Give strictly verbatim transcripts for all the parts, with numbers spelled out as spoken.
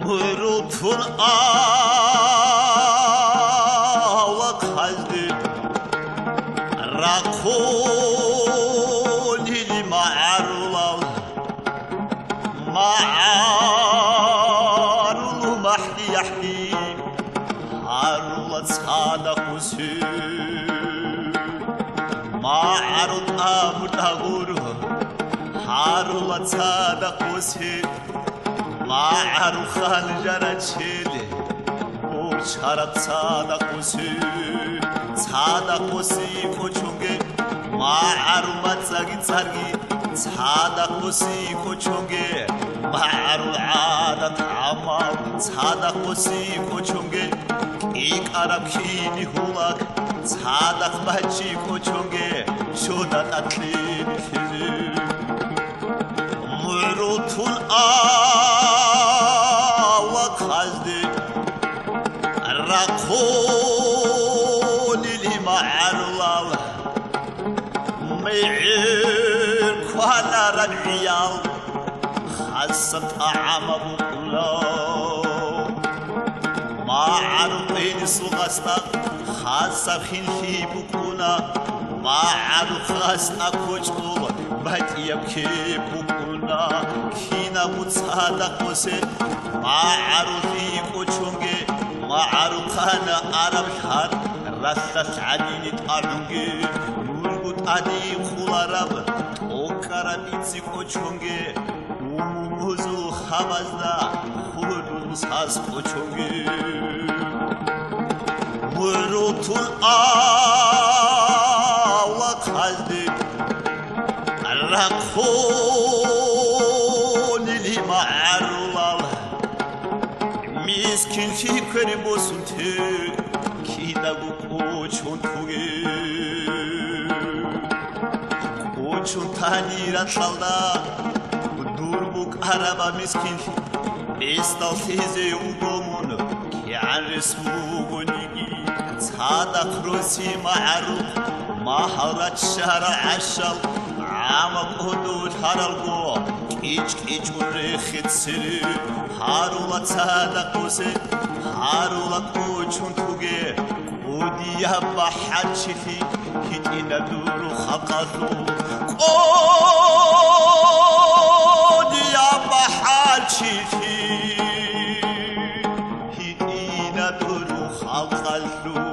ГӀурулъун авлахъалде рахъунили магӀарулал, магӀарул махӀги-яхӀги гьарула цадахъ усе. МагӀарул тӀамур-тӀагъур гьарула цадахъ усе. МагӀарул ханжарачел борчараб цадахъ усе, цадахъ усе кӀочонге, магӀарул мацӀаги цӀарги цадахъ усе кӀочонге, магӀарул гӀадат-гӀамал цадахъ усе кӀочонге, кӀикӀараб кини гьулак цадахъ бачӀи кӀочонге, чода тӀад кьезе. МугӀрулъун авлахъалде рахъунили магӀарулал, мегӀер кванараб гӀиял хасаб тӀагӀамаб букӀуна. МагӀарул къинисул гъасда хасаб хинлъи букӀуна, магӀарухъ гъасда кочӀол батӀияб кеп букӀуна. Кинабго цадахъ усе магӀарулъи кӀочонге, магӀарухъана араб лъар ралъдалъ гӀадини тӀагӀунге, нужго тӀаде хъулараб тӀокӀкӀараб ицци кӀочонге, умумузул хабазда худул сас кӀочонге. МугӀрулъун авлахъалде рахъунили магӀарулал, мискинлъи квер босун те кидаго кӀочон туге. КӀочон тани ракьалда дур букӀараба мискинлъи, гьесдал лъезе вуго мун, кигӀан рес бугониги. Цадахъ роси магӀарухъ магьал раччарал гӀашал, гӀама кӀодо лъаралго, кӀич-кӀичӀун рехе цере. Гьарула цадахъ усе, гьарула кӀочон туге. КӀудияб бахӀарчилъи гьитӀина дур халкъалъул, кӀудияб бахӀарчилъи гьитӀина дур халкъалъул.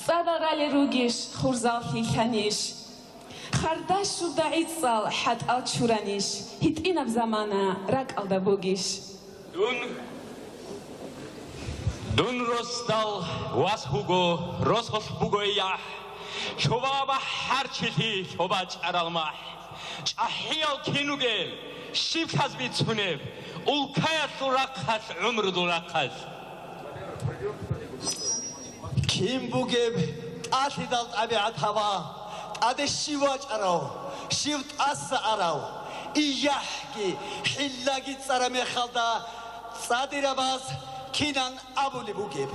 ЦӀадал ралел ругищ, хурзал лъилъанищ? Хардашулда гӀицӀал хӀатӀал чуранищ, гьитӀинаб замана ракӀалда бугищ? Дун, дун росдал вас вуго, росулъ буго яхӀ, лъуба бахӀарчилъи лъуба чӀарал махӀ. ЧӀахӀиял кин ругел, щиблъаз бицунеб, улкаялъул рахъалъ, гӀумрудул рахъалъ. Кин бугеб тӀалъидал тӀабигӀат гьава, тӀаде щив вачӀарав, щив тӀаса арав, ияхӀги, хӀиллаги цӀара мехалда цӀадирабаз кинан абулеб бугеб?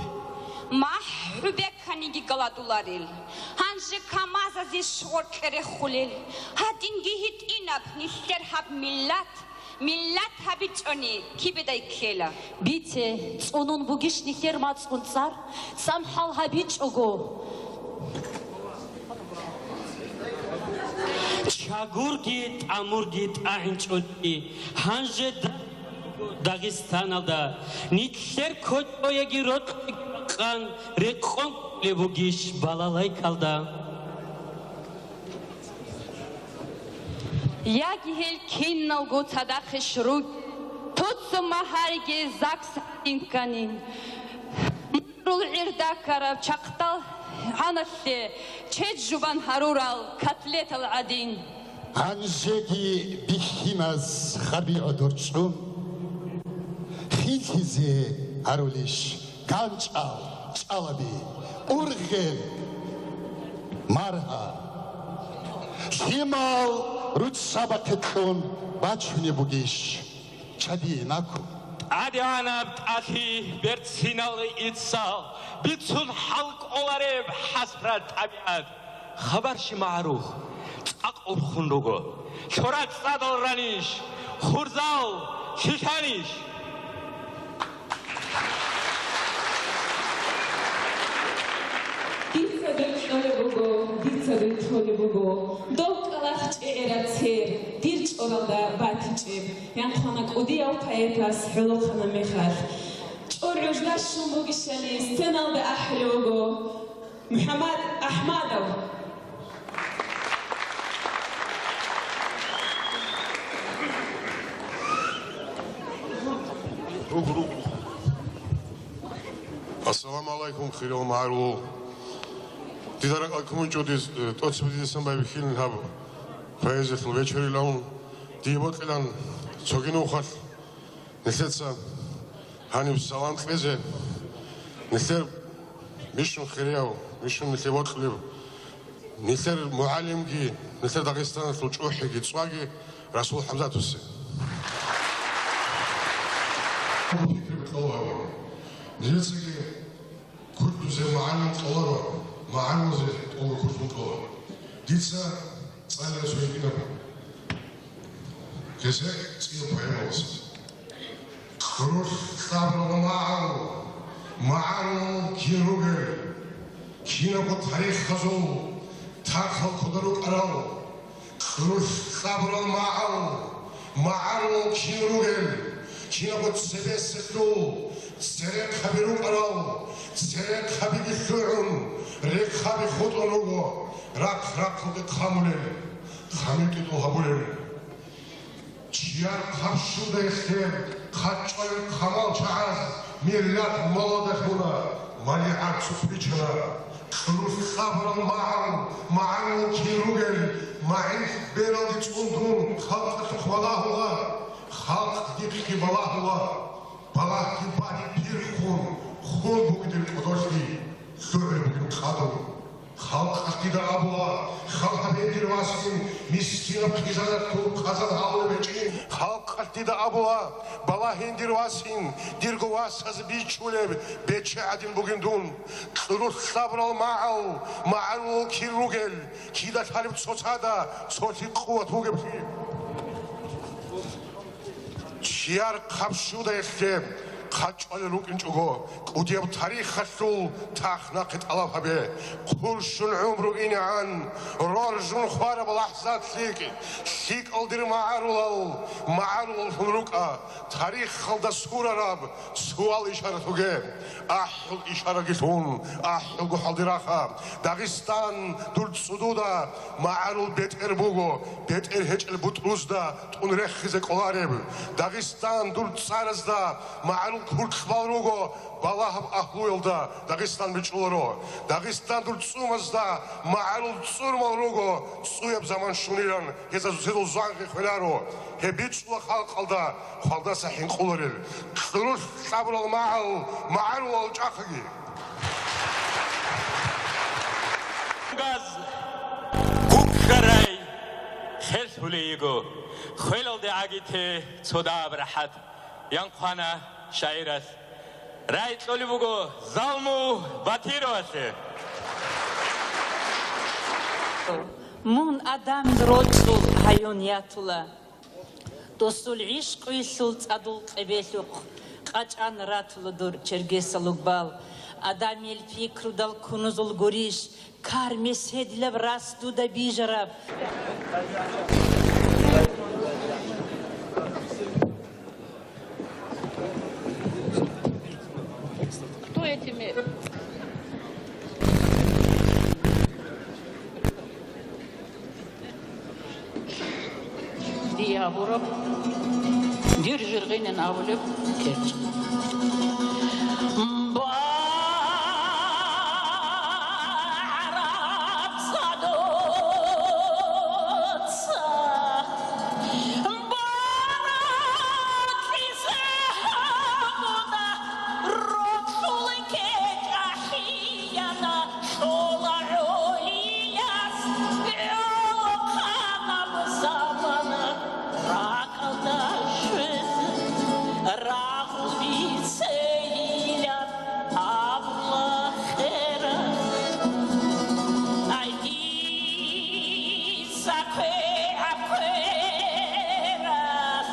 МахӀ хӀу беканиги галадуларел. Гьанже КамАЗазе шгъоркье рехулел. Гьадинги гьитӀинаб нилъер гьаб миллат, миллат гьабичӀони кибедай ккела. Бице, цӀунун бугищ нилъер мацӀун цӀар, цӀамхӀал гьабичӀого. Чагурги тӀамурги тӀагӀинчӀони, гьанже Дагъистаналда нилъер кочӀояги рокьи бакъан рекъон кколеб бугищ балалайкалда? Яги гьел киналго цадахъе ругел, тусун магьариги ЗАГС гьадин ккани. Марул гӀирда ккараб чахъдал гьаналъе чед жубан гьарурал котлетал гӀадин. Гьанжеги бихьиназ хабигӀ дорчӀун, хилъизе гьарулищ ганчӀал чӀалаби, ургъел маргьа? Лъимал руччабахъе кьун бачунеб бугищ чади наку? ТӀадегӀанаб тӀалъи берцинал иццал бицун хӀалкӀолареб хӀасрат тӀабигӀат. Хабар щиб, магӀарул цӀакъ урхун руго. Лъураб цӀадал ранищ, хурзал лъилъанищ? Дица дир кьолеб буго, дица дир кьолеб буго, дов кӀкӀалахъ чӀегӀераб цер, дир чӀоралда батичӀеб, янхъана кӀудияв поэтас гӀолохъанаб мехалъ. ЧӀор гӀужда щун бугищали сценалда ахӀулев вуго МухӀаммад Ахмадов. Ассаламу гӀалайкум, хириял магӀарул. Дида ракӀалде кумучӀо диз, э, тӀоцебе дидасан байбихьилин гьаб поэзиялъул вечерилан. Дие бокьилан цоги нухалъ нилъеца гьаниб салам кьезе, нилъер бищун хирияв, бищун нилъее бокьулев, нилъер мугӀалимги, нилъер Дагъистаналъул чӀухӀиги цӀваги Расул ХӀамзатовасе. Пикру кьола гьабуна. Нилъецаги курдузе магӀарул кьоларо, магӀарулазе тӀолго курдун кьола. Дица цӀалила цо гьитӀинаб гьесек цӀияб поэмалъ. Кьурулъ кьабурал магӀарул, магӀарул кин ругел, кинабго тарихазул тархал ккода рукӀарал. Кьурулъ кьабурал магӀарул, магӀарул кин ругел, кинабго цебесеб церехъаби рукӀарал, церехъабиги лъугӀун, рехъаби хутӀун руго, рахъ-рахъалде хъамулел, хъамил тӀитӀул гьабулел. Чияр хъабщудаялъе хъачӀвай хъамал чагӀаз миллат маладалъуна, малигӀат цӀух бичана. Кьурулъ кьабурал магӀарул, магӀарул кин ругел, магӀил бералде цӀундун халкъалъухъ балагьула, халкъ дихъги балагьула. Балагьги багьи пирхун, хун бугин дир кӀодолъи, лъугӀун бугин къадун. Халкъалъ дида абула, хал гьабе дир васин, мискинаб хъизанат дун хъазан гьавулеб гьечӀин. Халкъалъ дида абула, балагьин дир васин, дирго васаз бичулеб бече гӀадин бугин дун. Кьурулъ кьабурал магӀал, магӀарул кин ругел, кида лъалеб цоцазда цолъи къуват бугеблъи. Чияр хъабщудаялъе хъачӀвалел рукӀинчӀого, кӀудияб тарихалъул тахнахъе тӀалаб гьабе. Хъурщун гӀумру инегӀан, роржун хвараб лахӀзат лъикӀ, лъикӀал дир магӀарулал, магӀарулаллъун рукӀа, тарихалда сурараб суал-ишарат буге. АхӀул ишараги лъун, ахӀулго хӀалде раха. Дагъистан дур цӀудуда магӀарул бетӀер буго, бетӀер гьечӀел бутӀрузда тӀун рехизе кӀолареб. Дагъистан дур цӀаразда магӀарул куркьбал руго, балагьаб агьлуялда Дагъистан бичӀчӀуларо. Дагъистан дур цӀумазда магӀарул цӀурмал руго, цӀуяб заман щунилан гьезда цедул зангъи хвеларо. Гьеб бичӀчӀула халкъалда хвалдаса хӀинкъуларел. Кьурулъ кьабурал магӀал, магӀарулал чӀахъаги. Газ куккарай херлъулей йиго, хвелалде гӀагите цодаб рахӀат, янхъвана шагӀирас. Рай кьолеб буго Залму Батировалъе. Мун адамил рокьул гьаюн ятула. Досул гӀишкъуйлъул цӀадул къебелъухъ къачӀан ратула дур чергесал угбал. Адамил пикрудал кунузул гурищ, кар меседилаб рас дуда бижараб. Кто этими? Дие абураб, дир жиргъинин абулеб кечӀ. БаргӀараб садуца, баракьизе гьабуна, рокьул кечӀ ахӀияна. Кьола гӀолияс гӀолохъанаб замана, ракӀалда щвезе рагъул бицейилан абула херал. Ай, дица кве-, кверас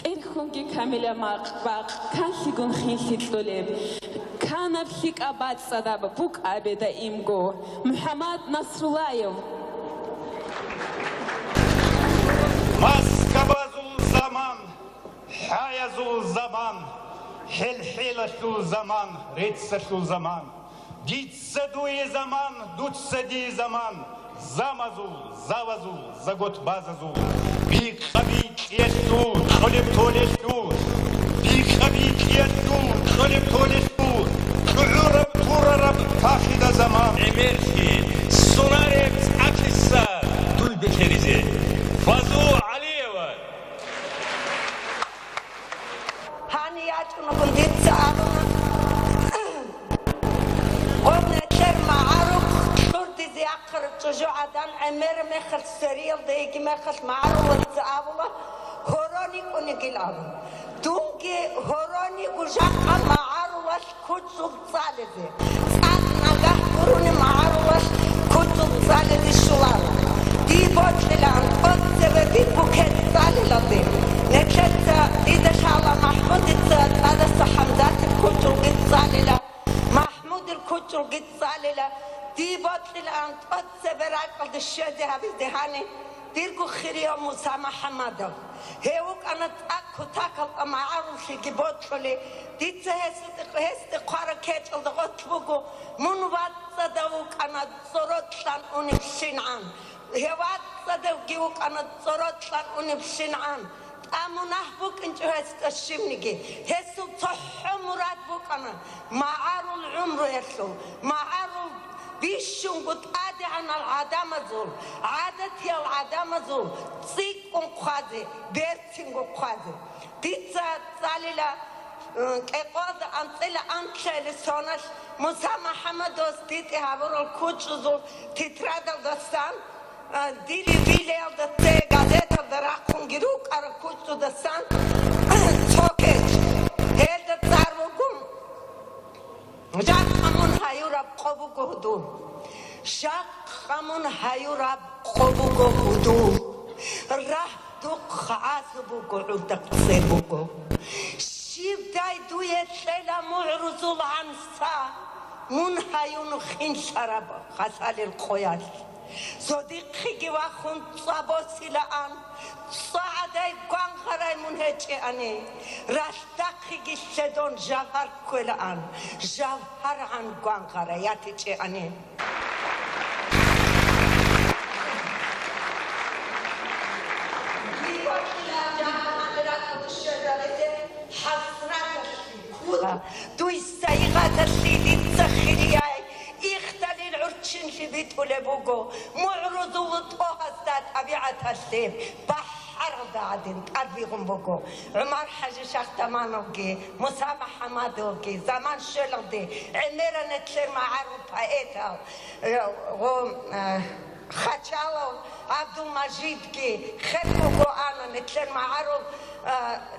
ТӀерхьунги камила макъ-бакъ, канлъигун хинлъи кьолеб, канаб лъикӀаб бацӀцӀадаб букӀабе даимго, МухӀаммад Насруллаев. Маскабазул заман, хӀаязул заман, хӀел-хӀелалъул заман, реццалъул заман. Дица дуе заман, дуца дие заман, замазул, завазул, заготбазазул, бикъа-бикъиялъул, кьолеб-толелъул, бикъа-бикъиялъул, кьолеб-толелъул, чӀугӀураб-турараб пахида заман. ГӀемерлъи, сунареб цӀакиса дун бетӀеризе. Фазул ГӀалиева. Гьанив ячӀунагун дица абуна, гъоркье кьер магӀарухъ кьурдизе Ахир чӀужугӀадан гӀемер мехалъ, сериялда йиги мехалъ магӀарулаца абула, гьорони кӀунигил абун. Дунги гьорониго жакъа магӀарулалъ кучӀул цӀализе. ЦӀакъ нагагь гурони магӀарулалъ кучӀул цӀализе щуларо. Дие бокьилаан тӀоцебе дир букет цӀалилалде. Нилъеца дида лъала МахӀмудица тӀадаса ХӀамзатил кучӀулги цӀалила. МахӀмудил кучӀулги цӀалила, дие бокьилаан тӀоцебе ракӀалде щвезе гьабизе гьаниб дирго хирияв Муса МухӀаммадов. Гьев вукӀана цӀакъ кутакалда магӀаруллъиги бокьулев. Дица гьесде, гьесде хъвараб кечӀалда гъорлъ буго, мун вацӀцӀадав вукӀана цӀорокьан унеблъингӀан. Гьев вацӀцӀадавги вукӀана цӀорокьан унеблъингӀан. ТӀамунагь букӀинчӀо гьесда щибниги. Гьесул цохӀо мурад букӀана магӀарул гӀумруялъул, магӀарул бищунго тӀадегӀанал гӀадамазул, гӀадатиял гӀадамазул цӀикӀкӀун хъвазе, берцинго хъвазе. Дица цӀалила, м, кӀикъоялда анцӀила анлъайилан соналъ Муса МухӀаммадовас дитӀи гьабурал кучӀузул тетрадалдасан, а, дир вилиялда цее газеталда рахъунги рукӀараб кучӀудасан цо кечӀ. Гьелда цӀар буго: «Жакъа мун гьаюраб къо буго гьудул. Жакъа мун гьаюраб къо буго гьудул. Рагь духъ гӀазаб буго, гӀурдахъ цӀер буго. Щибдай дуе кьела мугӀрузул гӀанса, мун гьаюн хинлъараб хасалил къоялъ. Цо дихъеги вахун цӀа босилаан, цӀа гӀадай гвангъарай мун гьечӀеани, ралъдахъеги лъедон жавгьар кквелаан, жавгьаргӀан гвангъарай ятичӀеани». Дуй сайигъаталъе дица хирияй, ихдалил гӀурччинлъи битӀулеб буго, мугӀрузул тӀогьазда тӀабигӀаталъе бахӀаралда гӀадин тӀадвигъун буго. ГӀумар-хӀажи Шахтамановги, Муса МухӀаммадовги заман щвелалде гӀемерал нилъер магӀарул поэтал, э, гъо-, э, Хачалов ГӀабдулмажидги хер буго ана, нилъер магӀарул, э,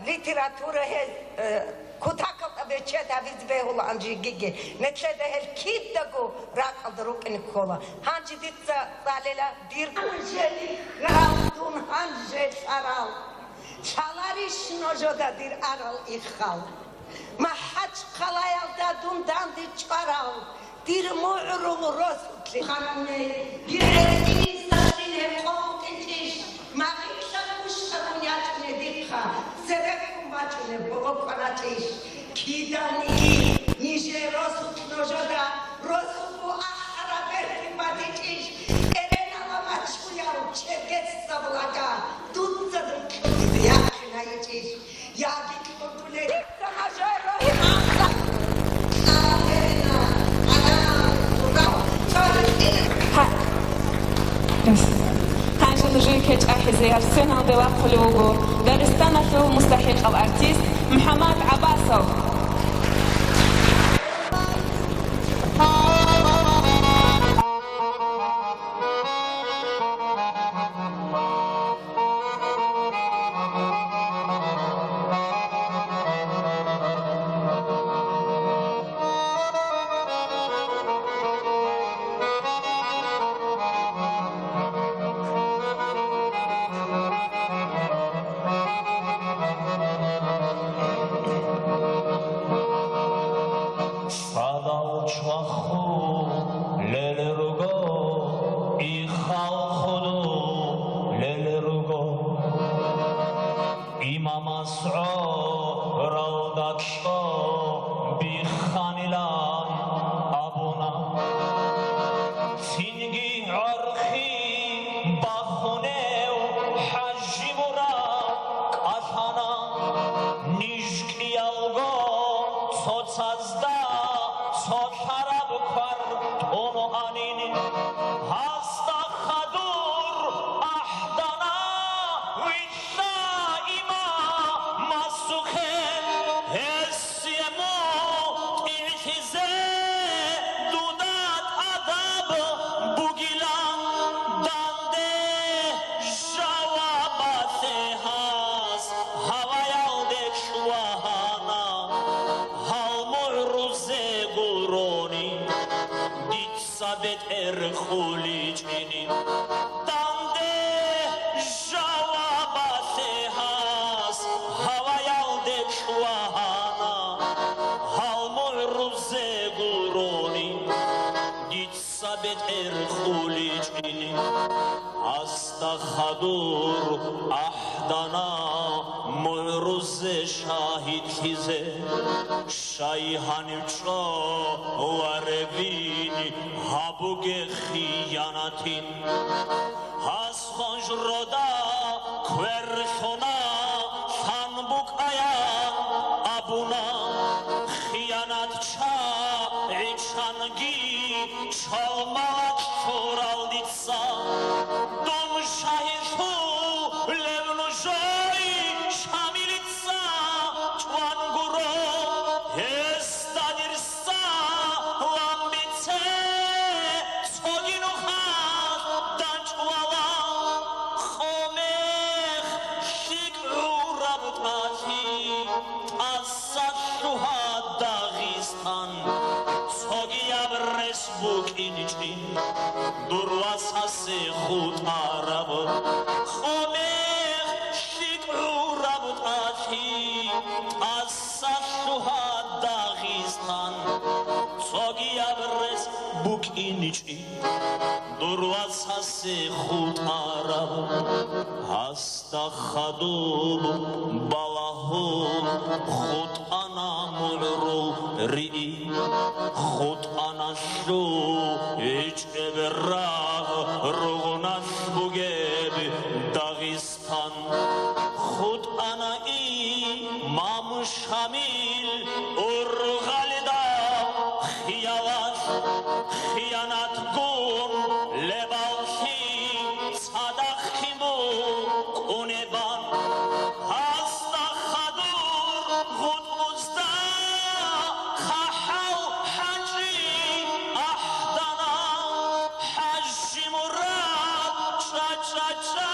литература гьез, э, кутакалда бечед гьабизе бегьулаан жигиги. Нилъеда гьел кидаго ракӀалда рукӀине ккола. Гьанже дица цӀалила дир гьанже рал, дун гьанже лъарал. Лъаларищ нужеда дир арал иххал? МахӀачхъалаялда дун данде чӀварал, дир мугӀрул росулъе ханане, дир гӀеркъиниса лъине къо букӀинчӀищ? Магъилъа кущ гьабун ячӀунеб дихъа, цереккун бачӀунеб бокъо кӀваначӀищ? Киданиги нижер росулъ нужеда росулъго ахӀараб бертин батичӀищ? Эренала мачӀуяв чергецаб лага дуца дун кьунизе яхъинайичӀищ? Яги кьутӀулел дица мажара гьимахъа. Гьанже нужее кечӀ ахӀизе гьаб сценалде вахъулев вуго Дагъистаналъул мустахӀикъав артист МухӀаммад ГӀаббасов. Цадал чвахулел руго, иххал хъудулел руго. Имамас гӀоралда кьо бихханилан абуна. Цинги гӀорхъи бахунев ХӀажимурад кӀалъана. Ниж кӀиялго цоцазда цо лъараб квар тӀуну анин. Гьасда хадур ахӀдана вилълъа имамасухъе. Гьес бетӀер хъуличӀин. Гьасда хадур ахӀдана мугӀрузе шагьидлъизе, щай гьанив чӀо ва ревин гьабуге хиянатин. Гьас хонжрода квер лъуна, лъан букӀаян абуна, хиянатчагӀи чанги чалмала лъурал дица. Дун шагьидлъулев нужее Шамилица чӀван гуро, гьесда дир салам бице, цоги нухалъ дачӀвала. Къомехъ лъикӀ гӀураб тӀалъи, тӀаса лъугьа Дагъистан, цогияб рес букӀин чи, дур васасе хутӀараб. Къомехъ лъикӀ гӀураб тӀалъи, тӀаса лъугьа Дагъистан, цогияб рес букӀин чи, дур васасе хутӀараб. Гьасда хадуб балагьун хутӀана мугӀрул риъи, хутӀана лъугьичӀеб рагъ ругъуналъ бугеб Дагъистан. ХутӀана имам Шамил ургъалида хиялалъ, хиянатгун лебаллъи цадахъ кин букӀунебан. Гьасда хадур гъутӀбузда хъахӀал хӀанчӀи ахӀдана, ХӀажимурад, чӀа-чӀа-чӀа,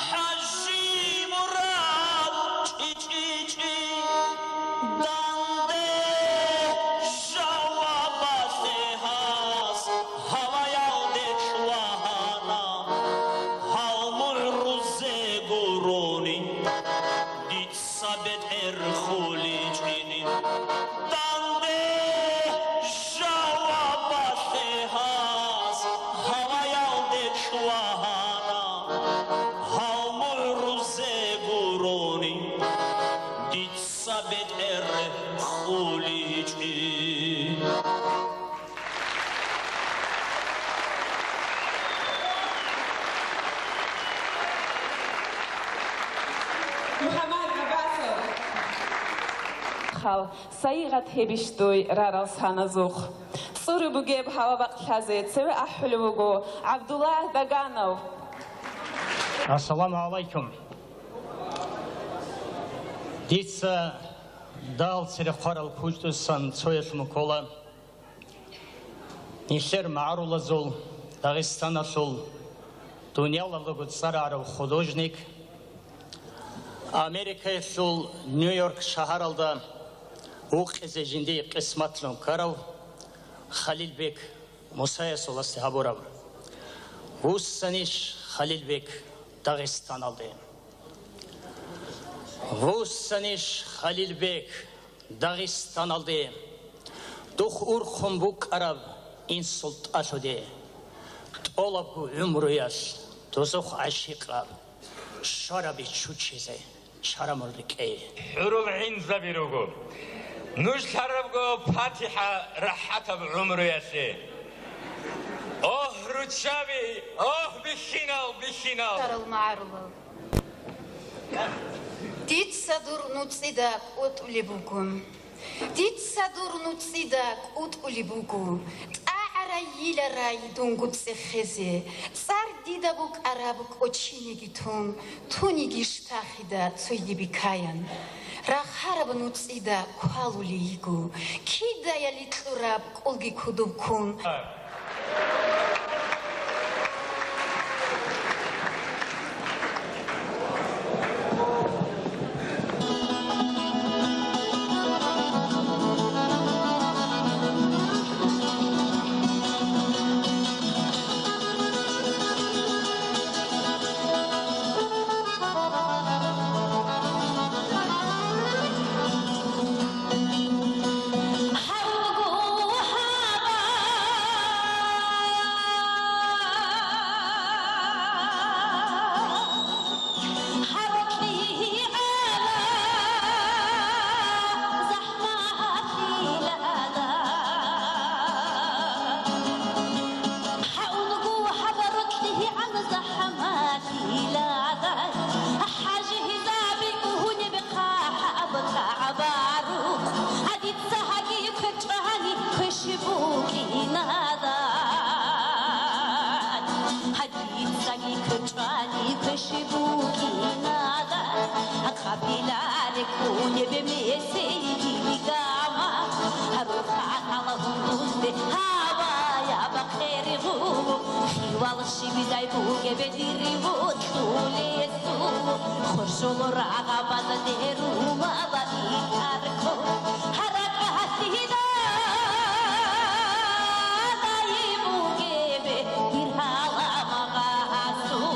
ХӀажимурад, чӀи-чӀи-чӀи. Данде жавабалъе гьас гьаваялде чӀвагьана, гьал мугӀрузе гурони. Дица бетӀер хъуличӀин. Данде жавабалъе гьас гьаваялде чӀвагьана, гьал мугӀрузе гурони, дица бетӀер хъуличӀин. МухӀаммад ГӀаббасов. Хал, сайигъат гьебищ дуй рарал саназухъ? ЦӀури бугеб гьава бакълъазе цеве ахӀулев вуго ГӀабдуллагь Даганов. Ассаламу гӀалайкум. Дица дагьал цере хъварал кучӀдусан цоялъ мукола. Нилъер магӀарулазул, Дагъистаналъул, дунялалдаго цӀарарав художник, Америкаялъул Нью-Йорк шагьаралда вукъизе жиндие къисматлъун ккарав Халилбек Мусаясул асде гьабураб: «Вуссанищ, Халилбек, Дагъистаналде? Вуссанищ, Халилбек, Дагъистаналде? Духъ урхъун букӀараб инсул тӀалъуде, тӀолабго гӀумруялъ дозухъ гӀащикъаб, щвараби чучизе чарамул рекӀее». ХӀурул гӀинзаби руго. Нуж лъарабго патихӀа рахӀатаб гӀумруялъе. Ох, руччаби! Ох, бихьинал, бихьинал! Лъарал магӀарулал. Дица дур нуцӀида кӀутӀулеб буго. Дица дур нуцӀида кӀутӀулеб буго. ТӀагӀарай-йиларай дунго цӀехезе, цӀар дида букӀараб кӀочинеги тун, тунигищ тахида цойги бикаян. Рахараб нуцӀида квалулей йиго, кидаяли кьураб кӀулги кудубккун. Вал щибидай бугебе дир вуцӀцӀулесул, хуршул рагъабазде румала итарго, гьаракь гьасидадай бугебе дир гьалаб гъасул.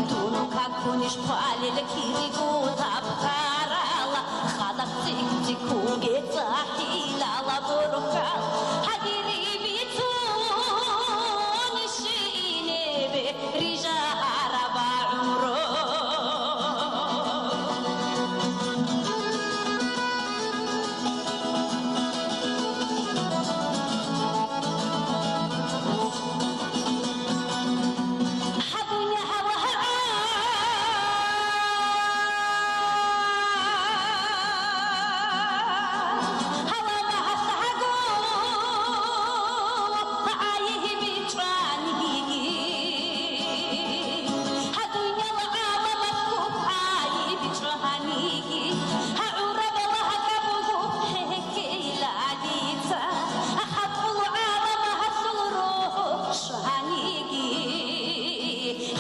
Дун какунищ хъвалел кириго тапкарала, хадаб цӀикӀ-цӀикӀкӀуге цӀахӀилала борхьал, гьадири бицунищ инебе рижараб гӀумру.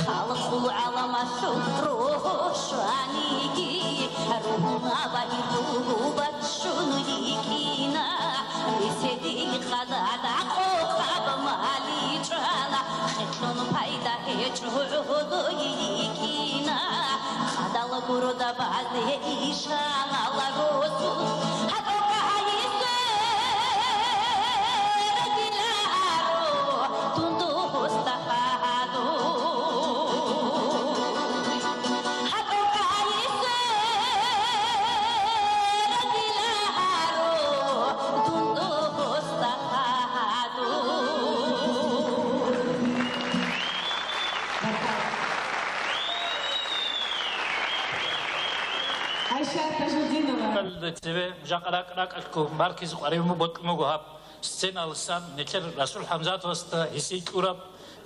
Халкъул гӀаламалъул рухӀ шаниги, ругьунабаги ругьу баччун йикӀина, меседил къадада къокъаб мали чӀвала, хетлъун пайда гьечӀо гӀодой йикӀина, къадал гурда базе ишанала госул, гьатӀо гьайисер диларо. Айшат Тажутдинова. Цеве жакъа ракӀ-ракӀалъго маркизе къварив бокьун буго гьаб. Сценаласан нилъер Расул ХӀамзатовасда гьесие кьураб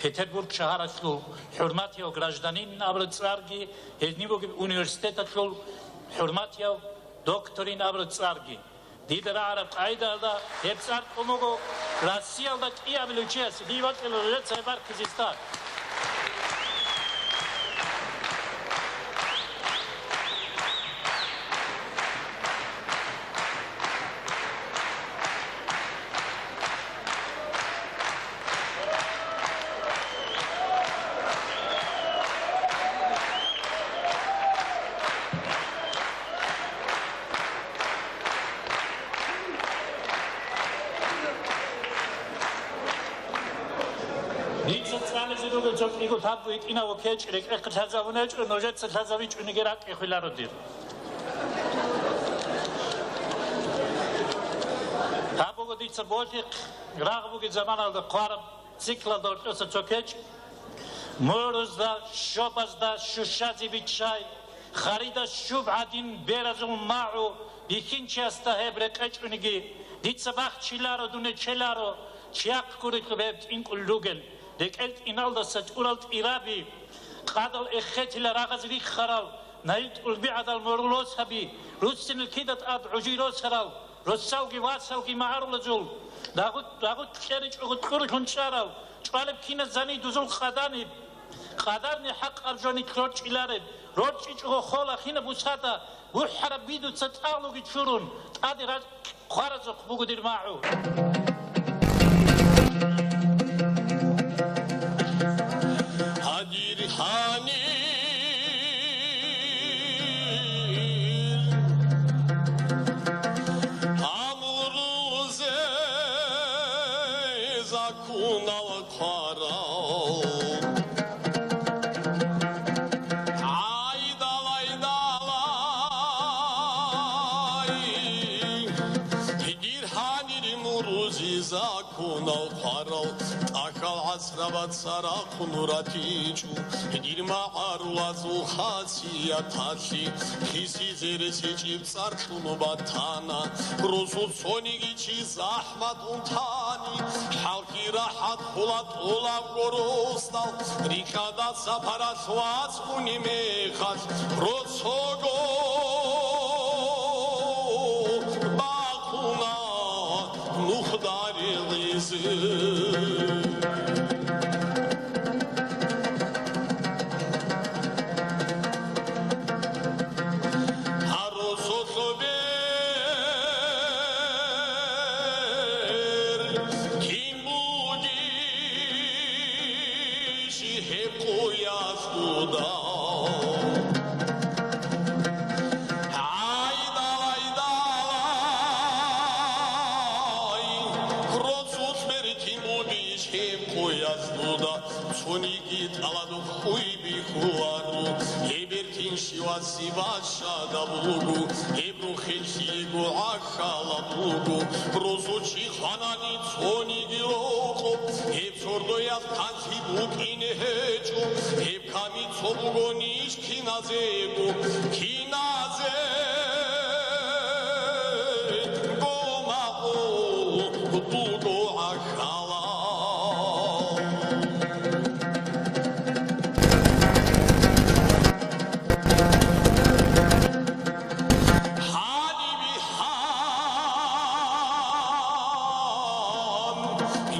Петербург шагьаралъул хӀурматияв гражданин абураб цӀарги, гьезни бугеб университеталъул хӀурматияв докторин абураб цӀарги. Дида рагӀараб къагӀидаялда гьеб цӀар кьун буго Россиялда кӀиабилев чиясе, дие бокьила нужеца гьеб баркизе стар. Дица цӀализе ругел цо кӀиго лъабго гьитӀинав кечӀ рекӀехъе лъазабун гьечӀо, нужеца лъазабичӀониги ракӀ хвеларо дир. Гьаб буго дица болъихъ, рагъ бугеб заманалда хъвараб циклалда гьоркьоса цо кечӀ. Морузда, щобазда щущазе биччай, харида щуб гӀадин беразул магӀу бихьинчиясда гьеб рекъечӀониги, дица бахчиларо, дун речеларо, чияхъ гурелъул гьеб тӀинкӀулел ругел, рекӀел тӀиналдаса тӀурал тӀираби, къадал эхетила рагъаз риххарал, найил тӀурби гӀадал морул росаби, руссинал кида тӀад гӀужи росарал, росалги васалги магӀарулазул, рагъу-, рагъу кьеричӀого кьурлъун чӀарал, чӀвалеб киназ зани дузул къаданиб, къадарни хӀакъаб жони рорчӀилареб, рорчӀичӀого хола хинаб бусада, бухӀараб бидуца тӀагълуги чурун, тӀаде ракӀ хъваразухъ буго дир магӀу. Дир гьанир мурузи законал хъварал, тӀахьал гӀасрабаца рахъун ратичӀо. Дир магӀарулазул хасияталъе хиси зерес гьечӀеб цӀар кьун батана. Росу цониги чи захӀмат унтани, хӀалхьи рахӀат ккола тӀолабго росдал. Рикьада сапаралъ вацӀцӀуни мехалъ, росого бахъуна нухда регӀизе. Гьарусулъ бер кин бугищ гьеб къуялъ дуда? Гьайдалай, далай, росулъ бер кин бугищ гьеб къуялъ дуда? Цониги тӀаладухъ къуй бихьуларо, гьеб бер кин щивасе бащадаб буго, гьеб рухел лъиего гӀахьалаб буго. Росу чи хванани цониги рокъоб, гьеб сордоялъ хъанлъи букӀине гьечӀо, гьеб ками цо буго ниж киназего, киназего магӀу буго гӀахьалал. Гьаниб гьан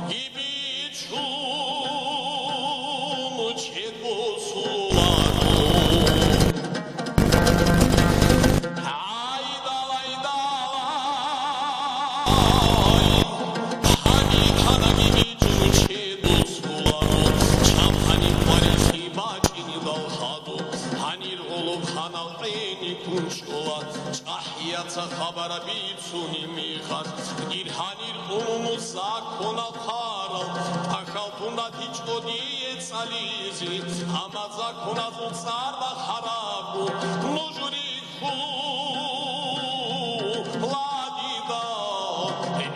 гибичун чед босуларо. Гьайдалай, далай, гьаниб гьанаги гьечӀо чедос гуларо, чапани къварилъи бачӀинидал хадуб, гьанир гӀолоб ханал гӀени кунчӀола, чӀахӀияца хабараб бицунеб мехалъ, дир гьанир умумул законал хъварал, тӀахьал тун ратичӀо дие цӀализе, амма законазул цӀар бахъарабго, нуж рихьуларо дида,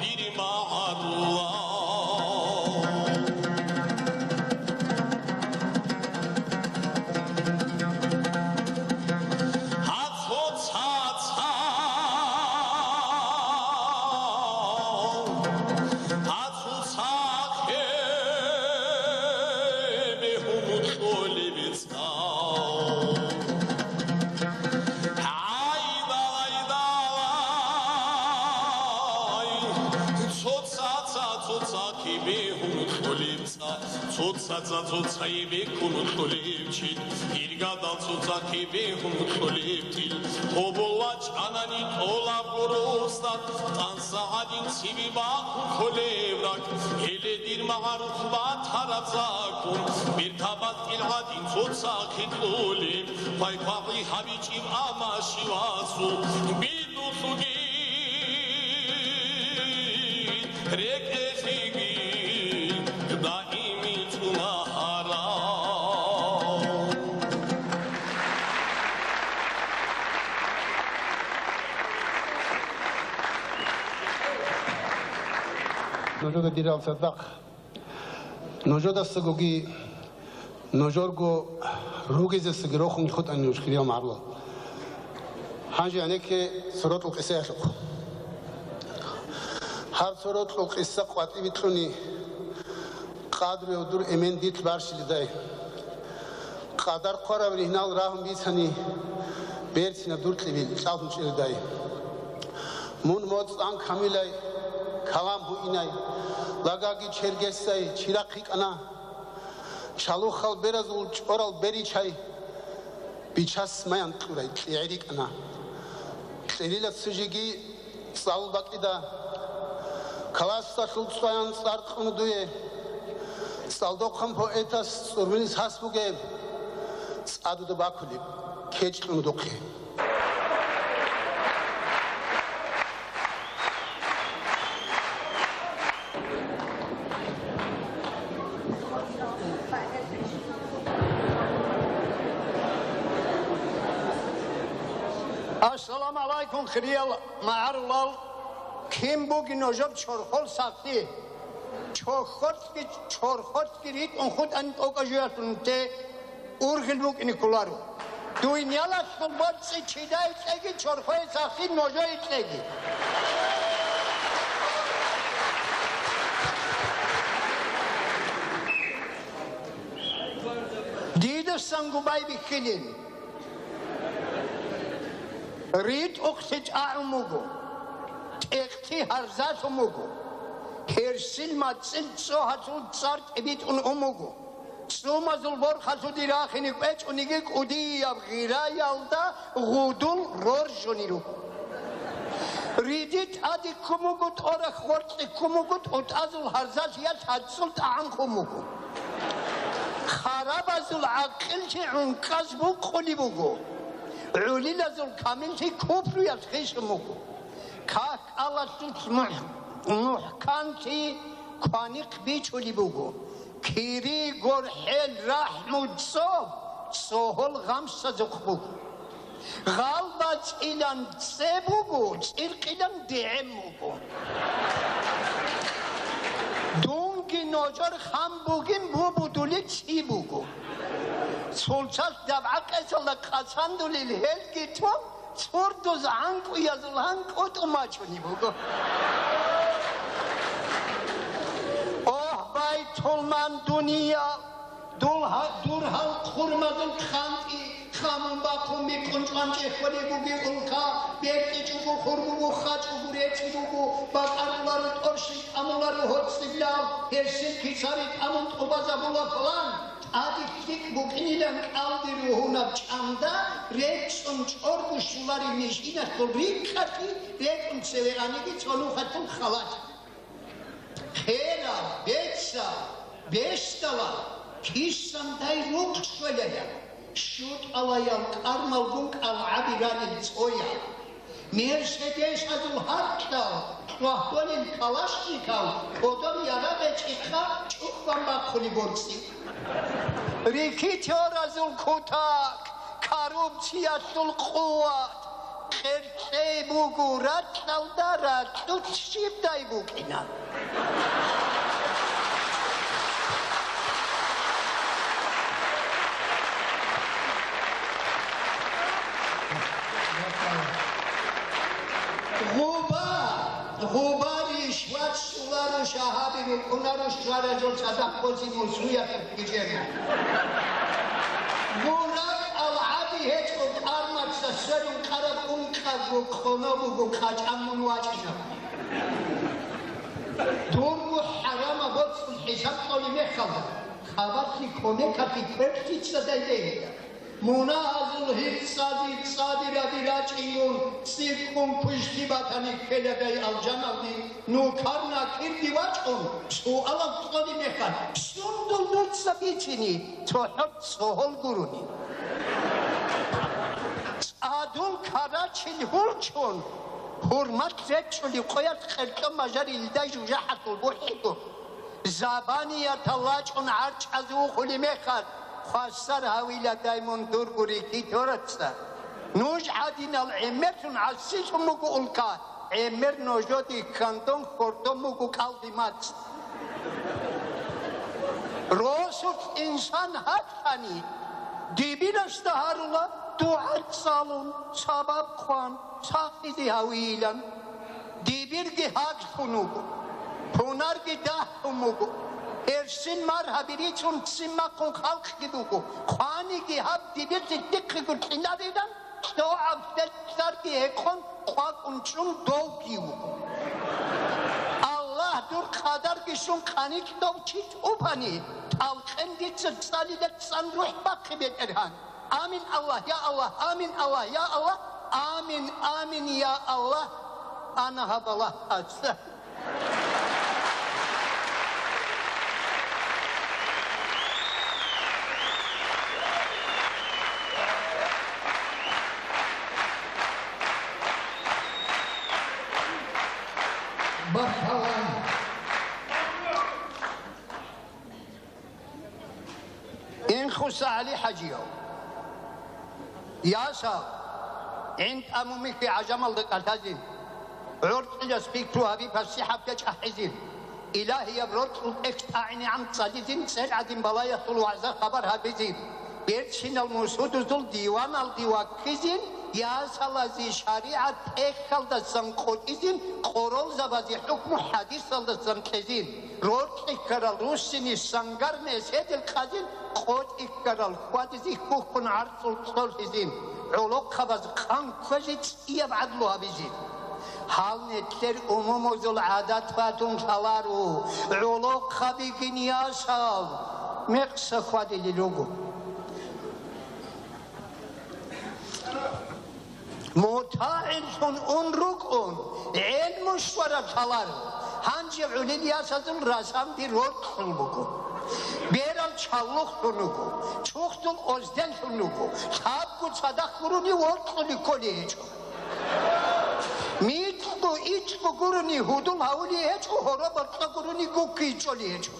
дир магӀарулал. Гьа цоцазда, гьа цоцазда бегьун кьолеб цӀа. Гьайдалай, далай, цоцазда цоцазда бегьун кьолеб цӀа. Цоцазда цоцазда бекун кьолеб чед, иргадал цоцазда бегьун кьолеб тӀил. Гьобол вачӀанани тӀолабго росдал, тӀанса гӀадин цибе бахъун кколеб ракӀ. Гьеле дир магӀарухъ батараб закон, бертабаз тӀил гӀадин цоцазда кьолеб. Хъвай-хъвагӀи гьабичӀеб амма щивасул бидулъуги рекӀелъеги даими цӀуна гьарал. Нужеда дирал цадахъ. Нужедасагоги, нужерго ругезесаги рохун хутӀани нуж, хириял магӀарулал. Гьанже гьанекке сурокьул къисаялъухъ. Гьаб сурокьул къиса къватӀибе кьуни, къадру дур эмен дилъ барщилидай. Къадар хъвараб ригьнал рагьун бицани, берцинаб дур кьибил кьалъун чӀеридай. Мун моцӀ ан камилай, калам гьуинай, лагаги чергесай чирахъ йикӀана. Чалухал беразул чӀорал беричай, бичас маян кьурай кьегӀи рикӀкӀана. Кьерила ццижиги цӀалул бакӀида. Классалъул цӀваян цӀар кьуна дуе. ЦӀалдохъан поэтас цӀурбилис гьас бугеб, цӀадуда бакулеб кечӀ кьуна духъе. Ассаламу гӀалайкум, хириял магӀарулал! Кин бугин нужер чорхол сахлъи? Чорхолъги, чорхолъги ритӀун хутӀани тӀокӀаб жуялъун те ургьил букӀине кколаро. Дуниялалъул борцӀи чидай кьеги, чорхое сахлъи нужее кьеги. Дидасан губай бихьилин. РитӀухълъи чӀагӀун буго, тӀекълъи гьарзалъун буго, гьерсил мацӀил цӀогьалъул цӀар тӀибитӀун ун буго, цӀумазул борхалъуде рахине кӀвечӀониги кӀудияб гъираялда гъудул роржуни руго. Риди тӀаде ккун буго, тӀорахь гъоркье ккун буго, тӀутӀазул гьарзалъиялъ гьацӀцӀул тӀагӀам хун буго. Харабазул гӀакъиллъи гӀункӀкӀаз букъулеб буго, гӀулилазул камиллъи купруялъ хищун буго. Как-кӀалалъулъ мухь-, мухӀканлъи кваникъ бичулеб буго, кири, горхӀел, рахӀму, цӀоб, цӀогьол гъамсазухъ буго. ГъалбацӀилан цӀе буго, цӀиркъилан дегӀем буго. Дунги нужер хам бугин бубудулел цӀи буго. Цулцалъ дабгӀа къецалда къацандулел гьелги тун, цурдуз гӀанкӀуязул гьанкӀутӀу мачунеб буго. Огь, байтулман дуниял! Дул гьа-, дур гьал хурмазул хъантӀи, хамун бахъун бикъун чӀван чӀехьолеб бугеб улка, бертӀичӀого хур буго, хачӀого рецӀи буго, бакӀаруларо, тӀорщин тӀамуларо гьоцӀилал, гьерсил кицари тӀамун тӀубазабула план, тӀаде лъикӀ букӀинилан кӀалди ругьунаб чӀанда, рецӀцӀун чӀорго щулареб мишиналъул рикӀкӀалъи, рекӀун цеве аниги цо нухалъул халат. Херал, бецал, бесдалал, кисан дай рукъ щвелая, щутӀалаял кӀармалгун кӀалгӀаби ранил цӀоял, мерседесазул гьаркьал, хвагьтонил калашников, кодоб ярагъ гьечӀебха чӀухӀбан бахъулеб борцӀи. Рекетёразул кутак, коррупциялъул къуват, къеркьей буго ракьалда, ракьулъ щибдай букӀина. Гъуба, гъуба ришват щоларо, шагьаби рукӀунаро, щваразул цадахъ боцин мусуяб кичӀеро. Гъураб алгӀаби гьечӀо, къармаца сверун къараб ункъабго къоно буго, къачӀан мун вачӀинаб. Дурго хӀарамаб боцӀун хӀисаб кьолеб мехалда, хабалъи кумекалъе кверхъица дайдейила. Мунагьазул гьирцӀази цӀадираде рачӀингун, цӀикӀкӀун квешлъи батани ккеладай алжаналде, нукар накирде вачӀун, суалал кьолеб мехалъ, сундул дуца бицине, цохӀо цӀогьол гурони? ЦӀадул карачил гьулчун, хӀурмат речӀчӀулеб къоялъ къеркьо мажарилдай жужахӀалъул бухӀиго. Забаниятал рачӀун гӀарчӀазе вухулеб мехалъ, хвасар гьавиладай мун дурго рекетёрацӀа. Нуж гӀадинал гӀемерлъун гӀасилъун буго улка, гӀемер нужеде хьандон хьордон буго кӀалдимацӀ. Росулъ инсан гьатӀани, дибирасда гьарула дугӀа цӀалун, сабаб хъван, сахлъизе гьавийилан. Дибирги гьаглъун вуго, пунарги дагьун буго, гьерсин маргьаби рицун ццин бахъун халкъги буго, хъваниги гьаб дибирлъи дихъего кьинарилан, лъугӀаб лъелцарги гьекъон къвакӀун чӀун довги вуго. Аллагь, дур къадарги щун къаникь дов чи тӀубани, тӀалкъен дица цӀалила цӀан рухӀ бахъе, БетӀергьан. Амин, Аллагь, я Аллагь, амин, Аллагь, я Аллагь, амин, амин, я Аллагь, ана гьаб Аллагь ацӀа. Баркала. Инхуса ГӀали-хӀажияв. Ясал. ГӀинтӀа мумихьи гӀажамалда кӀалъазин, гӀоркьилас пикру гьаби пасихӀаб кечӀ ахӀизин, илагьияб роркьул тӀехь тӀагӀинегӀан цӀализин, цӀер гӀадин балаялъул вагӀза-хабар гьабизин, берцинал мусудузул диваналде ваккизин, ясалазе шаригӀат тӀехьалдасан къотӀизин, къоролзабазе хӀукму хӀадисалдасан кьезин, роркьи ккарал руссини сангар меседил къазин, къотӀи ккарал хьвадизе хьухьун гӀарцул цӀолъизин, гӀолохъабаз къан кквезе цӀияб гӀадлу гьабизе. Гьал нилъер умумузул гӀадат батун лъаларо, гӀолохъабигин ясал мекъса хьвадилел руго. МутагӀиллъун ун рукӀун, гӀелму щвараб лъаларо. Гьанже гӀулил ясазул расамги роркьун буго. Берал чаллухлъун руго, чухъдул озделлъун руго, лъабго цадахъ гурони воркьулел кколей гьечӀо. Микьго ичӀго гурони гьудул гьавулей гьечӀо, гьоро-бакьа гурони гуккичӀолей гьечӀо.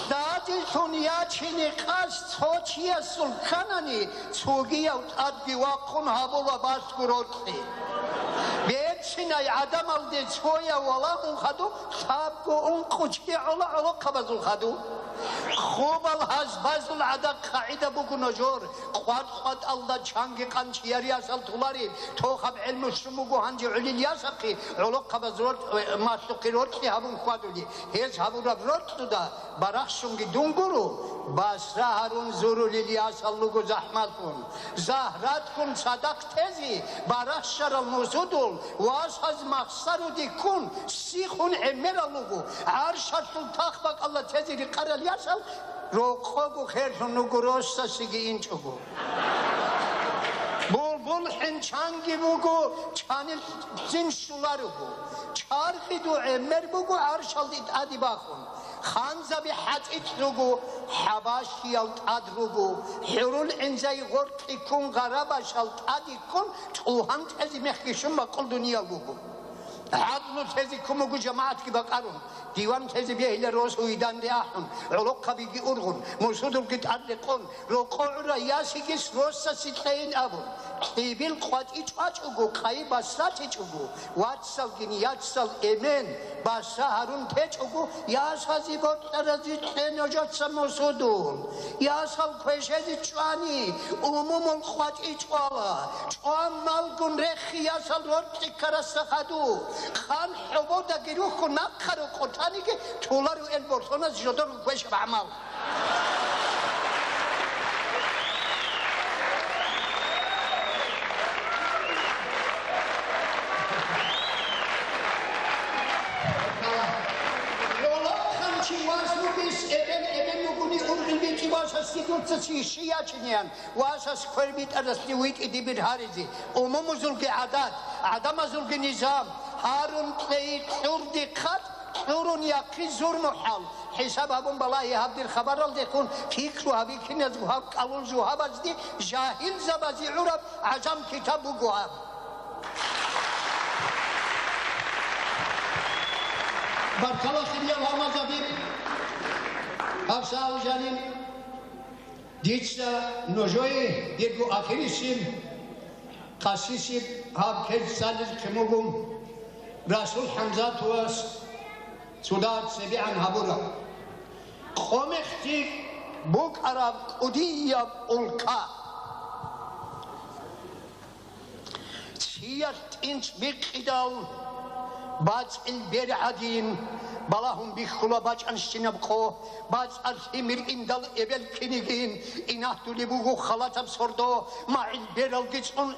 Лъадилъун ячине къасд цо чиясул кканани, цогияв тӀадги вахъун гьабула балъго роркьи. Берцинай гӀадамалде цояв валагьун хадуб, лъабго ункъо чи гӀола гӀолохъабазул хадуб. Хубал гьазбазул гӀадат-къагӀида буго ножор, къватӀ-къватӀалда чанги къан чияр ясал толареб, тохаб гӀелму щун буго гьанже гӀулил ясахъе, гӀолохъабаз роркь-, малъухъе роркьи гьабун хьвадулей. Гьез гьабураб роркьуда барахщунги дун гуро, Басра гьарун зурулел ясал руго захӀмалъун. Загьратлъун цадахъ тезе барахщарал мусудул, васаз махсаруде ккун, сихун гӀемерал руго, гӀаршалъул тахбакӀалда тезе рекъарал ясал рокъого херлъун руго росасеги инчӀого. Булбул хӀинчанги буго, чанилъ лъим щуларого. Чархиду гӀемер буго гӀаршалде тӀаде бахун. Ханзаби хӀатӀикь руго, хӀабашиял тӀад руго, хӀурул гӀинзай гъоркьиккун гъарабашал тӀадиккун чӀугьан тезе мехги щун бакъул дуниял буго. ГӀадлу тезе ккун буго жамагӀатги бакӀарун, диван тезе бегьила рос уйданде ахӀун, гӀолохъабиги ургъун, мусудулги тӀад рекъон, рокъо гӀура ясигис росасе кьейин абун, кьибил къватӀи чӀвачӀого, къайи басратичӀого, вацалгин яцал эмен, Басра гьарун течӀого, ясазе бокьаразе кье нужеца мусудул. Ясал квешезе чӀвани, умумул къватӀи чӀвала. ЧӀван малгун рехи ясал роркьи ккарасда хаду. Къан хӀободаги рухьун нахъа рокъо таниги, толаро эл болъоназ жодор квешаб гӀамал. ГӀолохъанчи вас вугес эбел-эбел вугони ургъел битӀи васасде дуца чи щиячин ян, васас квер битӀарасде витӀи дибир гьаризе, умумузулги гӀадат, гӀадамазулги низам, гьарун кьей кьурди хъат, кьурун яхъи зур мухӀал, хӀисаб гьабун балагье гьаб дир хабаралдехун, пикру гьаби киназго гьаб кӀалул жугьабазде, жагьилзабазе гӀураб гӀажам китаб буго гьаб. Баркала, хириял гьалмагъзаби, Гьафса Алжанин. Дица нужее дирго ахирисеб, хасисеб гьаб квер цӀализехъин буго Расул ХӀамзатовас цо дагьаб цебегӀан гьабураб. Къо-мехтик букӀараб кӀудияб улка. Циялъ тӀинч бикъидал, бацӀил бер гӀадин, балагьун бихьула бачӀанщинаб къо, бацӀалъ гьимир индал эбел кинигин, инагьдулеб буго халатаб сордо, магӀил бералги цӀун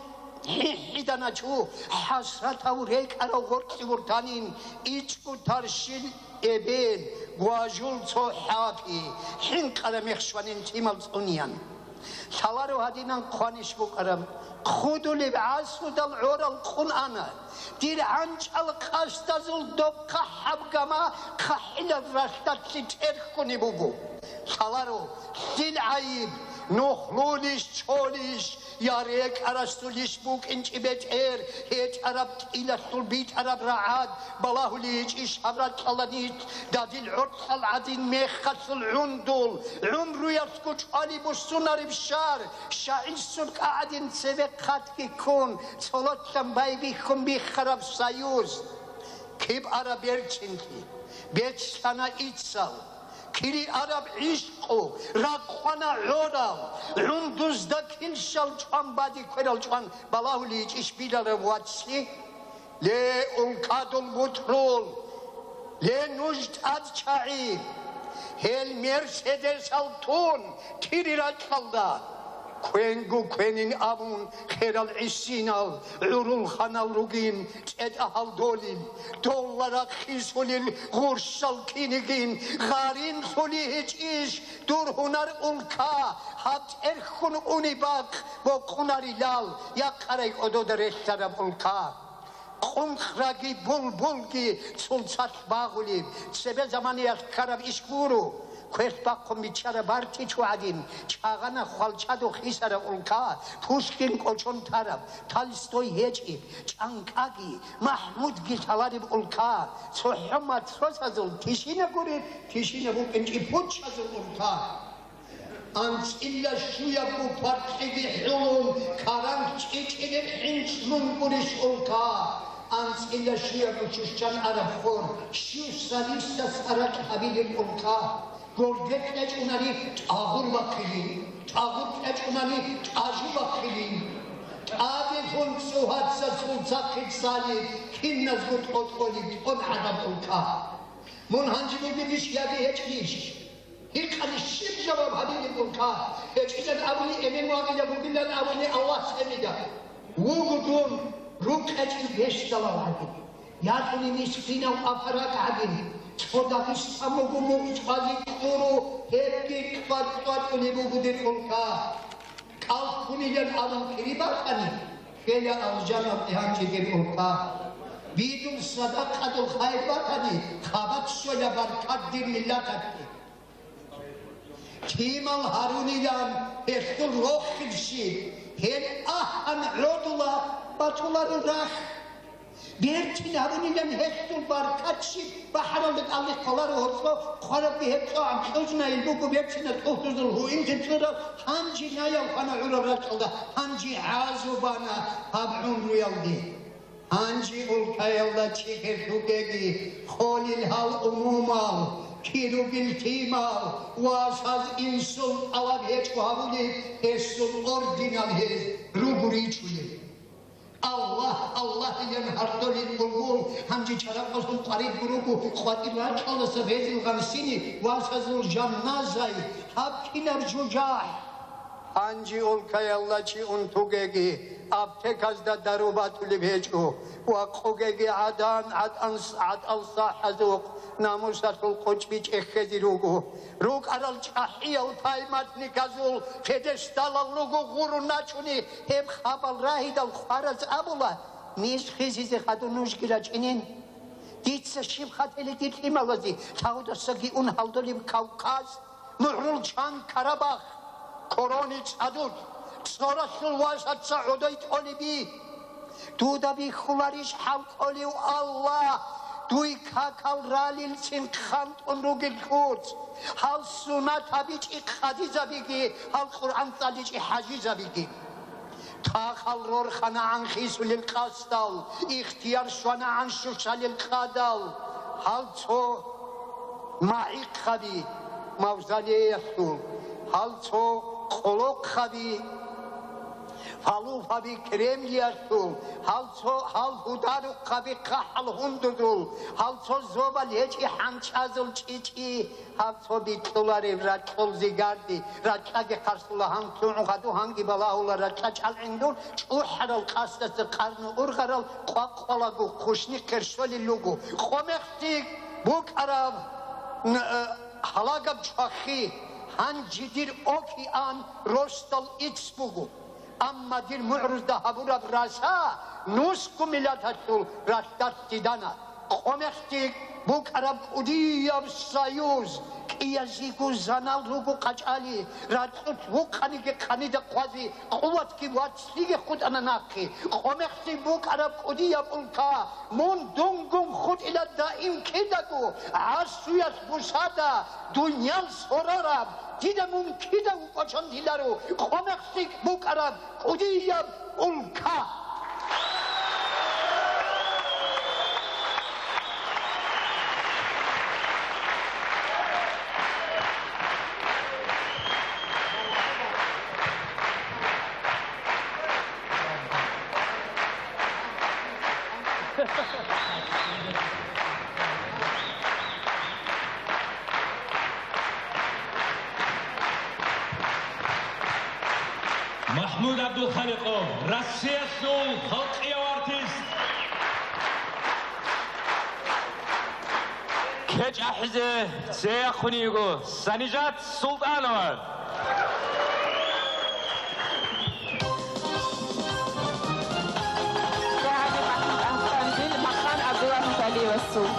хӀи-, хӀидана чу, хӀасратав рекӀарав гъоркье вуртанин, ичӀго тарщил эбел, гважул цо хӀапи, хӀинкъара мех щванин лъимал цӀуниян. Лъаларо гьадинан хъванищ букӀараб, хъудулеб гӀасудал гӀорал къун ана. Дир гӀанчӀал къасдазул доб хъахӀаб гама хъахӀилаб ралъдалъе чӀерхьунеб буго. Лъаларо, лъил гӀайиб, Нухлулищ, чолищ, я рекӀарасулищ букӀинчӀи бетӀер, гьечӀараб кӀилалъул битӀараб рагӀад, балагьулей гьечӀищ гьаб ракьалда нилъ, дадил гӀоркьал гӀадин мехалъул гӀундул, гӀумруялъго чӀвали буссунареб щар, шагӀирсул кӀа гӀадин цебехъ хъатги ккун, цололъан байбихьун биххараб союз. Киб араб берцинлъи, бецлъана иццал, кири араб гӀишкъу, ракъвана гӀорал, гӀундузда килщал чӀван, бади кверал чӀван балагьулей гьечӀищ биларав вацлъи? Ле, улкадул бутӀрул! Ле, нуж тӀадчагӀи! Гьел Мерседесал тун, кири ракьалда! Квенго квенин абун, херал гӀисинал, гӀурул ханал ругин, цӀетӀа гьалдолил, долларахъ хисулил гъурщал кинигин, гъаринлъули гьечӀищ дур гьунар улка, гьаб тӀерхьун уни бакъ бокъунарилал, якъарай кӀодода релълъараб улка. Къункъраги булбулги цунцалъ багъулеб, цебе заманаялъ ккараб иш гуро. Квелъ бахъун биччараб Бартич гӀадин, чагъана хвалчадул хисараб улка, Пушкин кӀочон тараб, Толстой гьечӀеб, ЧӀанкӀаги, МахӀмудги лъалареб улка, цохӀо мацӀцӀазул тишина гуреб, тишина букӀинчӀеб пуччазул улка. АнцӀила щуябго паркьиги хӀулун, каранг чӀичӀилеб хӀинчӀ мун гурищ улка? АнцӀила щуябго чущан араб хор, щив сарисас аракь гьабилеб улка? Горде кьечӀунани тӀагъур бахъилин, тӀагъур кьечӀунани тӀажу бахъилин. ТӀаде лъун цӀугьаца цул цахъе цали, киназго тӀотӀолеб тӀон гӀадаб улка. Мун гьанже бугебищ яги гьечӀищ? Гьикъани щиб жаваб гьабилеб улка? ГьечӀилан абуни эмен вагъила, бугилан абуни Аллагьас эменила. Вуго дун рукъечӀел бещдалал гӀадин, ятӀуни мискинав апаракь гӀадин, цо Дагъистан буго мукъ чӀвазе кьуру, гьебги кӀватӀ-кӀватӀулеб буго дир улка. КӀал ккунилан абун кири бакъани, ккела алжаналде гьанже дир улка. Бидул садакъадул хайр батани, хабат щвела баркат дир миллаталъе. Кимал гьарунилан гьелъул рохел щиб, гьел ахӀан гӀодула батуларо рахь. Бертин гьарунилан гьелъул баркат щиб, бахӀаралда кӀалдихъ кколаро гьоркьо, хъварабги гьеб цӀогӀаб кьужнайил буго берцинал тӀухьдузул гьуинлъи цӀурал, гьанже наял хвана гӀурал ракьалда, гьанже гӀазу бана гьаб гӀумруялде. Гьанже улкаялда чи херлъугеги, холел гьал умумал, киругил лъимал, васаз инсул тӀалаб гьечӀо гьабулеб, гьесул орденал гьез руго ричулеб. Аллагь, Аллагьилан гьардолел булбул, гьанже чарахъалъул къварид гуруго, къватӀир ракьалдаса гъезил гъамсини, васазул жаназай, гьаб кинаб жужахӀ! Гьанже улкаялда чи унтугеги, аптеказда дару батулеб гьечӀо, ва къугеги гӀадан, гӀатӀан-, гӀатӀал сахӀазухъ намусалъул къучӀби чӀехьезе руго. РукӀарал чӀахӀиял пайматниказул пьедесталал руго гъурун начуни гьеб хабал рагьидал хвараз абула, ниж хизизе хадур нужги рачӀинин. Дица щиб хатӀиле дир лъималазе, лъагӀудасаги ун гьалдолеб Кавказ, мугӀрул чан Карабах, корони цӀадулъ, цӀоралъул васаца гӀодой тӀолеби. Дуда бихьуларищ хӀал кӀолев Аллагь, дуй какал ралилцин хъантӀун ругел куц? Гьал сунат гьабичӀи къадизабиги, гьал Къуръан цӀаличӀи хӀажизабиги. Тахал рорханагӀан хисулел къасдал, ихтияр щванагӀан щущалел къадал, гьал цо магӀихъаби мавзолеялъул, гьал цо къолохъаби, фалуфаби Кремлиялъул, гьал цо гьал гьударухъаби хъахӀал гьундузул, гьал цо зобал гьечӀи хӀанчӀазул чӀичӀи, гьаб цо бикьулареб ракьул зигарди, ракьаги хъарсула гьан лъугӀун хадув, гьанги балагьула ракьа чӀалгӀиндул, чӀухӀарал къасдаса къарну ургъарал къвакъ-къвалаго хъушни хъерщолел руго, къо-мехсиг букӀараб, н-, э, гьалагаб чвахи, гьанже дир океан росдал ицц буго. Амма дир мугӀрузда гьабураб раса нусго миллаталъул ралъдалъ дидана. Къо-мехтӀи букӀараб кӀудияб союз, кӀиязего занал руго къачӀали, рацӀцӀулъ вукъаниги къанида хъвазе къуватги вацлъиги хутӀана нахъе. Къо-мехтӀи букӀараб кӀудияб улка, мун дунгун хутӀила даим кидаго, гӀасуялъ бусада, дуниял сорараб, дида мун кида вукӀочон диларо, къо-мехтӀи букӀараб кӀудияб улка. МахӀмуд ГӀабдулхаликъов, Россиялъул халкъияв артист. КечӀ ахӀизе цеяхъун йиго Санижат Султанова. РагӀаби МахӀмуд АхӀмадил, Макъан ГӀабдуллагь Муталиевасул.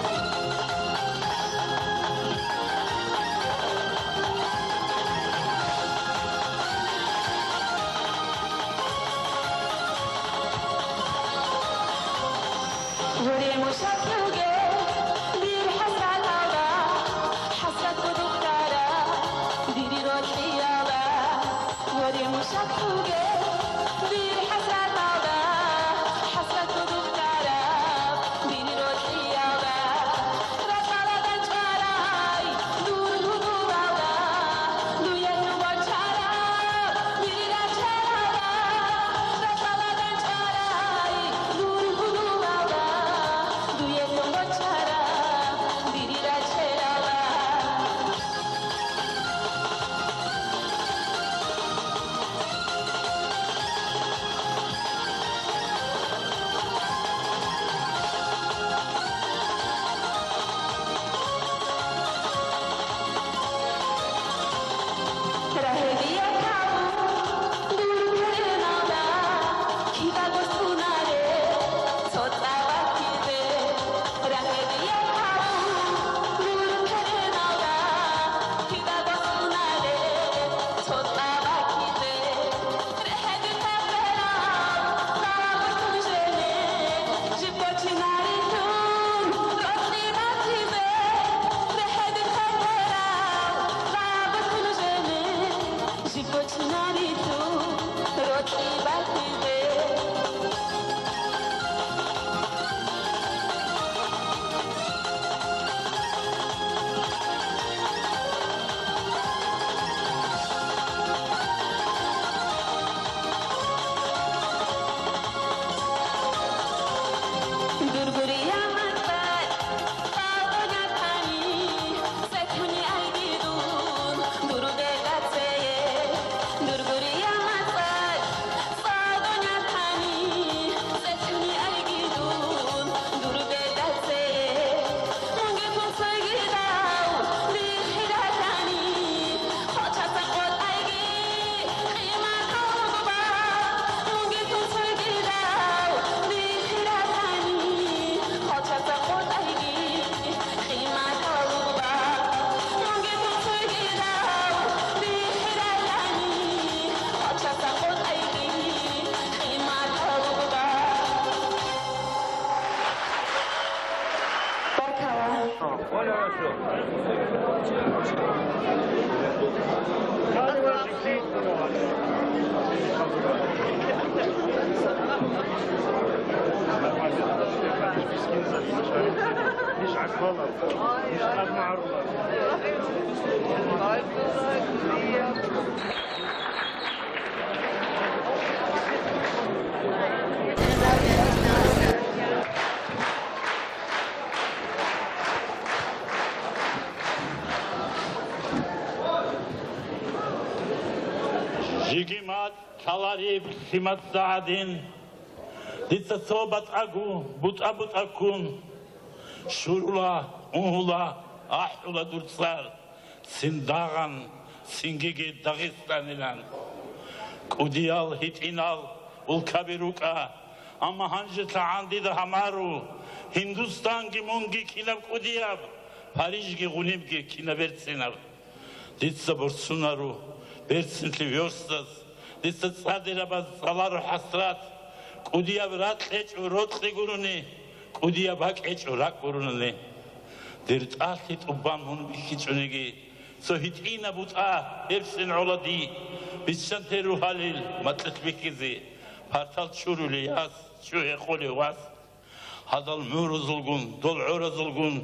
Жиги мацӀ лъалареб лъимаца гӀадин, дица цо батӀаго бутӀа-бутӀа ккун, щурула, унгьула, ахӀула дур цӀар. Цин дагъан, цинги Дагъистанилан. КӀудиял гьитӀинал улкаби рукӀа, Амма гьанже лъагӀан дида гьамару, Гьиндустанги мунги кинаб кӀудияб, Парижги гъунибги кинаб берцинаб. Дица борцунару берцинлъи вёрсаз, дица цӀадирабаз цӀалару хӀасрат, кӀудияб ракь гьечӀо рокьи гурони, кӀудияб бакӀ гьечӀо ракӀ гурони. Дир тӀалъи тӀубан мун бихьичӀониги, цо гьитӀинаб бутӀа гьебсин гӀола ди, биччанте рухӀалил макьилъ бихьизе, партал чурулей яс, чу гьекъолев вас. Гьадал мурузулгун, дол гӀоразулгун,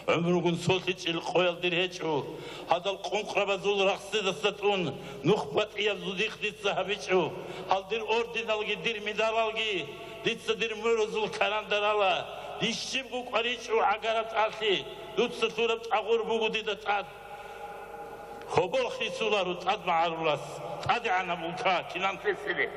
гӀумругун солъичӀел къоял дир гьечӀо. Гьадал къункърабазул рахсидаса тун нух батӀияб зудихъ дица гьабичӀо. Гьал дир орденалги, дир медалалги дица дир мурузул карандарала. Дищибго кӀваричӀо гӀагараб тӀалъи, дуца лъураб тӀагъур буго дида тӀад. Гьобол хисуларо тӀад магӀарулас, тӀадегӀанаб улка кинан тесиле.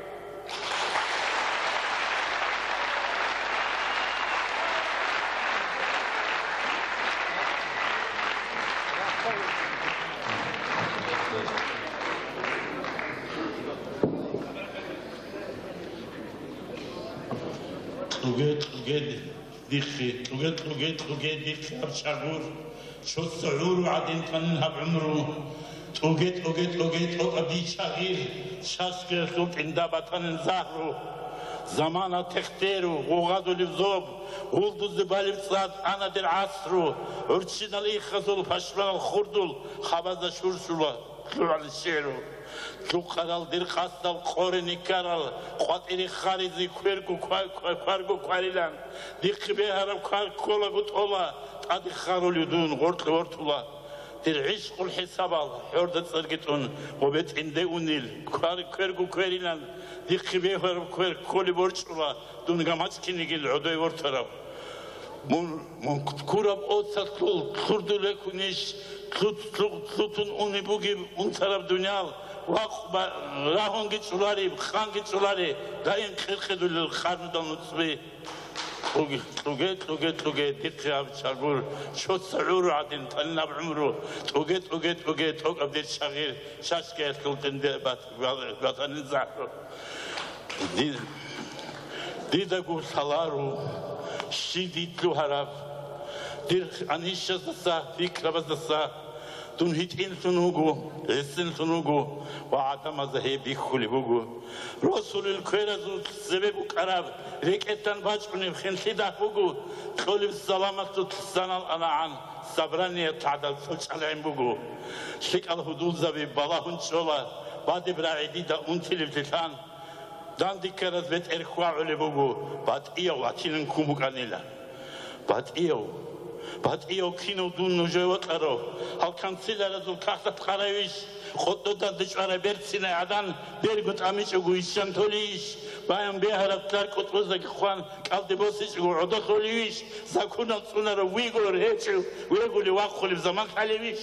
Кьуге, кьуге, дихъе, кьуге, кьуге, кьуге, дихъе гьаб чагъур, чоца гӀуру гӀадин тӀанин гьаб гӀумру. ТӀуге, тӀуге, тӀуге, тӀокӀаб дий чагъир, чашкиялъул тӀинда батанин загьру. Замана техтеру, гъугъадулев зоб, гъулдузе балеб цӀад ана дир гӀасру, гӀурччинал иххазул пашманал хурдул хабазда шуршула лъугӀал шигӀру. Лъукъарал дир къасдал къоре никарал, къватӀире харизе кверго ква-, ква-, кварго кварилан, дихъе бегьараб квар кколаго тӀола, тӀаде харулев дун гъоркье вортула. Дир гӀишкъул хӀисабал хӀорда цӀарги тӀун, гъобе тӀинде унел квар кверго кверилан, дихъе бегьараб квер кколеб борчӀула, дун гамачӀ кинигил гӀодой вортараб. Мун, мун ккураб оцалъул лъурдуле кунищ, лъут-, лъу-, лъутун уни бугеб унтараб дуниял, вакъ ба-, рагьунги чӀолареб, ханги чӀоларе, даим кьиркьедулел къарнудал нуцӀби. Кьуге, кьуге, кьуге, кьуге, дихъе гьаб чагъур, чоца гӀуру гӀадин тӀанин гьаб гӀумру, тӀуге, тӀуге, тӀуге, тӀокӀаб дир чагъир, чашкиялъул тӀинде бат-, бат-, батанин загьру. Ди-, дидаго лъаларо, щиб дид лъугьараб, дир анищаздаса, пикрабаздаса, дун гьитӀинлъун вуго, гӀисинлъун вуго ва гӀадамазда гьеб бихьулеб буго. Росулел кверазул цебе букӀараб, рекӀелъан бачӀунеб хинлъи дагь буго, кьолеб саламалъул санал анагӀан, собраниялъ гӀадал цо чӀалгӀин буго. ЛъикӀал гьудулзаби балагьун чӀола, бадиб рагӀи дида унтилеблъилъан. Дандекараз бетӀер хьвагӀулеб буго, батӀияв ватилан ккун букӀанила. БатӀияв, батӀияв кинав дун нужее вокьарав, гьал канцелярзул кагътат къаравищ, къотӀоданде чӀвараб берцинай гӀадан берго тӀамичӀого ищан толейищ, баян бегьараб лъар кӀутӀруздаги хъван кӀалде босичӀого гӀодо лъолевищ, законал цӀунарав вигор гьечӀев вегулев вахъулеб заман лъалевищ?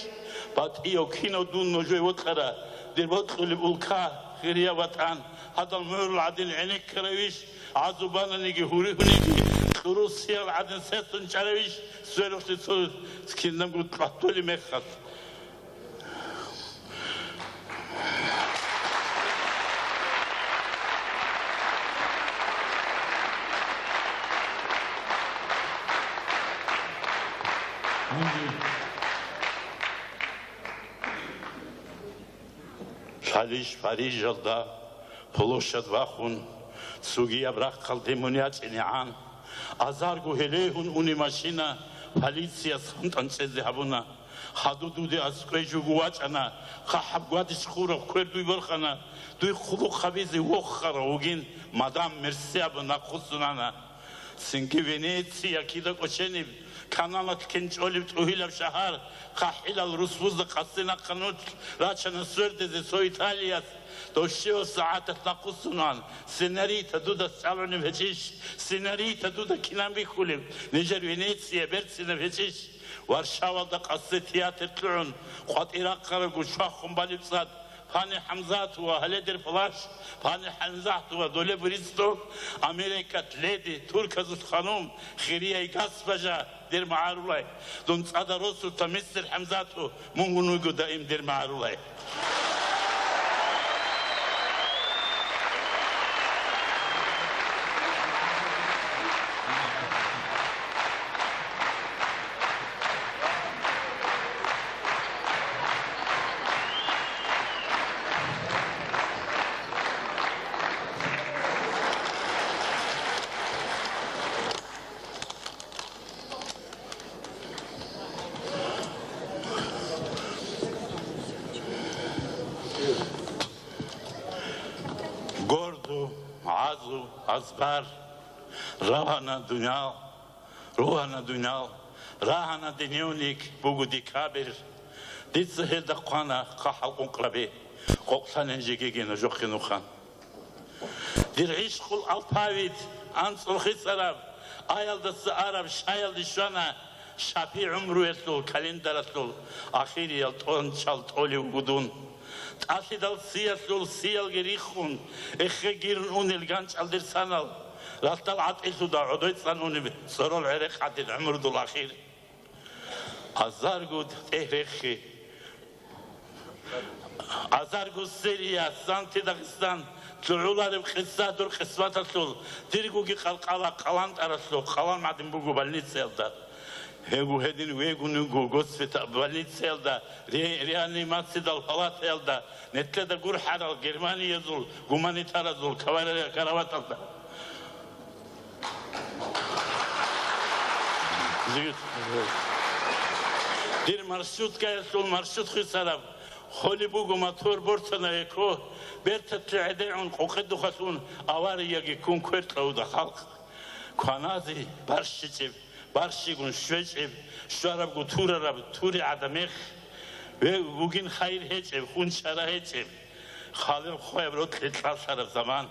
БатӀияв кинав дун нужее вокьара, дир бокьулеб улка, хирияв ватӀан, гьадал мугӀрул гӀадин гӀенеккаравищ, гӀазубананиги гьуригьуниги, кьурусиял гӀадин сецун чӀаравищ, сверухълъи цо кинабго кьватулеб мехалъ? Лъалищ Парижалда площадь вахун, цогияб рахъалде мун ячӀинегӀан, азарго гьелегьун уни машина, полицияс хантӀан чӀезе гьабуна. Хадув дуде аскӀвей жугу вачӀана, хъахӀаб гвадич хураб квер дуй борхана, дуй хъулухъ гьабизе вохарав вугин, мадам Мерси абун нахъвуссун ана. Цинги Венеция кида кӀочениб, каналалъ кин чӀолеб тӀугьилаб шагьар, хъахӀилал русбузда къасде нахъа нуц рачана свердезе цо Италияс, дов щивав сагӀаталъ нахъвуссунан, сценарийта дуда чӀалгӀунеб гьечӀищ, сценарийта дуда кинан бихьулеб, нижер Венеция берцинаб гьечӀищ? Варшавалда къасде театр лъугӀун, къватӀир рахъарабго чвахун балеб цӀад, Пани ХӀамзатова, гьале дир плащ, Пани ХӀамзатова, доле бристок, Америкат леди, турказул ханум, хирияй госпожа, дир магӀарулай. Дун цӀада росулъа, мистер ХӀамзатов, мун вуго даим дир магӀарулай. Гордо, гӀазу, азбар, рагьана дунял, ругьана дунял, рагьана дневник, буго декабрь. Дица гьелда хъвана хъахӀал къункърабе, къокълъанин жеги нужехъе нухан. Дир гӀишкъул алпавит анцӀрухъицараб, аялдаса араб шаялде щвана, шапи гӀумруялъул календаралъул ахириял тӀончал тӀолев вуго дун. ТӀалъидал сиялъул сиялги риххун, эхе гирун унел ганчӀал дир санал, ралъдал гӀатӀилъуда гӀодой цӀан унеб цӀорол гӀерекъадин гӀумрудул ахир. Азарго тӀегь рехи. Азарго серия, Санти Дагъистан, лъугӀулареб къисса дур къисматалъул, диргоги къалкъала къалан тӀаралъул, къалан гӀадин буго больницаялда. Гьего гьедин вегун вуго госпитал, больницаялда, ре-, реанимациядал палатаялда, нилъеда гурхӀарал германиязул гуманитаразул кавара-, караваталда. Дир маршруткаялъул маршрут хисараб, холеб буго мотор бортана эко, берталъе гӀедегӀун къокъедухъалъун аварияги ккун квер кьавуда халкъ. Кваназе барщичӀеб, барщигун щвечӀеб, щварабго турараб тури гӀадамех, ве-, вугин хайир гьечӀеб, хун чара гьечӀеб, халев хъваяб рокьи кьалъараб заман.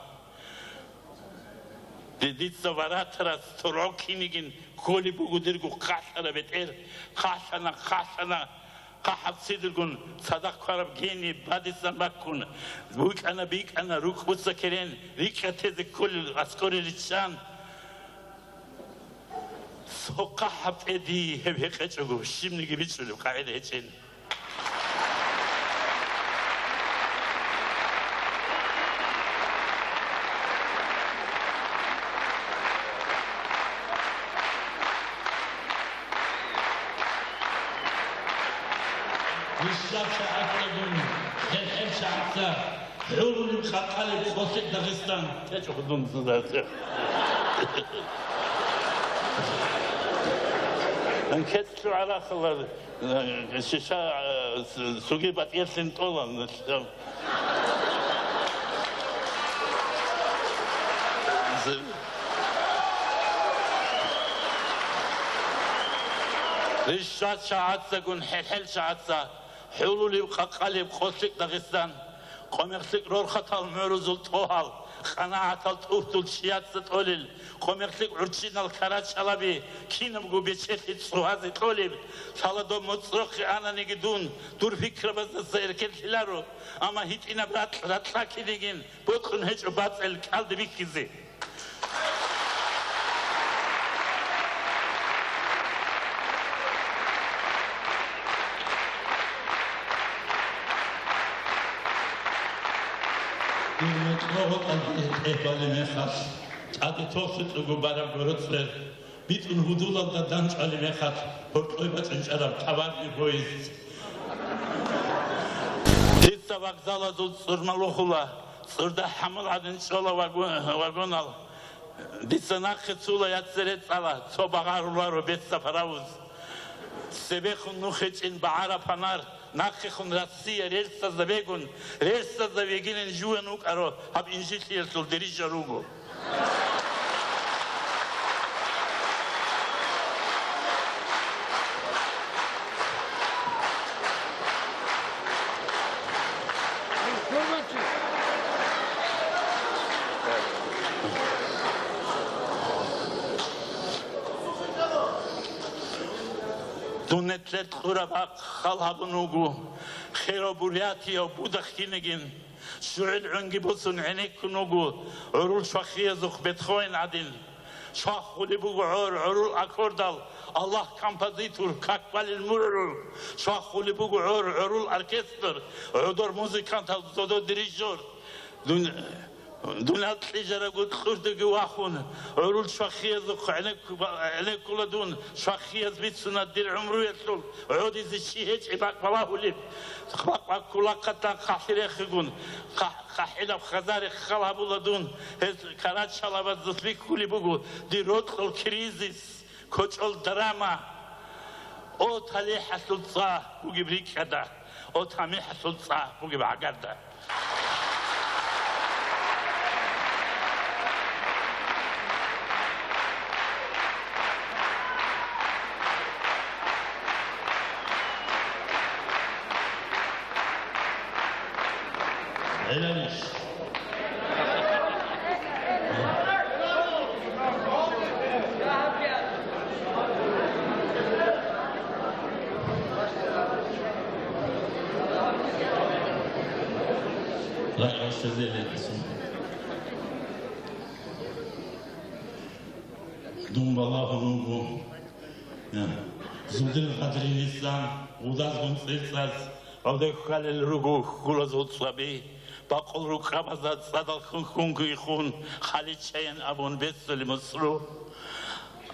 Ди-, дица варатарас торгӀо кинигин кколеб буго дирго хъалъараб бетӀер. Хъалъана, хъалъана, хъахӀаб цидиргун цадахъ квараб гени бадисан баккун, букӀана-бикӀана, рукӀбуца керен, рикӀкӀад тезе кколел аскӀоре риччан. Цо хъахӀаб тӀеди гьеб гьекъечӀого, щибниги бичӀчӀулеб къагӀида гьечӀин. Вишаб шагьатдагун, хӀерхӀел шагьатда, хӀурулеб къакъалеб къосеб Дагъистан. ТӀечӀо худун сузарте. Анкет лъугӀарахъала, э, шиша, э, с-, суги батӀиялъин тӀолан. Ришшат шагьатдагун, хӀерхӀел шагьатда, хӀурулеб къакъалеб къосеб Дагъистан. КъомехлъикӀ рорхатал мугӀрузул тӀогьал, къанагӀатал тӀухьдул чияца тӀолел, къомехлъикӀ гӀурччинал карачалаби кинабго бечелъи цӀугьазе кьолеб, лъала доб моцӀрохъе ананиги дун, дур пикрабаздаса эркенлъиларо, амма гьитӀинаб ракь ракьа кинигин бокьун гьечӀо бацӀел кӀалдиб бихьизе. Дир мекъо гьоркьалде тӀехь балеб мехалъ, тӀаде тохлъичӀого бараб гороцӀер, битӀун гьудулалда данчӀвалеб мехалъ, гьоркьой бачӀинчӀараб товарный поезд. Дица вокзалазул цӀур малухула, цӀурда хӀамал гӀадин чӀола вагон-, вагонал. Дица нахъе цула, я цере цӀала, цо багъаруларо бесса паравуз. Цебехун нух гьечӀин багӀараб панар, нахъехун Россия рельсазда вегун, рельсазда вегинин жугьун вукӀаро гьаб инжитлъиялъул дирижер вуго. Дун нилъер кьураб бакъ хал гьабун вуго, херав бурятияв будахъинигин, щугӀил гӀунги босун гӀенеккун вуго, гӀурул швахиязухъ Бетховен гӀадин. Швахулеб буго гӀор, гӀурул аккордал, Аллагь композитор, как балел мугӀрул. Швахулеб буго гӀор, гӀурул оркестр, гӀодор музыкантал, зодо дирижер. Дун-, дунал кьижарабго кьурдаги вахун, гӀурул швахиязухъ гӀенекку-, гӀенеккула дун, швахияз бицуна дир гӀумруялъул гӀодизе чи гьечӀеб бакӀ балагьулеб. Бакъ-баккулахъатан хъахӀи рехигун, хъа-, ХъахӀилаб хазари хал гьабула дун, гьез карачалабаздас бихьулеб буго дир рокьул кризис, кочӀол драма. О, талихӀалъул цӀа бугеб рикӀкӀада, о, тамихӀалъул цӀа бугеб гӀагарда. Дун балагьун вуго, я, зундил гъадрилисан, гъудазгун цӀерцӀаз, гьавде хьвалел руго хьулазул цӀаби, бакъул рукъабазда цӀадал хьун-хьунги ихун, хъали чаян абун беццулеб муцӀру.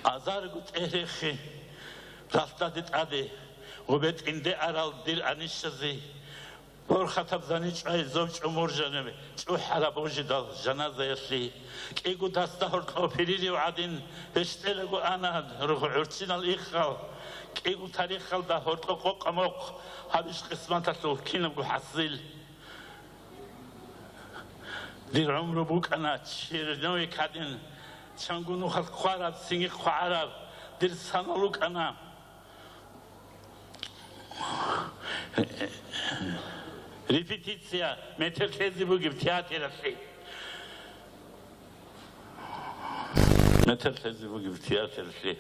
Азарго тӀерехи, ралъдаде тӀаде, гъубе тӀинде арал дир анищазе, борхатаб зани чӀвай зоб чӀумур жаниб чӀухӀараб божидал жаназаялъе, кӀиго дасда гьоркьоб пиририв гӀадин, гьештӀелаго ана ругъ гӀурччинал иххал, кӀиго тарихалда гьоркьоб къокъ-къамохъ гьабищ къисматалъул кинабго хӀасил. Дир гӀумру букӀана черновик гьадин, чанго нухалъ хъвараб, цинги хъвагӀараб дир санал рукӀана. Репетиция, метер лъезе бугеб театралъе. Метер лъезе бугеб театралъе.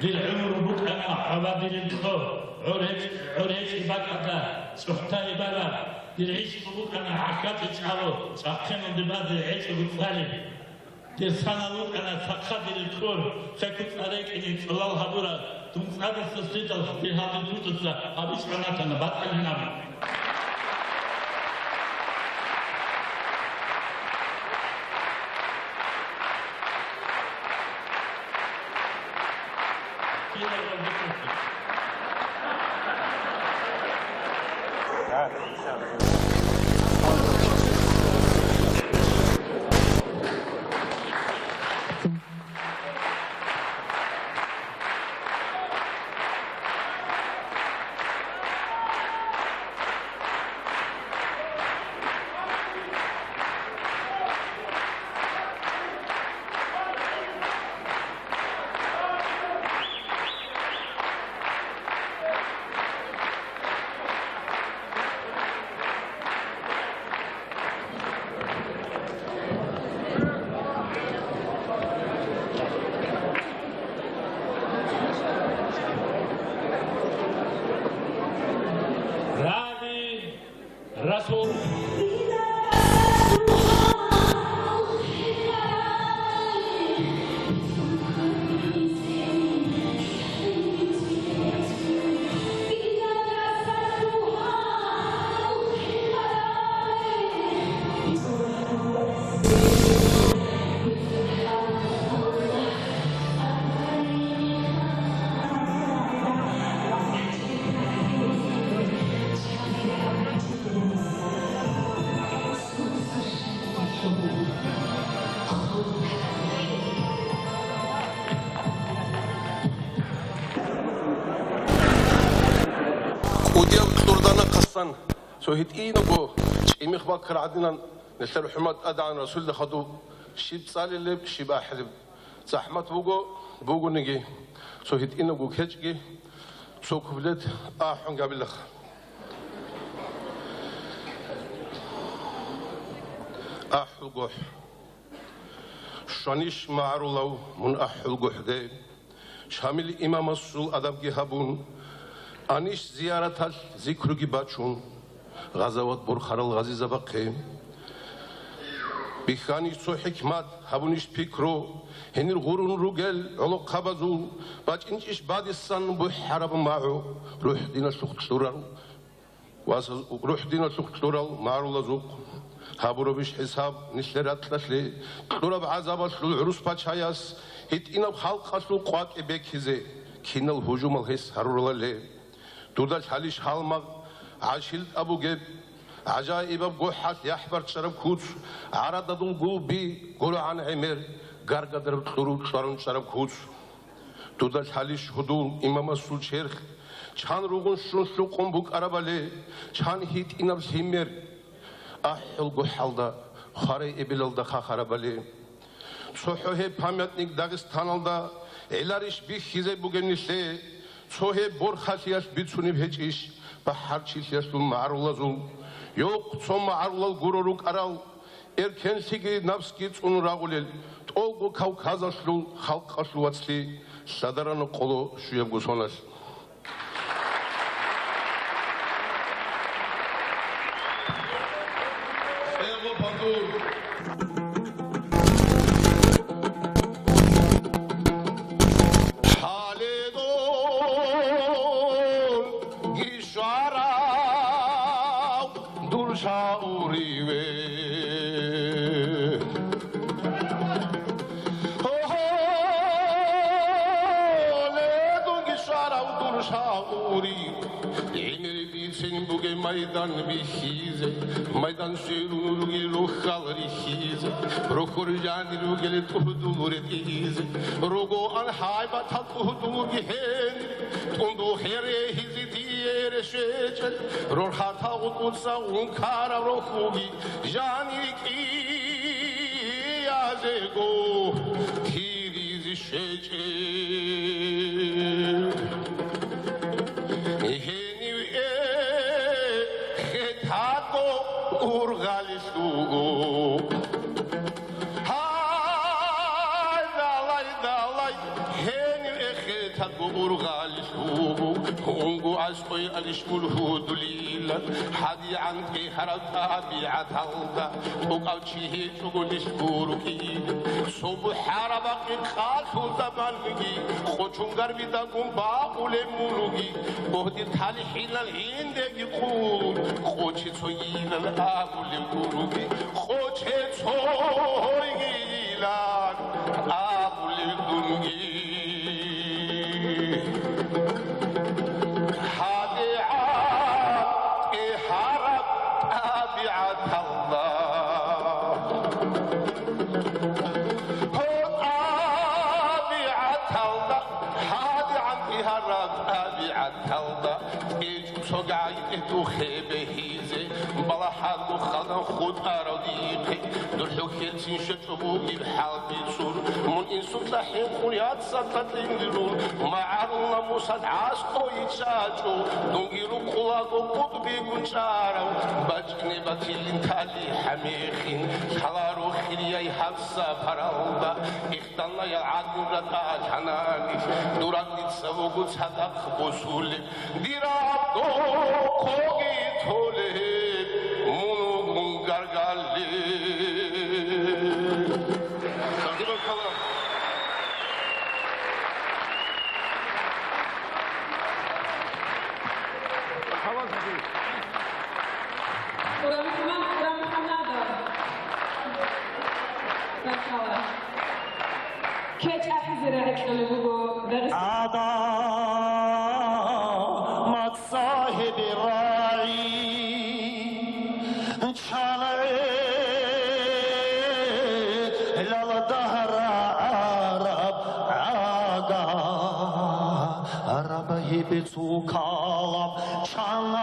Дир гӀумру букӀана гьабадирил кьо, гӀур гьечӀ-, гӀур гьечӀеб бакӀалда чӀухӀтай бараб, дир гӀишкъу букӀана гӀахьалчӀи чӀалу, чӀахъеналде базе гӀечӀого цӀалеб. Дир санал рукӀана цахъа дирил кьур, цехьу цӀар рекӀине цӀолал гьабураб, дун цӀадаса сидал дир гьалдин тутуца гьабичӀо натана батӀалъин абун. Рагъи Расул. КӀудияв кьурдана хъасан, цо гьитӀинабго чӀимих баккар гӀадинан, нилъер хӀурмат тӀадегӀан Расулда хадуб, щиб цӀалилеб, щиб ахӀилеб. ЗахӀмат буго, бугониги, цо гьитӀинабго кечӀги, цо куплет ахӀун габилаха. АхӀул гохӀ. Щванищ магӀарулав мун ахӀул гохӀде, Шамил имамасул адабги гьабун, анищ зияраталъ зикруги бачун, гъазават борхарал гъазизабахъе. Бихьанищ цо хӀикмат, гьабунищ пикру, гьенир гъурун ругел гӀолохъабазул, бачӀинчӀищ бадисан бухӀараб магӀу, рухӀ диналъухъ кьурал, ва рухӀ диналъухъ кьурал магӀарулазухъ. Гьабурабищ хӀисаб нилъер ракьалъе, кьураб гӀазабалъул гӀурус пачаяс гьитӀинаб халкъалъул къвакӀи бекизе, кинал гьужумал гьес гьаруралале. Дуда лъалищ гьалмагъ гӀашилтӀа бугеб, гӀажаибаб гохӀалъ яхӀбарчӀараб куц, гӀарададул гулби гурогӀан гӀемер, гаргадараб кьуру чӀварун чӀараб куц. Дуда лъалищ гьудул имамасул черх, чан ругъун щун лъукъун букӀарабали, чан гьитӀинаб лъимер, ахӀул гохӀалда, хварай эбелалда хахарабали. ЦохӀо гьеб памятник Дагъистаналда гӀеларищ бихьизе бугеб нилъее, цо гьеб борхалъиялъ бицунеб гьечӀищ бахӀарчилъиялъул магӀарулазул? Йохъ цо магӀарулал гуро рукӀарал, эркенлъиги напсги цӀун рагъулел, тӀолго Кавказалъул халкъалъул вацлъи. Лъадарана къоло щуябго соналъ. Гьале дунги щварав дур шагьуриве. Гьале дунги щварав дур шагьурив. ГӀемер бицен бугеб майдан бихьизе, майдан сверун ругел рохьал рихьизе, рохьор жанир ругел тӀугьдул ретӀизе, рогоан гьайбатал тӀугьдул бихьен, тӀундул хӀерехизе дие решечӀел, рорхатал гъутӀуца ункараб рохьуги, жанир кӀиязего тиризе щвечӀел. Гьенив эхетаго ургъалилъугу. Гьай, далай, далай, гьенив эхетаго ургъалилъугу. Унго аскӀой алищ мургьудулилан, гьадигӀан тӀехьараб тӀабигӀаталда тӀокӀав чи гьечӀого нилъ гуркӀи. Цо бухӀараб бакъи къалъулда банги, къочон гарбидагун бакъулеб муруги, гьодир талихӀилал гӀиндеги къулун, къоче цойилан абулеб гуруги, къоче цойилан абулеб дунги. ГьадигӀан тӀехьараб тӀабигӀаталда. Гьо, тӀабигӀаталда, гьадигӀан тӀехьараб тӀабигӀаталда. ТӀечӀо цогай тӀедухъе бегьизе, балагьаго ханан хутӀарав дихъе, духӀухъе цин щвечӀо бугеб хӀалбицун, мун инсулъа хӀинкъун яцалда кьиндирун, магӀарул намусалъ гӀаскӀой чӀачӀо, дунги рукъулаго къутӀбигун чӀарав, бачӀине батилин талихӀ гьамехин, лъаларо хирияй гьаб сапаралда, ихтанлъаял гӀадин ратӀалъананилъ, дуран дица вуго цадахъ босулеб. Дир аб дохъоги толеб мун вугун гаргалли. Къурамухьмад Къурамухьамадов. Бакала. КечӀахӀизе рагӀи кьолеб буго Дагъист- Гьадамат сахӀиби рагӀи, чан гӀелалда гьарараб гӀага. Араб гьеб цукалаб, чан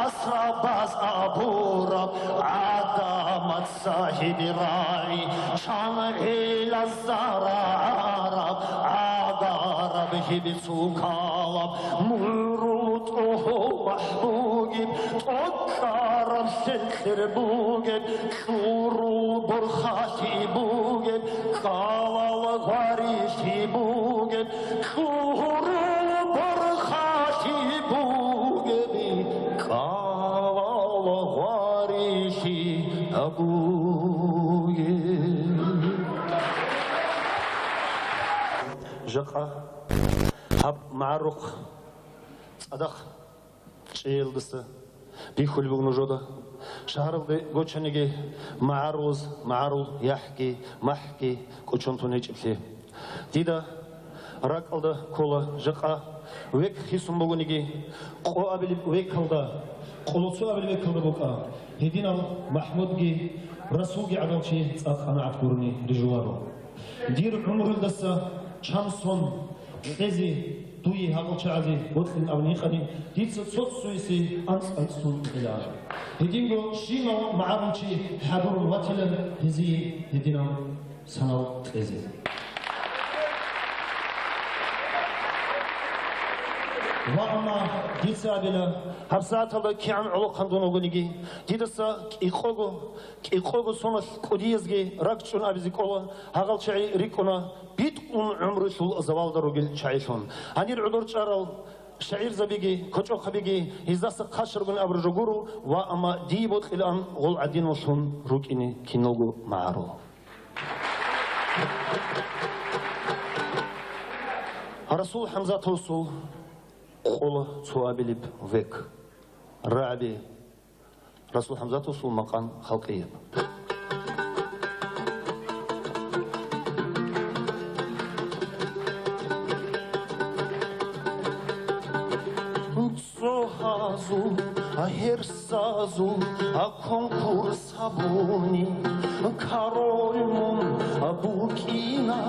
асрабаз абураб, гӀадамат сахӀиби рагӀи, чан гӀелаз зарараб, гӀагараб гьеб цукалаб, мурул тӀогьол бахӀ бугеб, тӀокӀкӀараб лъелкъер бугеб, кьурул борхалъи бугеб, кӀалал гъварилъи бугеб, кьурул борхалъи бугеб, кӀалал гъварилъи бугеб. Жакъа гьаб магӀарухъ цадахъ чӀеялдаса бихьулеб буго нужеда. Шагьаралде гочаниги магӀарулаз, магӀарул яхӀги, махӀги кӀочон тун гьечӀеблъи. Дида ракӀалда ккола жакъа век хисун бугониги, къо абилеб векалда, къолоцо абилеб векалда букӀа, гьединав МахӀмудги Расулги гӀадал чи цӀакъ къанагӀат гурони рижуларо. Дир гӀумруялдаса чан сон кьезе дуе гьабал чагӀазе бокьилин абун гьикъани, дица цо-цоясе анцӀ-анцӀцун кьела. Гьединго щинал магӀарулчи хӀадурун ватилан гьезие гьединал санал кьезе. Ва амма Дица абила, гьабсагӀаталда кигӀан гӀолохъан дун вугониги, дидаса кӀикъого, кӀикъого соналъ кӀудиязги ракӀчӀун абизе кӀола, гьагъал чагӀи рикӀкӀуна битӀун гӀумрулъул завалда ругел чагӀилъун. Гьанир гӀодор чӀарал шагӀирзабиги, кочӀохъабиги гьездаса хъащаргун абураб жо гуро, ва амма дие бокьилаан гъол гӀадиналлъун рукӀине киналго магӀарул. Расул ХӀамзатовасул къола цо абилеб век. РагӀаби Расул ХӀамзатовасул макъан халкъияб. Цо гьазул, гьерсазул конкурс гьабуни, король мун букӀина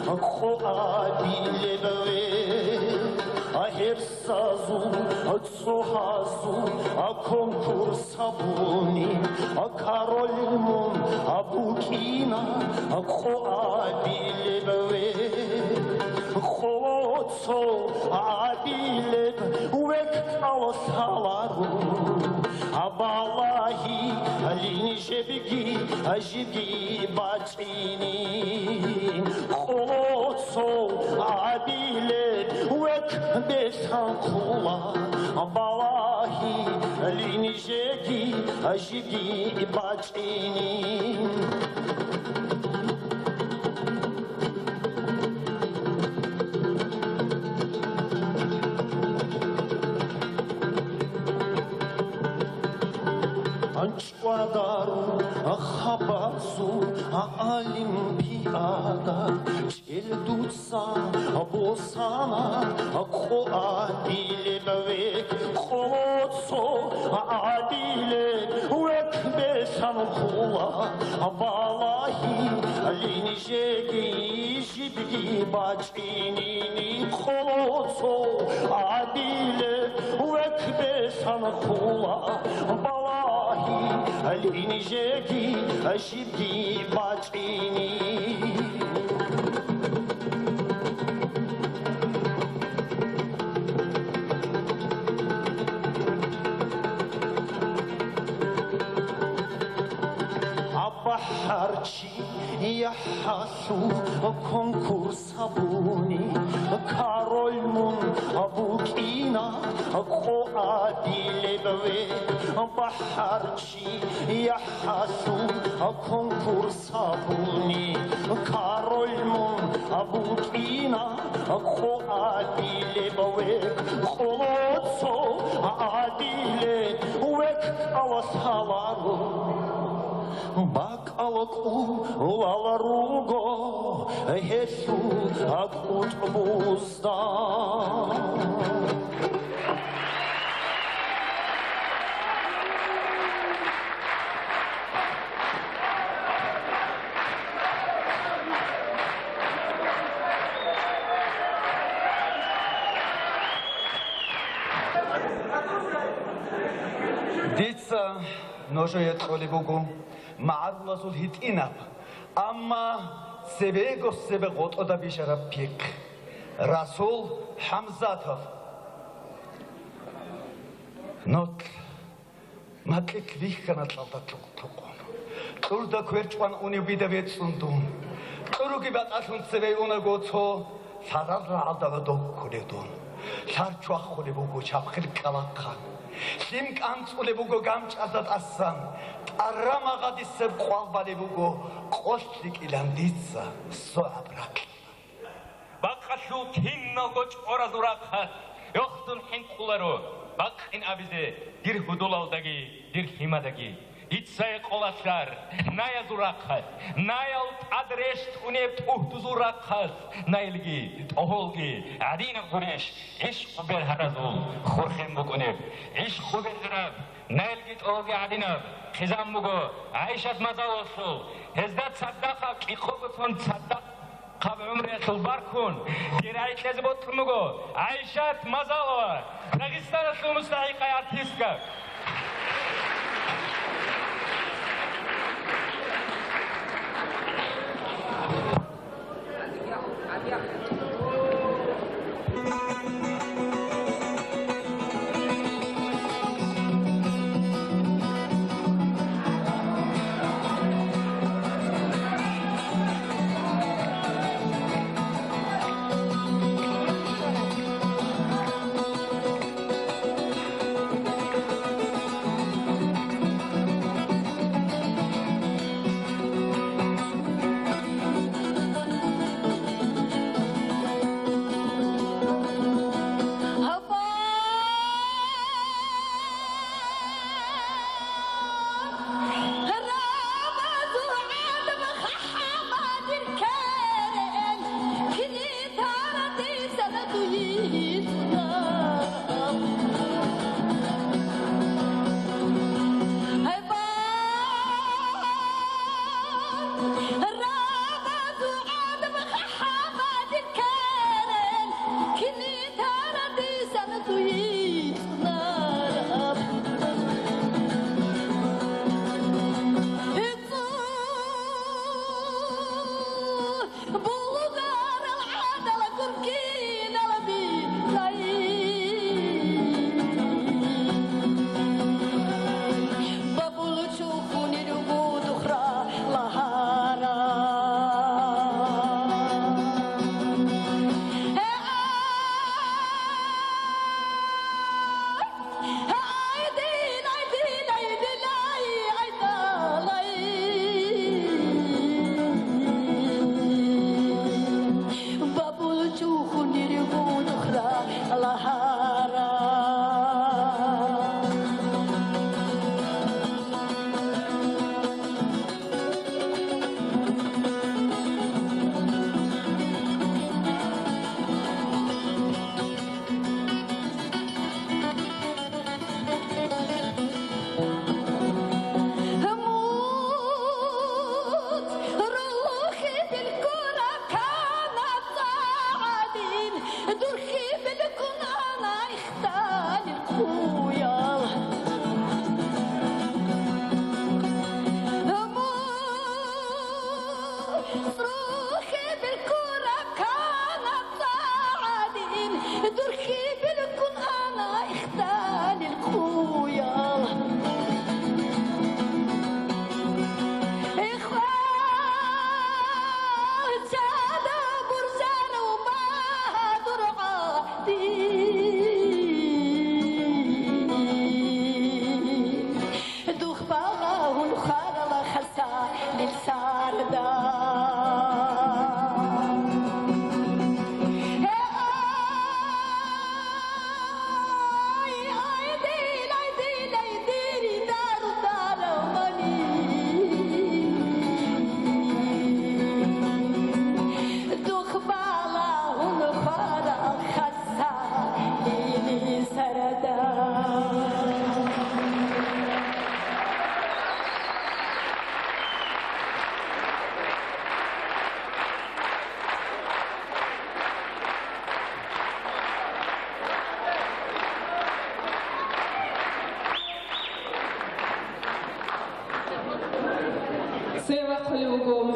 къо абилеб век. Гьерсазул, цо гьазул конкурс гьабуни, король мун букӀина къо абилеб век. Къо цо абилеб век кӀалъаларо, балагьи лин жебги, жибги бачӀинин. Къо цо абилеб век бетанхъула, балагьи лин жеги, жибги бачӀинин. ЧӀвадару хабазул олимпиада, чӀел дуца босана къо абилеб век. Къо цо абилеб век бетанхъула, балагьи лин жеги, жибги бачӀинин. Къо цо абилеб век бетанхъула, балагьи лин жеги, жибги бачӀинин. БахӀарчи яхӀалъул конкурс гьабуни, король мун букӀина къо абилеб век. БахӀарчи яхӀалъул конкурс гьабуни, король мун букӀина къо абилеб век. Къо цо абилеб век кӀалъаларо, бакӀал кӀулал руго гьелъул кӀутӀбузда. Дица нужее кьолеб буго магӀарулазул гьитӀинаб, амма цебего цебе гъотӀода бижараб пихъ. Расул ХӀамзатов. Ноль. Макьилъ рихьана кьалда кьукъ-кьукъун. Кьурда квер чӀван унев бида вецӀцӀун дун. Кьуруги батӀалъун цевей унаго цо лъарал рагӀалда гӀодов кколев дун. Лъар чвахулеб буго чабхил кӀкӀалахъан. Лъим кӀанцӀулеб буго гамчӀазда тӀасан. ТӀарамагъадисеб къвал балеб буго къолъ рикӀкӀилан дица согӀаб ракь. Бакъалъул киналго чӀоразул рахъалъ, ёхсун хӀинкъуларо, бакъин абизе дир гьудулалдаги, дир лъимадаги. Дица гьекъолалъар наязул рахъалъ, наял тӀад рещтӀунеб тӀугьдузул рахъалъ, наялги тӀогьолги гӀадинаб гурищ, гӀишкъу бергьаразул хурхен букӀунеб. ГӀишкъу бергьараб, наялги тӀогьолги гӀадинаб хъизан буго ГӀайшат Мазаловалъул. Гьезда цадахъ кӀикъого цон цадахъ хъаб гӀумруялъул баркун, дир гӀайкьазе бокьун буго ГӀайшат Мазалова, Дагъистаналъул мустахӀикъай артистка.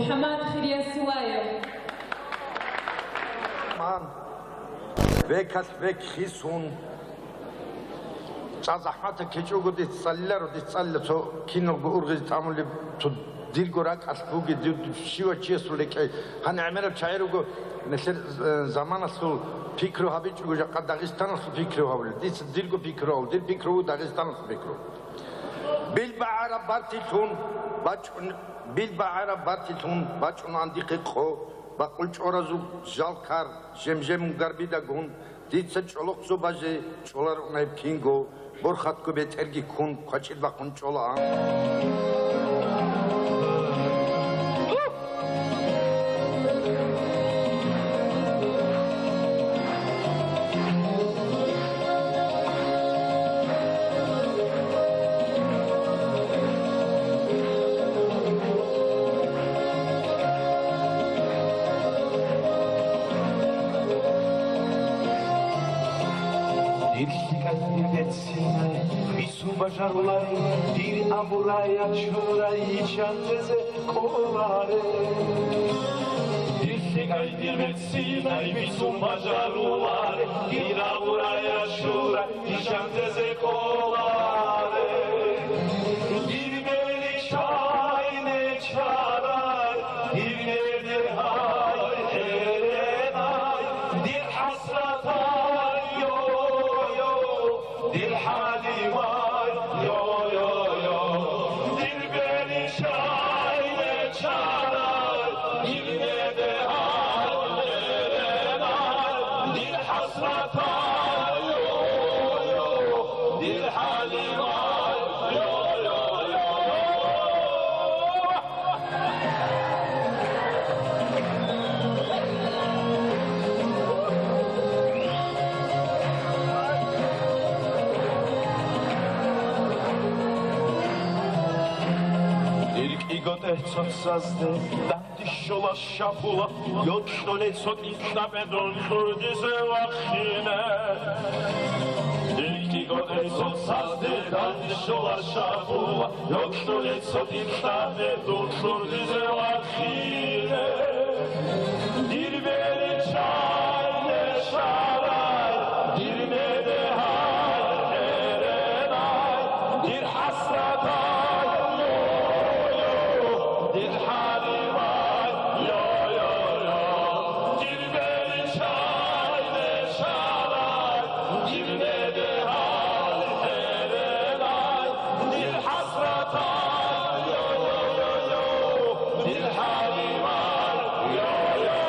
МухӀаммад Хириясуллаев. Ман, векалъ век хисун, чӀа захӀматаб кечӀого дица цӀалиларо, дица цӀалила цо киналго ургъизе тӀамулеб, цо дирго ракӀалъ бугеб, дир щивав чиясул рекӀее. Гьаниб гӀемераб чагӀи руго, нилъер, э, заманалъул пикру гьабичӀого, жакъа Дагъистаналъул пикру гьабулеб. Дица дирго пикру гьабула, дир пикру буго Дагъистаналъул пикру. Бил багӀараб бартилъун бачӀун, бил багӀараб бартилъун бачӀунаан дихъе къо, бакъул чӀоразул жал ккар, жемжемун гарбидагун, дица чӀолохъ зобазе чӀоларунайиб кинго, борхатго бетӀерги ккун, квачӀил бахъун чӀолаан. Дир лъикӀай, дир берцинай, бицун бажарулай, дир абурай ачурай ичантезе кӀоларе. Дир лъикӀай, дир берцинай, бицун бажаруларе, дир абурай ачурай ичантезе кӀоларе. Дир бери чайне чарай, дир недегьай хӀеренай, дир хӀасратай, йо, йо. Дир хӀалимай, йо, йо, йо. Дир беришай, речарай, дир недегьай, хӀеренай, дир хӀасратай, йо, йо. Дир хӀалимай, йо, йо, йо. Дир кӀиго тӀехь цоцазде дандищола шабула, йокьулей цо кӀикьа бедун кьурдизе вахъине. Дир кӀиго тӀехь цоцазде дандищола шабула, йокьулей цо кӀикьа бедун кьурдизе вахъине. Дир беричай нешарай, дир медегьай хӀеренай, дир хӀасратай, йо, йо, дир хӀалимай, йо, йо, йо. Дир беричай нешарай, дир медегьай хӀеренай, дир хӀасратай, йо, йо, йо, йо, дир хӀалимай, йо, йо, йо.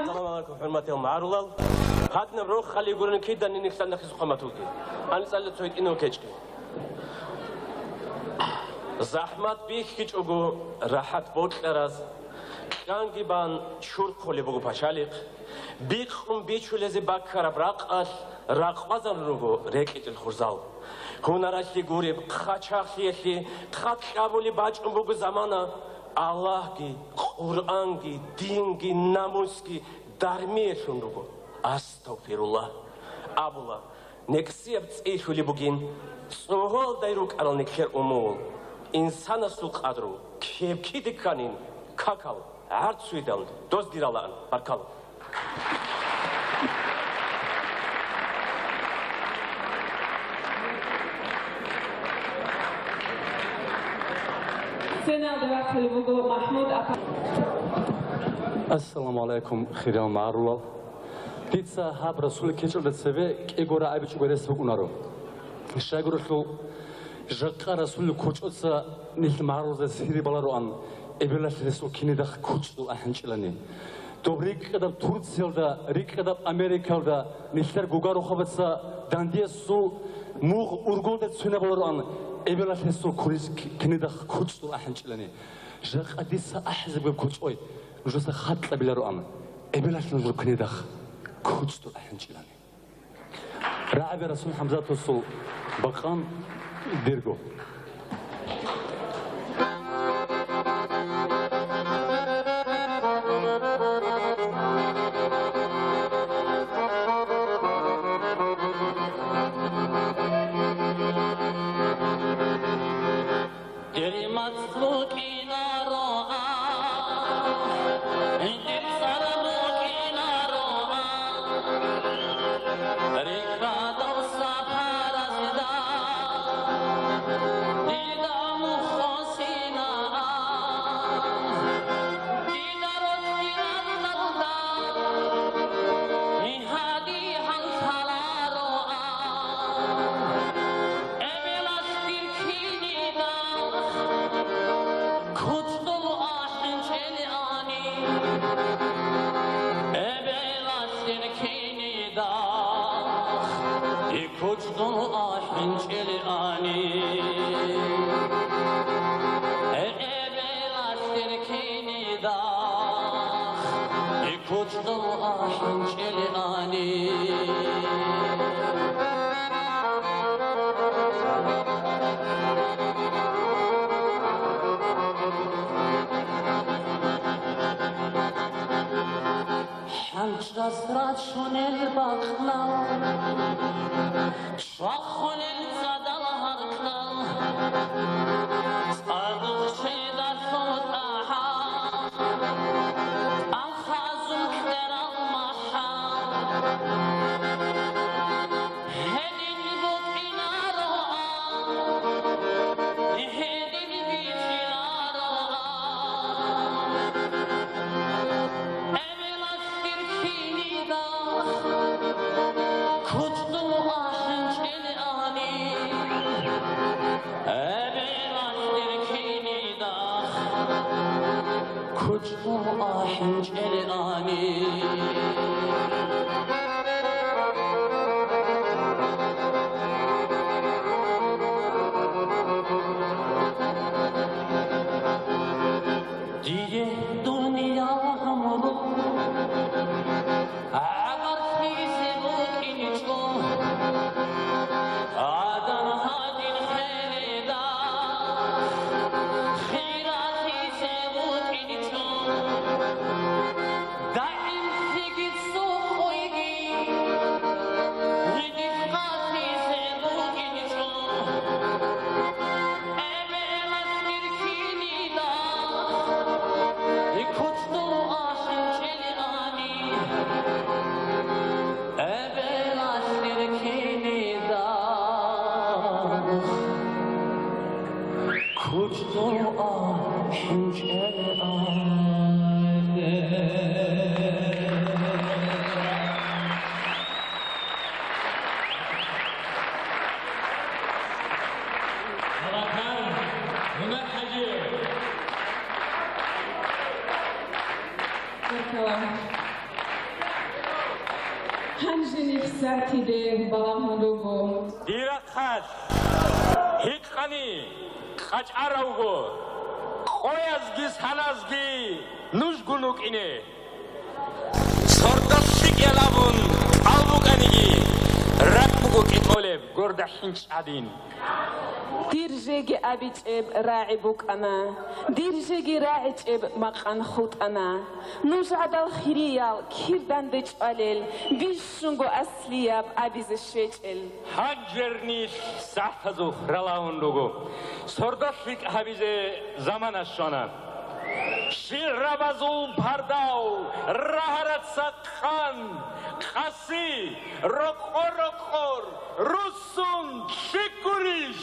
Салам алейкум, хӀурматиял магӀарулал. Гьадинаб рохалил гурони киданиги нилъ нахъе хъван батулги. АнцӀила цо гьитӀинав кечӀги. ЗахӀмат бихьичӀого рахӀат бокьараз, Кьанги бан чурхъулеб буго пачалихъ, бикъун бичулезе баккараб ракъалъ ракъвазарун руго рекӀитӀел хурзал. Гьунаралъе гуреб хъачагълъиялъе хъат кьабулеб бачӀун буго замана, Аллагьги, Къуръанги, динги, намусги дармиялъун руго. Астагъфируллагь! Абула, некӀсияб цӀиялъулеб бугин, цӀогьоялдай рукӀарал нилъер умумул инсанасул къадру ккеб-ккеде кканин, какал гӀарцуйдал доз диралаан. Баркала. Сценалда вахъулеб буго МахӀмуд Апа. Ассаламу гӀалайкум, хириял магӀарулал. Дица гьаб Расулил кечӀолда цебе кӀиго рагӀи бичӀого рес букӀунаро. Щайгурелъул, жакъа Расулил кучӀоца нилъ магӀарулазда сири балароан, эбелалъ гьесул кинидахъ кучӀдул ахӀинчӀилани. Доб рикӀкӀадаб Турциялда, рикӀкӀадаб Америкалда нилъер гуга-рохабаца дандиясул мугъ урголда цвинабулароан, эбелалъ гьесул куниз-, кинидахъ кучӀдул ахӀинчӀилани. Жакъа дица ахӀизаб кучӀой нужеца хатӀ кьабилароан, эбелалъ нужер кинидахъ кучӀдул ахӀинчӀилани. РагӀаби Расул ХӀамзатовасул бакъан дирго. Дир мацӀ букӀинаро, дир цӀар букӀинаро, рихьадал сапаразда дида мухъосина, дида рокъинал далда гьадин гьанкаларо. Эбелалъ дир кинидахъ кучӀдул ахӀинчӀилани. Эбелалъ дир кинидахъ кучӀдул ахӀинчӀилани. Эбелалъ дир кинидахъ кучӀдул ахӀинчӀилани. ХӀанчӀаз рачунел бакълал, чвахулел цӀадал гьаркьал, цӀадахъ чедалъул тӀагьал, тӀалхъазул кьерал махӀал. Гьедин букӀинароан, гьедин бичӀчӀинароан. Эбелалъ дир кинидахъ кучӀдул ахӀинчӀилани. Эбелалъ дир кинидахъ кучӀдул ахӀинчӀилани. Дие дуниял гӀумру гӀагарлъизе букӀинчӀо, Адам гьадин хириял хиралъизе букӀинчӀо, даимлъиги цо къойги гьидихъалъизе букӀинчӀо. Эбелалъ дир кинидахъ кучӀдул ахӀинчӀилани. Эбелалъ дир кинидахъ кучӀдул ахӀинчӀилани. Баркала. Гьанже нилъ сатиде балагьун руго. Дир рахъалъ гьикъани къачӀаравго, къоязги саназги Нужгун вукӀине. Сордослъи кӀел абун кӀал букӀаниги, ракӀ буго кӀитӀолеб горда хӀинчӀ гӀадин. Дир жеги абичӀеб рагӀи букӀана, дир жеги рагӀичӀеб макъан хутӀана. Нуж гӀадал хириял кир данде чӀвалел, бищунго аслияб абизе щвечӀел. Гьанже нилъ сахӀтазухъ ралагьун руго. Сордослъи гьабизе замана щвана. ШигӀрабазул пардав рагьараца къан, къаси, рокъор-рокъор, руссун лъикӀ гурищ?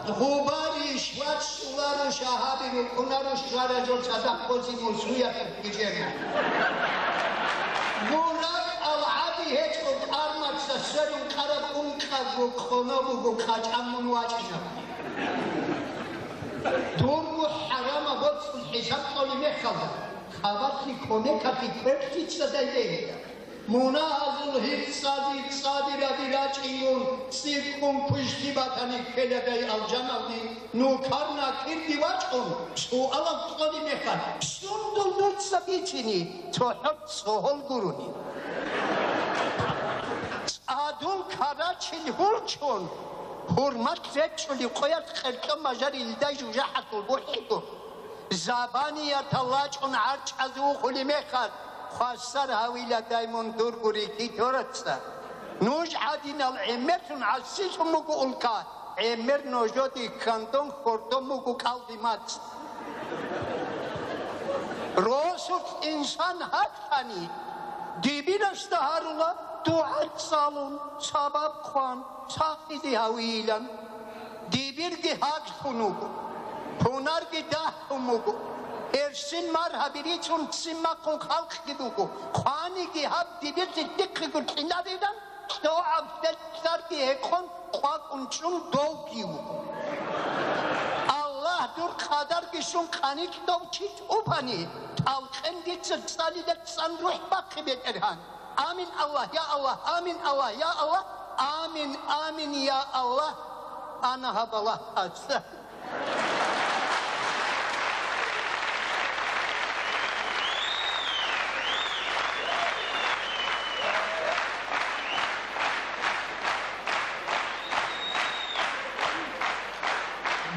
Гъубарищ, вачӀуларо, шагьаби рукӀунаро, щваражо цадахъ боцин мусуятаб кичӀеро. Мурад алгӀаби гьечӀо, тӀармаца сверун къараб ункъазго къоно буго, къачӀан мун вачӀинаб. Дурго хӀарамаб боцӀул хӀисаб кьолеб мехалда, хабалъи кумекалъе квердлъи цӀадай бегьила. Мунагьазул гьирцӀази цӀадираби рачӀингун, цӀикӀкӀун квешлъи батани ккеладай алжаналде, нукар-накирги вачӀун, суалал кьолеб мехалъ, сундул дуца бицини, цохӀо цӀогьол гурони? ЦӀадул карачил гьурчун, гьурмат речӀчӀулеб къоялъ къеркьо мажар илдай жужахӀалъул бухӀиго. Забаниятал лачӀун гӀарчӀазе вухулеб мехалъ, хвасар гьавиладай мун дурго рекетарца. Нуж гӀадинал гӀемерлъун гӀасилъун буго улка, гӀемер нужеде хьандон хьордон буго кӀалдиб мацӀ. Росулъ инсан гьатани, дибирасда гьарула дугӀа цӀалун, сабаб хъван, сахлъизе гьавейилан. Дибирги гьаглъун вуго, пунарги дагьун вуго, гьерсин маргьаби рицун ццин бахъун халкъги буго, хъваниги гьаб дибирлъи дихъего кьинарилан, лъугӀаб лъелъарги гьекъон къвакӀун чӀун довги вуго. Аллагь, дур къадарги щун къаникь дов чи тӀубани, тӀалкъен дица цӀалила цӀан рухӀ бахъе, БетӀергьан. Амин, Аллагь, я Аллагь, амин, Аллагь, я Аллагь, амин, амин, я Аллагь, ана гьаб Аллагь, ацӀа.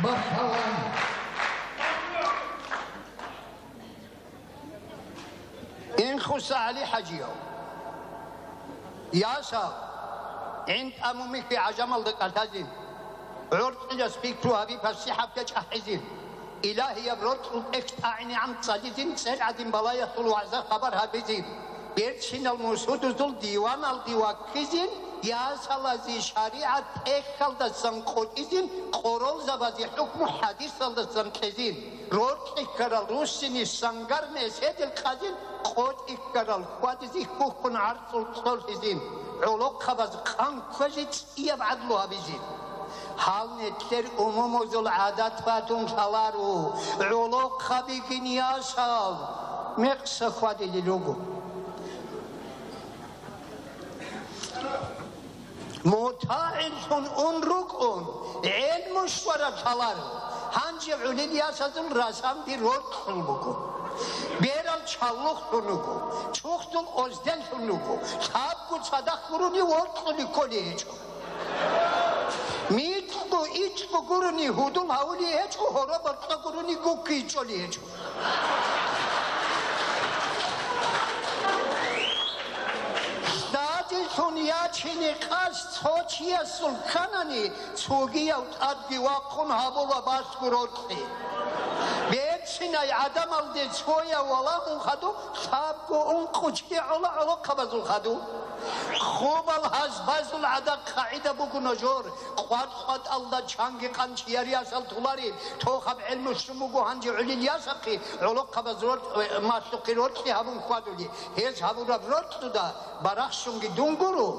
Бахъалан. Инхуса ГӀали-хӀажияв. Ясал, гӀинтӀа мумихьи гӀажамалда кӀалъазин, гӀоркьилас пикру гьаби пасихӀабги чӀахӀизин, илагьияб роркьул тӀехь тӀагӀинегӀан цӀализин, цӀер гӀадин балаялъул вагӀза-хабар гьабизин, берцинал мусудузул диваналде ваккизин, ясалазе шаригӀат тӀехьалдасан къотӀизин, къоролзабазе хӀукму хӀадисалдасан кьезин. Роркьи ккарал руссини сангар меседил къазин, къотӀи ккарал хьвадизе хьухьун гӀарцул цолъизин, гӀолохъабаз къан кквезе цӀияб гӀадлу гьабизин. Гьал нилъер умумузул гӀадат батун лъаларо, гӀолохъабигин ясал мекъса хьвадилел руго. МутагӀиллъун ун рукӀун, гӀелму щвараб лъаларо. Гьанже гӀулил ясазул расамги роркьун буго. Берал чалухълъун руго, чухъдул озделлъун руго, лъабго цадахъ гурони воркьулеб кколей гьечӀо. Микьго ичӀго гурони гьудул гьавулей гьечӀо, гьораб бакьа гурони гуккей чӀолей гьечӀо. Лъадилъун ячине къасд цо чиясул кканани, цогияв тӀадги вахъун гьабула балъго роркьи. Берцинай гӀадамалде цояв валагьун хадуб, лъабго ункъо чи гӀола гӀолохъабазул хадуб. Хубал гьазбазул гӀадат къагӀида буго нужер, къватӀ-къватӀалда чанги къанчияр ясал толареб, тохаб гӀелму щун буго гьанже гӀулил ясахъе, гӀолохъабаз роркь-, малъухъе роркьи гьабун хьвадули, гьез гьабураб роркьуда барахщунги дун гуро,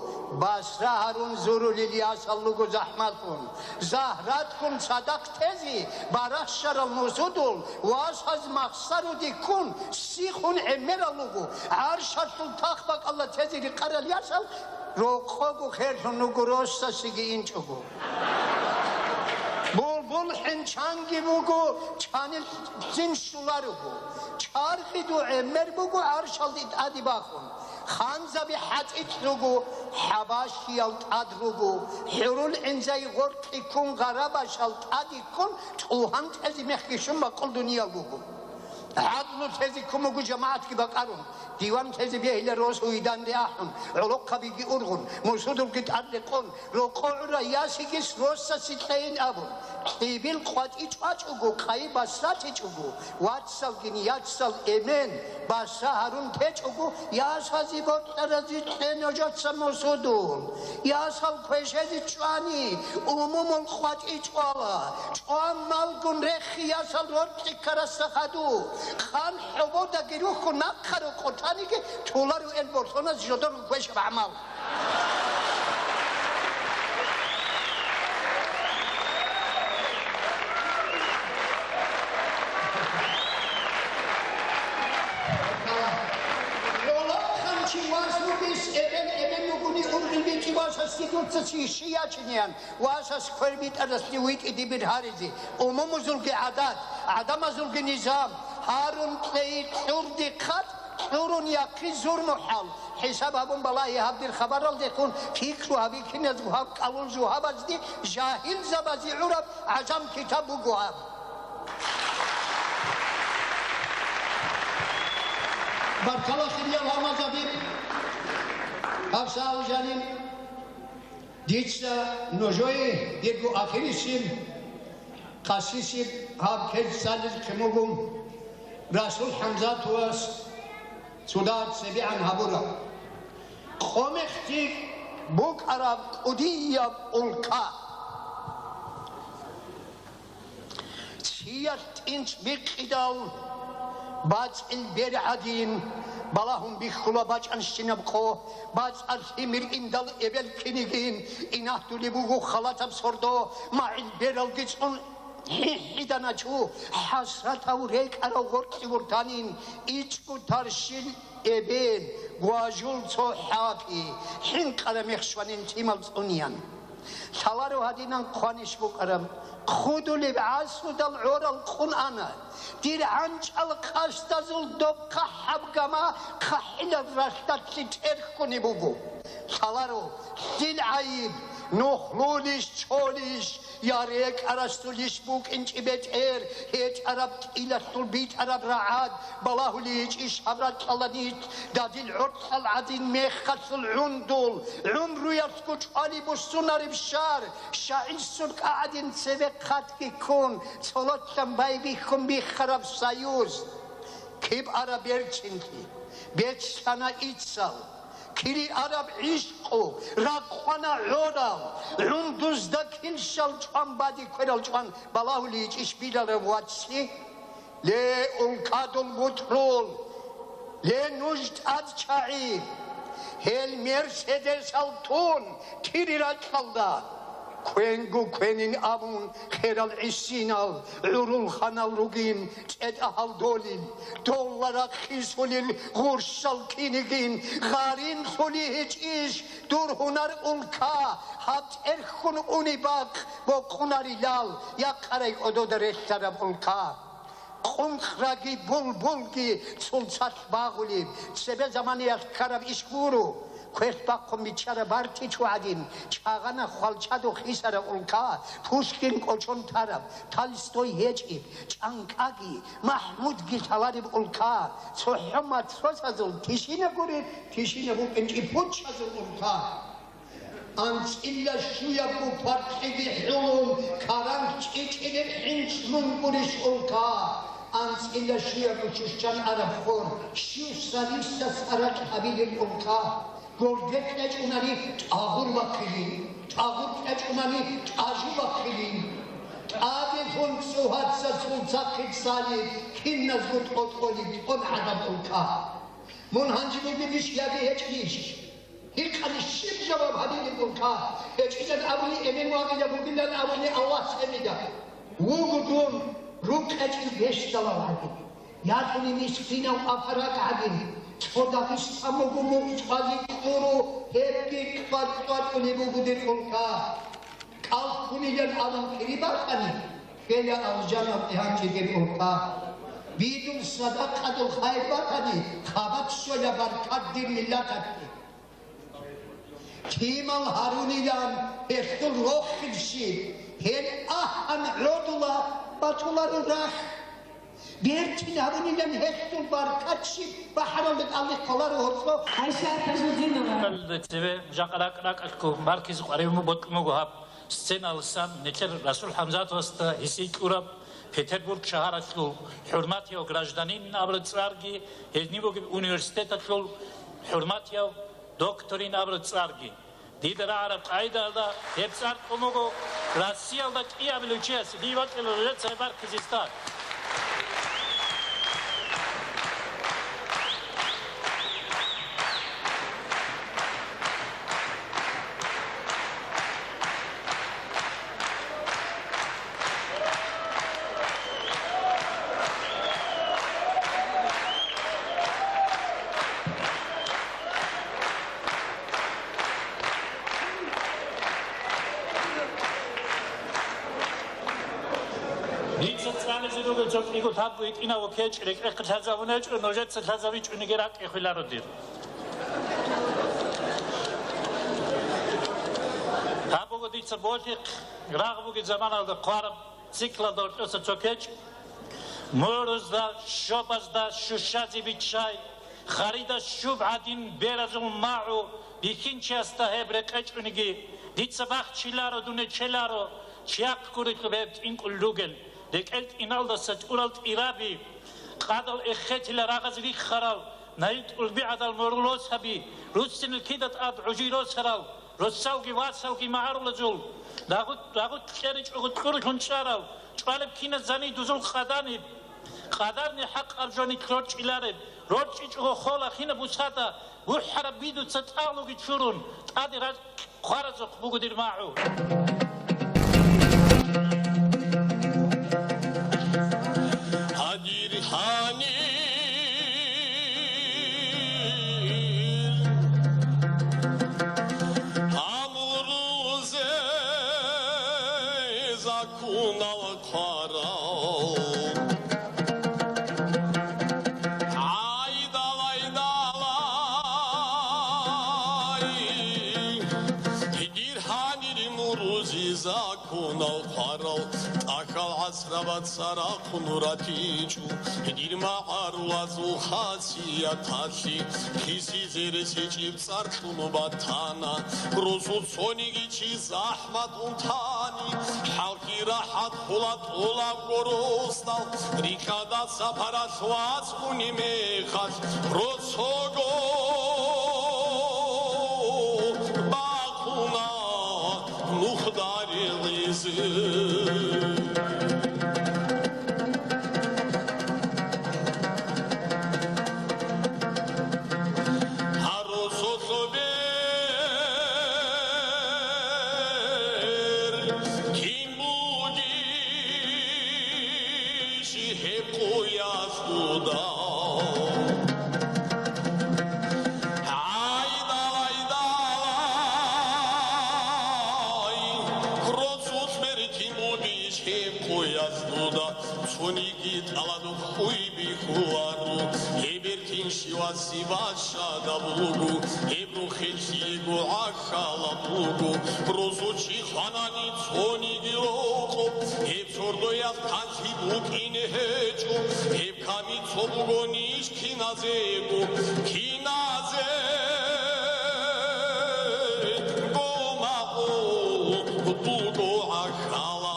басра гьарун зурулел ясал руго захӀмалъун. Загьратгун цадахъ тезе барахщарал мусудул васаз махсаруде ккун, сихун гӀемерал руго, гӀаршалъул тахбакӀалда тезе рекъарал ясал рокъого херлъун руго, росасиги инчӀого. Булбул хӀинчанги буго, чанилъин щуларого. Чархиду гӀемер буго гӀаршалде тӀаде бахун. Ханзаби хӀатӀикь руго, хӀабашиял тӀад руго, хӀурул гӀинзай гъоркье ккун гъарабашал тӀаде ккун, чӀугьан тезе мехги щун бакъул дуниял буго. ГӀадлу тезе ккун буго жамагӀатги бакӀарун, диван тезе бегьила рос гьуйданде ахӀун, гӀолохъабиги ургъун, мусудулги тӀад рекъон, рокъо гӀура ясигис росасе кьейин абун. Къибил къватӀи чӀвачӀого, къайи басалъичӀого, вацалгин яцал эмен баса гьарун течӀого, ясази боркьаразе кье нужеца мусудул. Ясал квешезе чӀвани, умумул къватӀи чӀвала. ЧӀван малгун рехи ясал роркьи ккарасда хаду. Хъан хӀободаги рухьун нахъа рокъор таниги, тулару эн борхуназ жодор квешаб гӀамал. ГӀолохъанчи ваз вугес эбел эбел вугуни ургъи бичӀи васасде дуца чи щиячинеян, васас квер битӀарасде витӀи дибир гьаризе, умумузулги гӀадат, гӀадамазулги низам, гьарун кьейи кьурди хъат, кьурун яхъи зурмухӀал, хӀисаб гьабун балагьи гьаб дир хабаралдехун, пикру гьаби киназго гьаб кӀалул жугьабазде, жагьилзабазе гӀураб гӀажам китаб буго гьаб. Баркала, хириял гьалмагъзаби, гьабсагӀат жаниб. Дица нужее дирго ахирисеб, хасисеб гьаб квер цӀализе хъимугун, Расул ХӀамзатовас цо дагьаб цебегӀан гьабураб. Къо-мехтик букӀараб кӀудияб улка. Чияс тӀинч бикъидал, бацӀил бер гӀадин, балагьун бихьула бачӀанщинаб къо, бацӀалъ гьимир индал эбел кинигин, инагьдулеб буго халатаб сордо, магӀил бералги цӀун хӀи-, хӀидана чу, хӀасратав рекӀарав гъоркье вуртанин, ичӀго тарщил эбел, гважул цо хӀапи, хӀинкъараб мех щванин лъимал цӀуниян. Лъаларо гьадинан хъванищ букӀараб, хъудулеб гӀасудал гӀорал къун ана, дир гӀанчӀал къасдазул доб хъахӀаб гама хъахӀилал ралъдалъе тӀерхьунеб буго. Лъаларо, лъил гӀайиб, нухлулищ, чолищ, я рекӀарасдулищ букӀинчӀеб бетӀер, гьечӀараб тӀилалъул битӀараб рагӀад, балагьулей гьечӀищ гьаб ракьалда нилъ, дадил гӀоркьал гӀадин мехалъул гӀундул, гӀумруялъго чӀвали буссунареб щар, шагӀил суркъа гӀадин цебе хъатги ккун, цололъан байбихьун биххараб союз. Киб ара берцинлъи, бецлъана иццал, кири араб гӀишкъу, ракъвана гӀорал, гӀундузда килщал чӀван бади кверал чӀван балагьулей гьечӀищ биларав вацлъи? Ле, улкадул бутӀрул! Ле, нуж тӀадчагӀи! Гьел мерседесал тун, кири ракьалда! Квенго квенин абун, херал гӀисинал, гӀурул ханал ругин, цӀетӀа гьалдолил, долла рахъисулил гъурщал кинигин, гъаринлъули гьечӀищ дур гьунар улка, гьаб тӀерхьун уни бакъ бокъунарилал, якъарай кӀодода релълъараб улка. Къунхраги булбулги цулцалъ багъулеб, цебе заманаялъ ккараб иш гуро. Квеш бахъун биччараб бартичӀо гӀадин, чагъана хвалчадухъ хисараб улка, Пушкин кӀочон тараб, Толстой гьечӀеб, ЧӀанкӀаги, МахӀмудги лъалареб улка, цохӀо мацросазул тишина гуреб, тишина букӀинчӀеб пуччазул улка. АнцӀила щуябго паркьиги хӀулун, каранг чӀичӀилеб хӀинчӀлъун гурищ улка. АнцӀила щуябго щущан араб хор, щив салисас аракь гьабилеб улка. Горде кьечӀунани тӀагъур вахъилин, тӀагъур кьечӀунани тӀажу вахъилин. ТӀаде лъун цӀугьаца цулцахъе цали, киназго тӀотӀолеб тӀон гӀадаб улка. Мун гьанже бугебищ яги гьечӀищ? Гьикъани щиб жаваб гьабилеб улка? ГьечӀилан абуни эмен вагъила, бугилан абуни Аллагьас эменила. Вуго дун рукъ гьечӀел бещдалал гӀадин. Ятуни мискинав апаракь гӀадин. Цо Дагъистан буго мукъ чӀвазе кьуру, гьебги кӀватӀ-кӀватӀулеб буго дир улка. КӀал ккунилан абун кири бахъани, ккела алжаналде гьанже дир улка. Бидул садакъадул хайр батани, хабат щвела баркат дир миллаталъе. Лъимал гьарунилан гьелъул рохел щиб, гьел ахӀан гӀодула батуларел рахь. Бертил гьарунилан гьелъул баркат щиб, бахӀаралда кӀалдихъ кколаро гьоркьо. Айша Тажудинова. Цеве жакъа ракӀ-ракӀалъго баркизе къваригӀун бокьун буго гьаб. Сценаласан нилъер Расул ХӀамзатовасда гьесие кьураб Петербург шагьаралъул хӀурматияв гражданин абураб цӀарги, гьезни бугеб университеталъул хӀурматияв докторин абураб цӀарги. Дида рагӀараб къайдаялда гьеб цӀар кьун буго Россиялда кӀиабилев чиясе, дие бачӀила нужеца гьеб баркизе стар. Дица цӀализе ругел цо кӀиго табу гьитӀинав кечӀ рекӀехъе лъазабун гьечӀо, нужеца лъазабичӀониги ракӀ хвеларо дир. Гьаб буго дица болъихъ, рагъ бугеб заманалда хъвараб циклалда гьоркьоса цо кечӀ. Мурузда, щобазда щущазе биччай, харида щуб гӀадин беразул магӀу бихьинчиясда гьеб рекъечӀониги, дица бахчиларо, дуне челаро, чияхъ гурелъул гьеб тӀинкӀулел ругел, рекӀел тӀиналдаса тӀурал тӀираби, къадал эхетила рагъаз риххарал, найил тӀулбигӀадал морул росаби, руссинал кида тӀад гӀужи росарал, росалги васалги магӀарулазул, рагъут-, рагъут кьеричӀого кьурулъун чӀарал, чӀвалеб киназ зани дузул къаданиб, къадарни хӀакъаб жони рорчӀилареб, рорчӀичӀого хола хинаб бусада, бухӀараб бидуца тӀагълуги чурун, тӀаде ракь хъваразухъ буго дир магӀу. Гьадир гьанир гьамурузе закунал хъварал. ГӀайдалайдалай, дир гьанир мурузи закунал хъварал, тӀахьал гӀасрабаца рахъун ратичӀо, дир магӀарулазул хасияталъе, хиси зересечӀеб цӀар кьун батана, росул цониги чи захӀмат унтани, хӀалхьи рахӀат хула тӀолабго росдал, рикьада сапаралъ вацӀцӀуни мехалъ, росого бахъуна нухда регӀизе. Гьарусулъ бер кин бугищ гьеб къуялъ дуда? ГӀайдалайдалай, росулъ бер кин бугищ гьеб къуялъ дуда? Цониги тӀаладухъ кӀуй бихьуларо, гьеб бер кин щивасе бащадаб буго, гьеб рухел лъиего гӀахьалаб буго, росу чи хванани цониги рокъоб, гьеб сордоялъ хъалъи букӀине гьечӀо, гьеб ками цо буго ниж киназего, киназего магӀу буго гӀахьалал.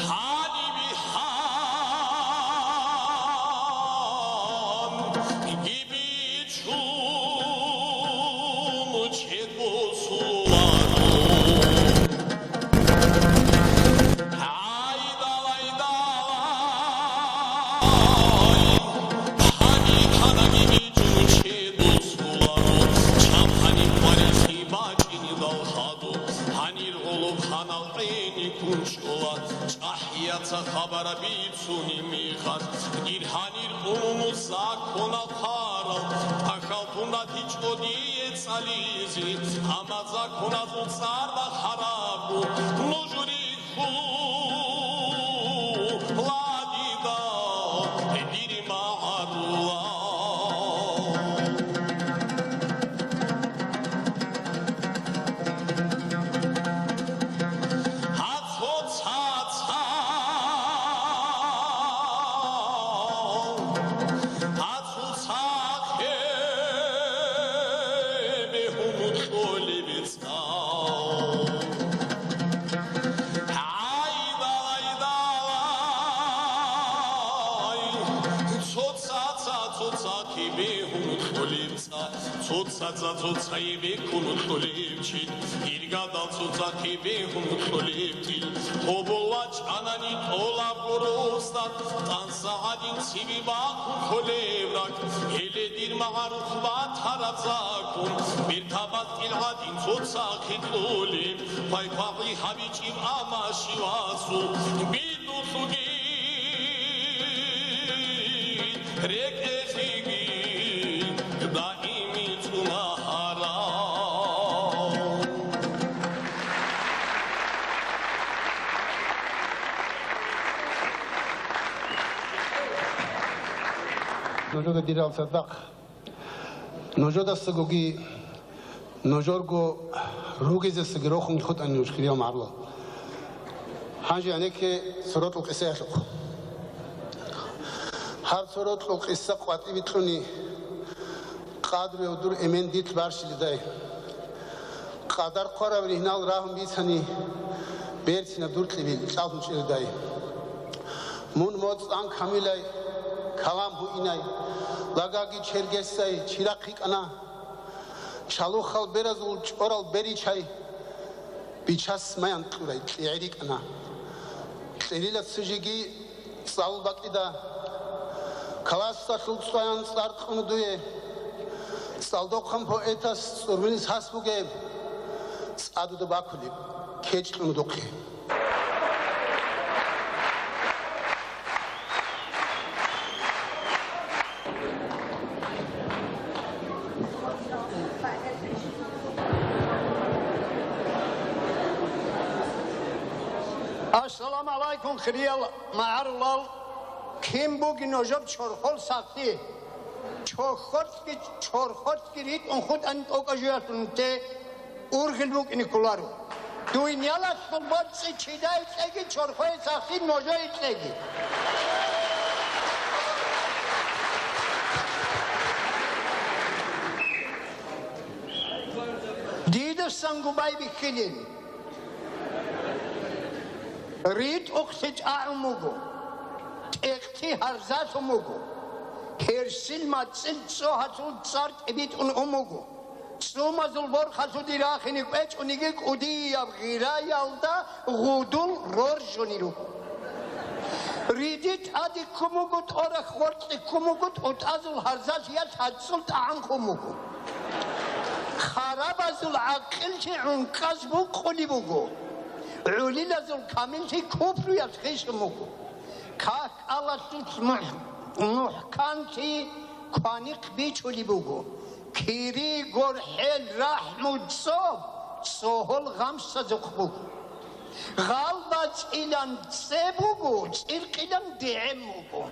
Гьаниб гьанги бичун чед босуларо. ГӀайдалайдалай, гьаниб гьанаги бичун чед босуларо, чапани къварилъи бачӀинидал хадуб, гьанир гӀолоб ханал гӀени ккун чӀола, чӀахӀияца хабараб бицунеб мехалъ, дир гьанир умумул законал хъварал, тӀахьал тун ратичӀо дие цӀализе, амма законазул цӀар бахъарабго, нуж рихьула дида, дир магӀарулал. Гьаб цо цацал Цоцахъе бегьун кьолеб цӀа, цоцазда цоцайи бекун кьолеб чил, иргадал цоцахъе бегьун кьолеб тӀил, гьобол вачӀанани тӀолабго росдат, тӀанса гӀадин цибе бахъун кколеб ракӀ, гьеле дир магӀарух батараб закон, бертабаз тӀил гӀадин цоцахъе кьолеб, пайхъагӀи гьабичӀеб амма щивасул, бидулъуги рекӀелъиги даими цӀунагьарал. Нужеда дирал цадахъ. Нужедасагоги, нужерго ругезесаги рохун хутӀани нуж, хириял магӀарулал. Гьанже гьанекке цо рокьул къисаялъухъ. Гьаб цо рокьул къиса къватӀибе кьуни, къадру гьев дур эмен дилъ барщилидай. Къадар хъвараб ригьнал рагьун бицани, берцинаб дур кьибил чӀалгьун чӀеридай. Мун моцӀ ан камилай, калам гьуинай, лагаги чергесай чирахъ йикӀана. Чалухал беразул чӀорал беричай бичасмаян кьурай кьегӀи рикӀана. Кьерила ццижиги цӀалул бакӀида. Классалъул цӀваян цӀар кьуна дуе. ЦӀалдохъан поэтас цӀурбилис гьас бугеб, цӀадуда бакулеб кечӀ кьуна духъе. Ассаламу гӀалайкум, хириял магӀарулал! Кин бугин нужер чорхол сахлъи? Чорхолъги, чорхолъги ритӀун хутӀани тӀокӀаб жоялъул нилъее ургъел букӀине кколаро. Дуниялалъул боцӀи чидай кьеги, чорхое сахлъи нужее кьеги. Дидасанго байбихьилин. РитӀухълъи чӀагӀун буго, тӀехълъи гьарзалъун буго, гьерсил мацӀил цӀогьалъул цӀар тӀибитӀун ун буго, цӀумазул борхалъуде рахине кӀвечӀониги кӀудияб гъираялда гъудул роржуни руго. Риди тӀаде ккун буго, тӀорахь гъоркье ккун буго, тӀутӀазул гьарзалъиялъ гьацӀцӀул тӀагӀам хун буго. Харабазул гӀакъиллъи гӀункӀкӀаз букъулеб буго. ГӀолилазул камиллъи купруялъ хищун буго. Как-кӀалалъулъ мухь-, мухӀканлъи кваникъ бичулеб буго. Кири, горхӀел, рахӀму, цӀоб цӀогьол гъамсазухъ буго. Гъал бацӀилан цӀе буго, цӀиркъилан дегӀем буго.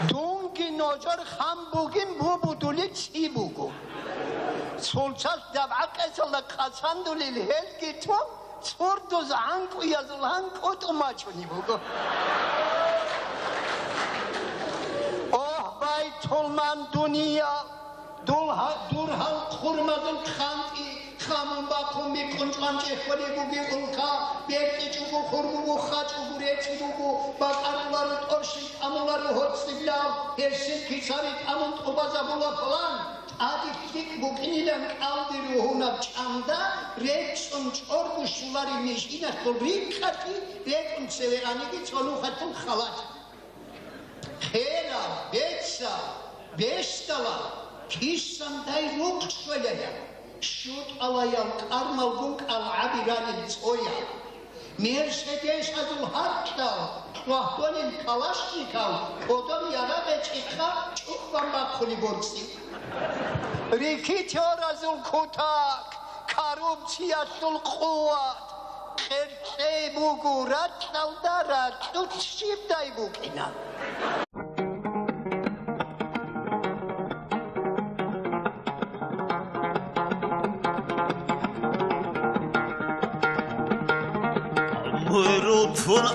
Дунги нужер хан бугин бубудулеб цӀи буго. Цулцалъ дабгӀа къецалда къацандулел гьелги тун, цӀурдуз гӀанкӀуязул гьан кӀутӀун бачунеб буго. Огь, байтулман дуниял! Дул гьа-, дур гьал хъурмазул хъантӀи хамун бахъун бикъун чӀванчӀехьулеб бугеб улка, берцӀичӀого хур буго, хачӀого рецӀи буго, бакӀаруларо тӀорщин, тӀамуларо гьоцӀиблал, гьерсил кицари тӀамун тӀубазабула палан, тӀаде лъикӀ букӀинилан кӀалдиб ругьунаб чӀанда рецӀцӀун чӀорго щулареб мишиналъул рикӀкӀалъи рекӀун цеве аниги цо нухалъул халат. Херал, бецал, бесдалал, кисандай рукъ щвелая, щутӀалаял кӀармалгун кӀалгӀаби ралел цӀоял, мерседесазул гьаркьал, кьвагьболел калашников, кодоб ярагъе чӀихъа чӀухӀбан бахъулеб борцӀи. Рекетёразул кутак, коррупциялъул къуват, къеркьей буго ракьалда ракьулъ щибдай букӀина. Мурутун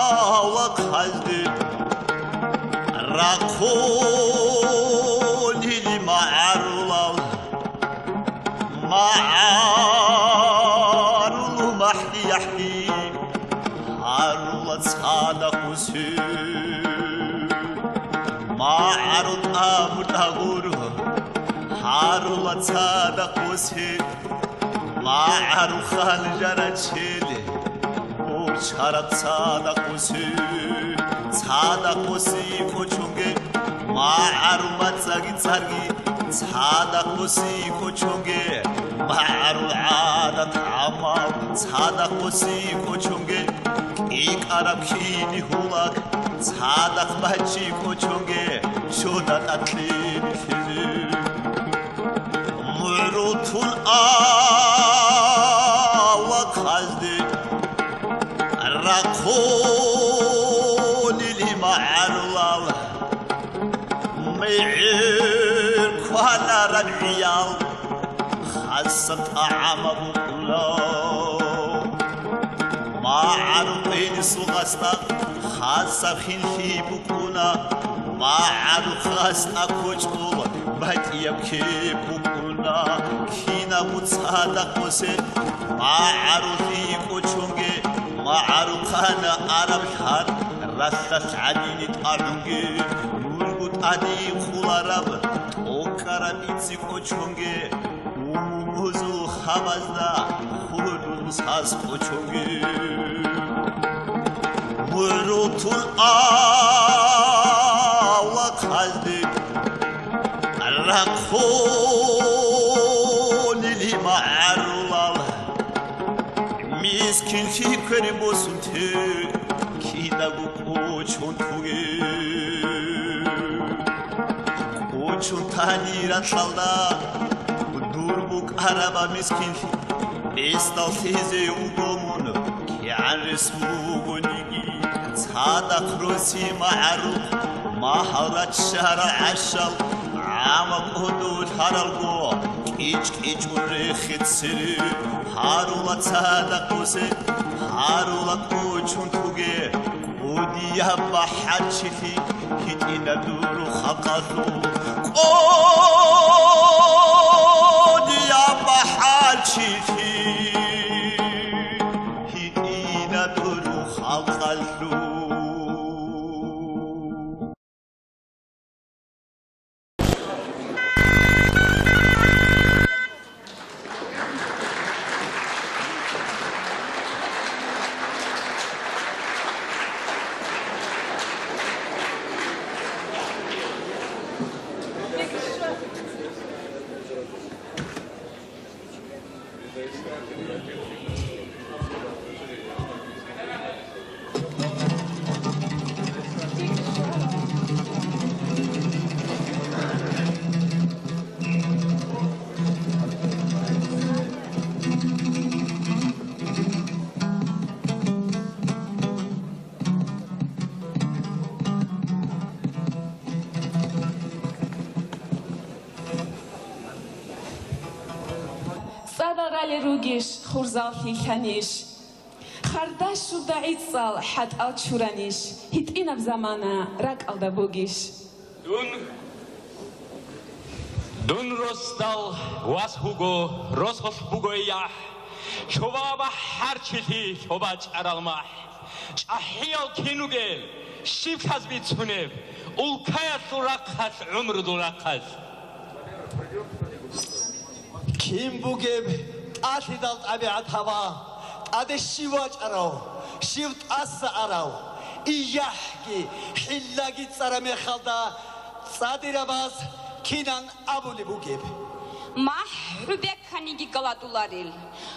авлахъазде рахъунили магӀарулал, магӀарул махьи-яхӀи. Гьарула цадахъ усе, магӀарул тӀамуртӀа гъур, гьарула цадахъ усе, магӀарул ханжарачел, борчараб цадахъ усе, цадахъ усе кӀочонге, магӀарул мацӀаги цӀарги, цадахъ усе кӀочонге, магӀарул гӀадат гӀамал, цадахъ усе кӀочонге, кӀикӀараб кини гьулак, цадахъ бачӀи кӀочонге, чода тӀатлъи бихьизе. МугӀрултун авлахъазде рахъунили магӀарулал, мегӀер кванараб гӀиял, хасаб тӀагӀамаб букӀуна. МагӀарул къинисул гъасда хасаб хинлъи букӀуна, магӀарул хасда кочӀол батӀияб кеп букӀуна. Кинабго цадахъ усе, магӀарулъи кӀочонге, магӀарухъана араб лъар, ралъдалъ гӀадини тӀагӀунге, нурго тӀаде хъулараб, тӀокӀараб ице кӀочонге, умумузул хабазда хурдул саз кӀочонге. МугӀрултун авлахъазде рахъунили магӀарулал, мискинлъи квер босун те кидаго кӀочон туге. КӀочон тани ралъдалда дур букӀараба мискинлъи, бесдал лъезе вуго мун, кигӀан рес бугониги. Цадахъ роси магӀарухъ, магьал раччарал гӀащал, гӀама кӀодо лъаралго, кӀичӀ-кӀичӀун рехе цере. Гьарула цадахъ усе, гьарула кӀочон туге, кӀудияб бахӀарчилъи гьитӀина дур халкъалъул. КӀудияб бахӀарчилъи гьитӀина дур халкъалъул. ЦӀадал ралел ругищ, хурзал лъилъанищ? Хардашулда гӀицӀал хӀатӀал чуранищ, гьитӀинаб замана ракӀалда бугищ? Дун, дун росдал вас вуго, росулъ буго яхӀ, лъоба бахӀарчилъи, лъоба чӀарал махӀ. ЧӀахӀиял кин ругел, щиб лъаз бицунеб, улкаялъул рахъалъ, гӀумрудул рахъалъ? Кин бугеб тӀалъидал тӀабигӀат гьава, тӀаде щив вачӀарав, щив тӀаса арав, ияхӀги, хӀиллаги цӀара мехалда цӀадирабаз кинан абулеб бугеб? МахӀ хӀу беканиги галадуларел,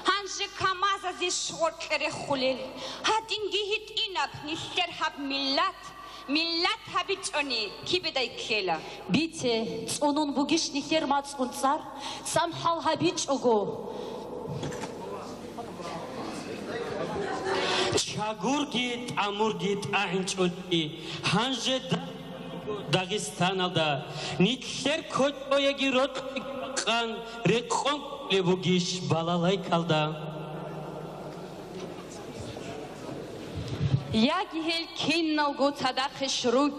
гьанже КамАЗазе шгъоркье рехулел, гьадинги гьитӀинаб нилъер гьаб миллат. Миллат гьабичӀони кибедай ккела. Бице, цӀунун бугищ нилъер мацӀун цӀар, цӀамхӀал гьабичӀого. Чагурги тӀамурги тӀагӀинчӀони, гьанже да-, Дагъистаналда нилъер кочӀояги рокьи къан рекъон кколеб бугищ балалайкалда. Яги гьел киналго цадахъе щуруг,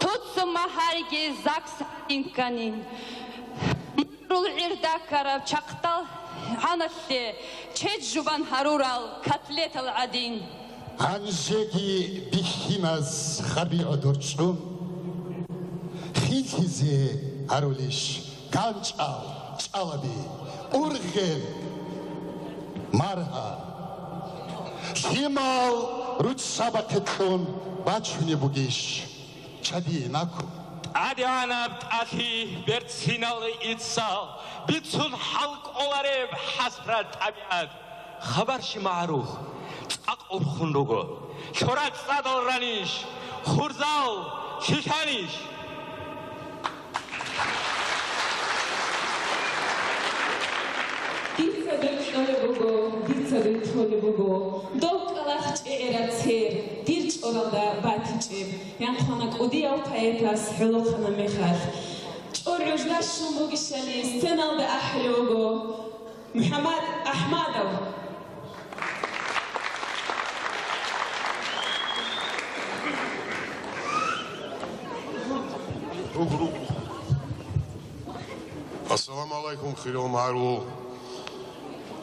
туцун магьариги ЗАГС гӀадин ккани. Мурул гӀирда ккараб чахъдал гьаналъе чед жубан гьарурал котлетал гӀадин. Гьанжеги бихьиназ хабигӀ дурчӀун, хилъизе гьарулищ ганчӀал чӀалаби, ургъел маргьа? Лъимал руччабахъе кьун бачунеб бугищ чадие наку? ТӀадегӀанаб тӀалъи берцинал иццал бицун хӀалкӀолареб хӀасрат тӀабигӀат. Хабарщи магӀарух цӀакъ урхун руго. Лъураб цӀадал ранищ, хурзал лъилъанищ? Дица дир кьолеб буго, дица дир кьолеб буго, дов кӀкӀалахъ чӀегӀераб цер, дир чӀоралда батичӀеб, янхъана кӀудияв поэтас гӀолохъанаб мехалъ. ЧӀор гӀужда щун бугищали сценалда ахӀулев вуго МухӀаммад Ахмадов. Ассаламу гӀалайкум, хириял магӀарул.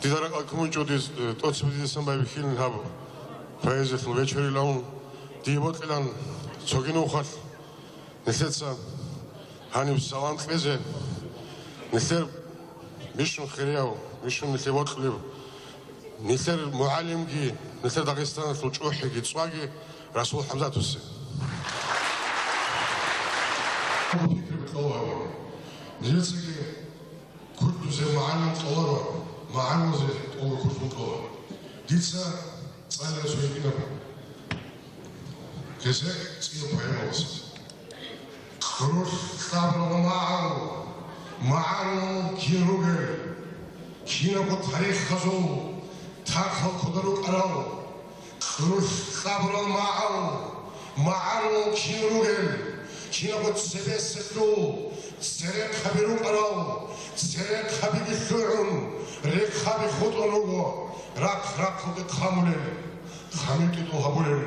Дида ракӀалде кумучӀо диз, э, тӀоцебе дидасан байбихьилин гьаб поэзиялъул вечерилан, дие бокьилан цоги нухалъ нилъеца гьаниб салам кьезе, нилъер бищун хирияв, бищун нилъее бокьулев, нилъер мугӀалимги, нилъер Дагъистаналъул чӀухӀиги цӀваги Расул ХӀамзатовсе. Нилъецаги кутӀузе магӀарул кьоларо, магӀарулазе кьолго кутӀун кьола. Дица цӀаларасул гьитӀинаб гьесие цӀияб поэмалъ. Кьурулъ кьабурал магӀарул, магӀарул кин ругел, кинабго тарихазул тахъал кодор рукӀарал. Кьурулъ кьабурал магӀарул, магӀарул кин ругел, кинабго цебесеб церехъаби рукӀарал, церехъабиги лъугӀун, рехъаби хутӀун руго, рахъ-рахъалде хъамулел, хъамил тӀутӀул гьабулел.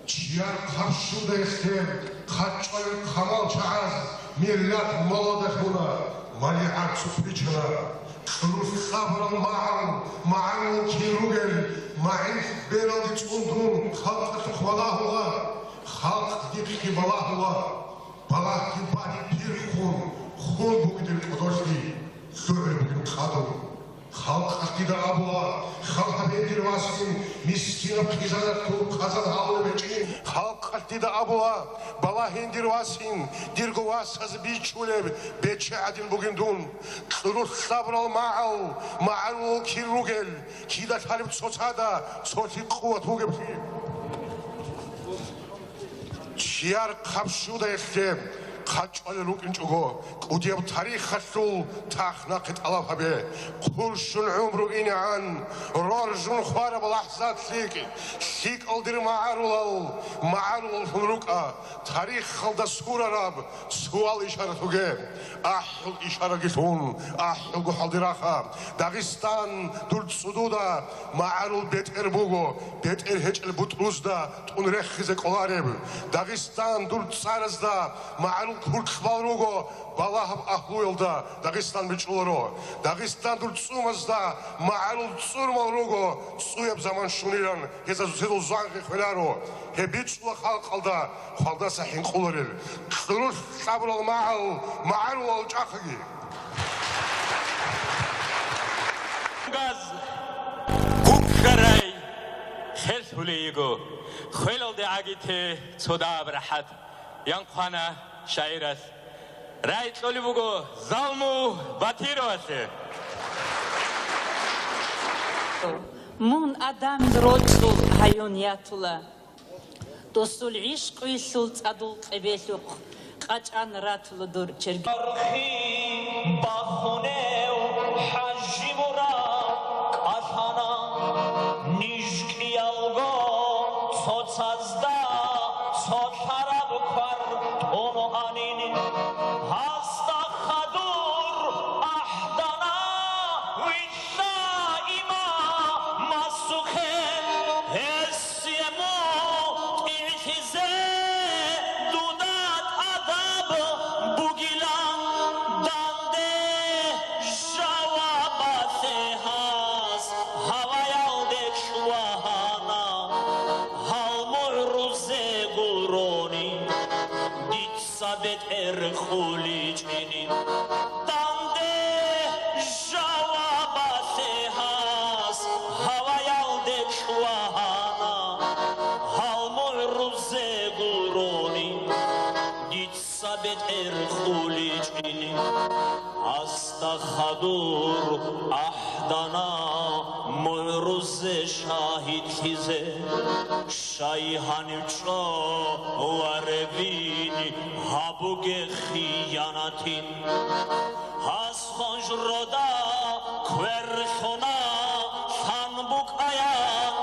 Чияр хъарщудаялъе хъачӀварел хъамал чагӀаз миллат малада лъуна, малигӀат цӀух бичана. Кьурулъ кьабурал магӀарул, магӀарул кин ругел, магӀилъ бералде цӀундун халкъалъухъ валагьула, халкъ дихъги балагьула. Балагьги багьи пирхун, хун бугин дир кӀодолъи, лъугӀун бугин хадур. Халкъалъ дида абула, хал гьабе дир васин, мискинаб хъизаналъул хъазан гьавулеб гьечӀин. Халкъалъ дида абула, балагьин дир васин, дирго васаз бичӀчӀулеб бече гӀадин бугин дун. Кьурулъ кьабурал магӀарул, магӀарул кин ругел, кида лъалеб цоцазда цолъи къуват бугеблъи. Чияр хъарщудаялъе хъачӀвалел рукӀинчӀого, кӀудияб тарихалъул тахнахъе тӀалаб гьабе. Хъурщун гӀумру инегӀан, роржун хвараб лахӀзат лъикӀ, лъикӀал дир магӀарулал, магӀарулаллъун рукӀа, тарихалда сурараб суал-ишарат буге. АхӀул ишараги лъун, ахӀулго хӀалдираха. Дагъистан дур цӀудуда магӀарул бетӀер буго, бетӀер гьечӀел бутӀрузда тӀун рехизе кӀолареб. Дагъистан дур цӀаразда магӀарул куркьбал руго, балагьаб агьлуялда Дагъистан бичӀчӀуларо. Дагъистан дур цӀумазда магӀарул цӀурмал руго, цӀуяб заман щунилан гьезда цедул зангъи хвеларо. Гьеб бичӀчӀула халкъалда хвалдаса хӀинкъуларел. Кьурулъ кьабурал магӀарул, магӀарулал чӀахъаги. Газ гуккарай херлъулей йиго, хвелалде гӀагите цо дагьаб рахӀат, янхъвана шагӀирас. Рагьи кьолеб буго Залму Батировалъе. Мун адамил рокьул гьаюн ятула. Досул гӀишкъуйлъул цӀадул къебелъухъ къачӀан ратула дур черги. Архи бахунев ХӀажимурад кӀалъана, ниж кӀиялго цоцазда цолъараб квар тӀун анин. Гьасда хадур ахӀдана вилълъа имамасухъе, гьес Сиему тӀигӀлъизе дуда тӀадаб бугилан, данде жавабалъе гьас гьаваялде чӀвагьана. ТӀерхъуличӀин, гьасда хадур ахӀдана мугӀрузе шагьидлъизе. Щай гьанив чӀо ва ревин гьабуге хиянатин. Гьас хонжрода кверлъуна лъан букӀаян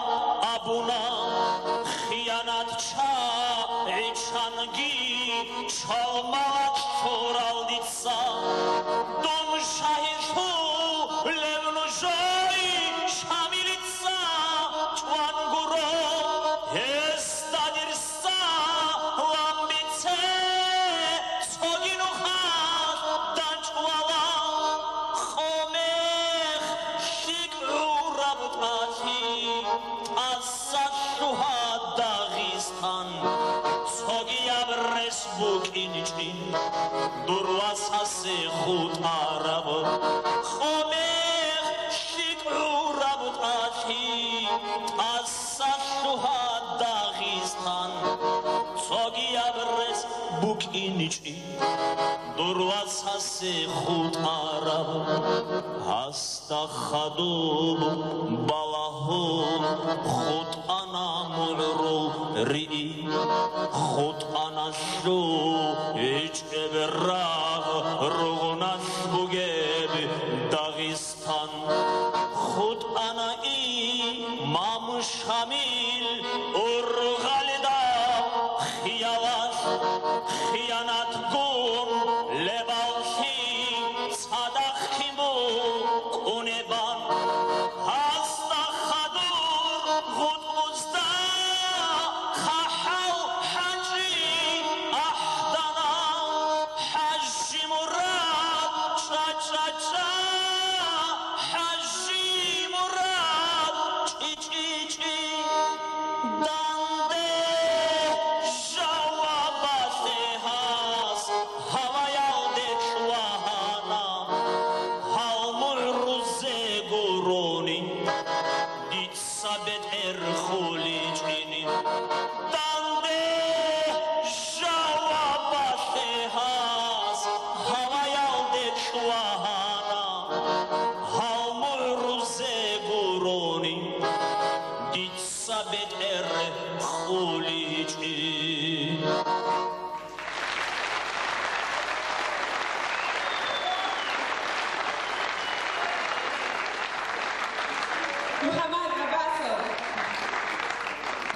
абуна, хиянат чагӀи чанги чолмала лъурал дица. Дун шагьидлъулев нужой Шамилица чӀван гуро, гьесда дир салам бице, цоги нухалъ дачӀвала. Къомех лъикӀ гӀураб тӀалъи, тӀаса лъугьа Дагъистан, цогияб рес букӀин чӀин, дур васасе хутӀараб. Къомех лъикӀ гӀураб тӀалъи, тӀаса лъугьа Дагъистан, цогияб рес букӀин чӀин, дур васасе хутӀараб. Гьасда хадуб балагьун хутӀана мугӀрул риъи, хутӀана лъугьичӀеб рагъ ругъуналъ бугеб Дагъистан. ХутӀана имам Шамил ургъалида хиялалъ, хиянатгун лебаллъи цадахъ кин букӀунебан. Гьасда хадур гъутӀбузда хъахӀал хӀанчӀи ахӀдана, ХӀажимурад, чӀа-чӀа-чӀа, ХӀажимурад, чӀи-чӀи-чӀи. Данде жавабалъе гьас гьаваялде чӀвагьана, гьал мугӀрузе гурони. Дица бетӀер хуличӀин, данде жавабалъе гьас гьаваялде чӀвагьана, гьал мугӀрузе гурони, дица бетӀер хуличӀин. МухӀаммад ГӀаббасов.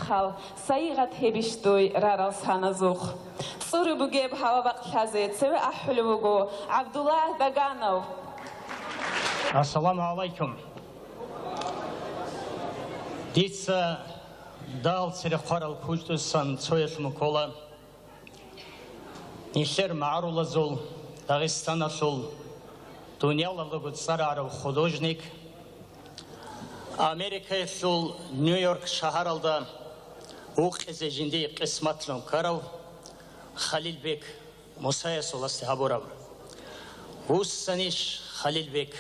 Хал, сайигъат гьебищ дуй рарал саназухъ? ЦӀури бугеб гьава бакълъазе цеве ахӀулев вуго ГӀабдуллагь Даганов. Ассаламу гӀалайкум. Дица дагьал цере хъварал кучӀдусан цоялъ мукола. Нилъер магӀарулазул, Дагъистаналъул, дуниялалдаго цӀарарав художник, Америкаялъул Нью-Йорк шагьаралда вукъизе жиндие къисматлъун ккарав Халилбек Мусаясул асде гьабураб: «Вуссанищ, Халилбек,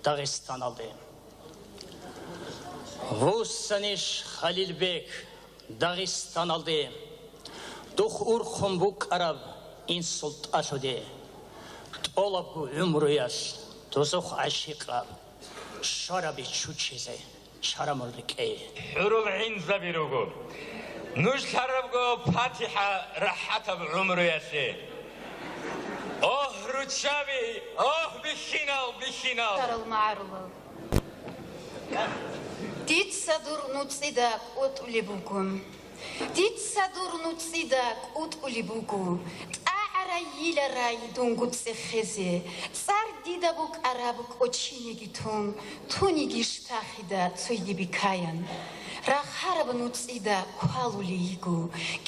Дагъистаналде? Вуссанищ, Халилбек, Дагъистаналде? Духъ урхъун букӀараб инсул тӀалъуде, тӀолабго гӀумруялъ дозухъ гӀащикъаб щвараби чучизе чара мун рекӀее». ХӀурул гӀинзаби руго. Нуж лъарабго патихӀа рахӀатаб гӀумруялъе. Огь, руччаби! Огь, бихьинал, бихьинал! Тарал магӀарулал. Дица дур нуцӀида кӀутӀулеб буго. Дица дур нуцӀида кӀутӀулеб буго. ТӀагӀарай-йиларай дунго цӀехезе. ЦӀар дида букӀараб кӀочинеги тун, туниги штахида цойги бикаян. Рахараб нуцӀида квалулей йиго.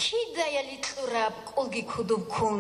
Кидаяли кьураб кӀулги кудуб ккун.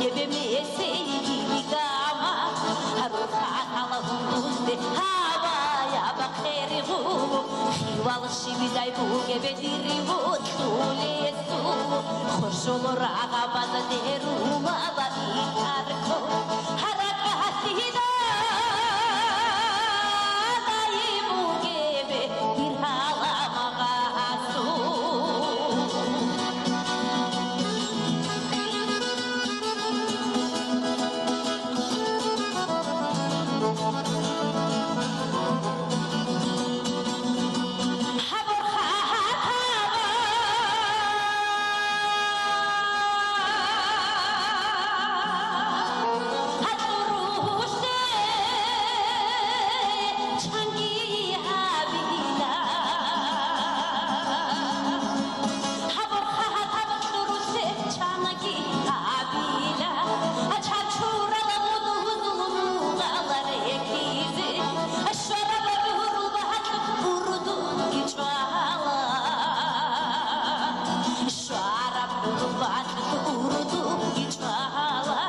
Месейги гама, рухӀ гьалаб гьунде гьаваяб хъеригъу, хивал щибидай бугеб диригъу кьулесул, хуршул рагъабазде румаба итарго, гьаракь гьасидадай бугеб дир гьалаб гъасул. Чанги гьабила. Гьабурхъа гьатӀаб кьурусе чанги гьабила. Чачурала муду гьузул мугъала рекизе. Щвараб гӀурул багьа кьур урдуги чӀвала. Щвараб гӀурул багьа кьур урдуги чӀвала.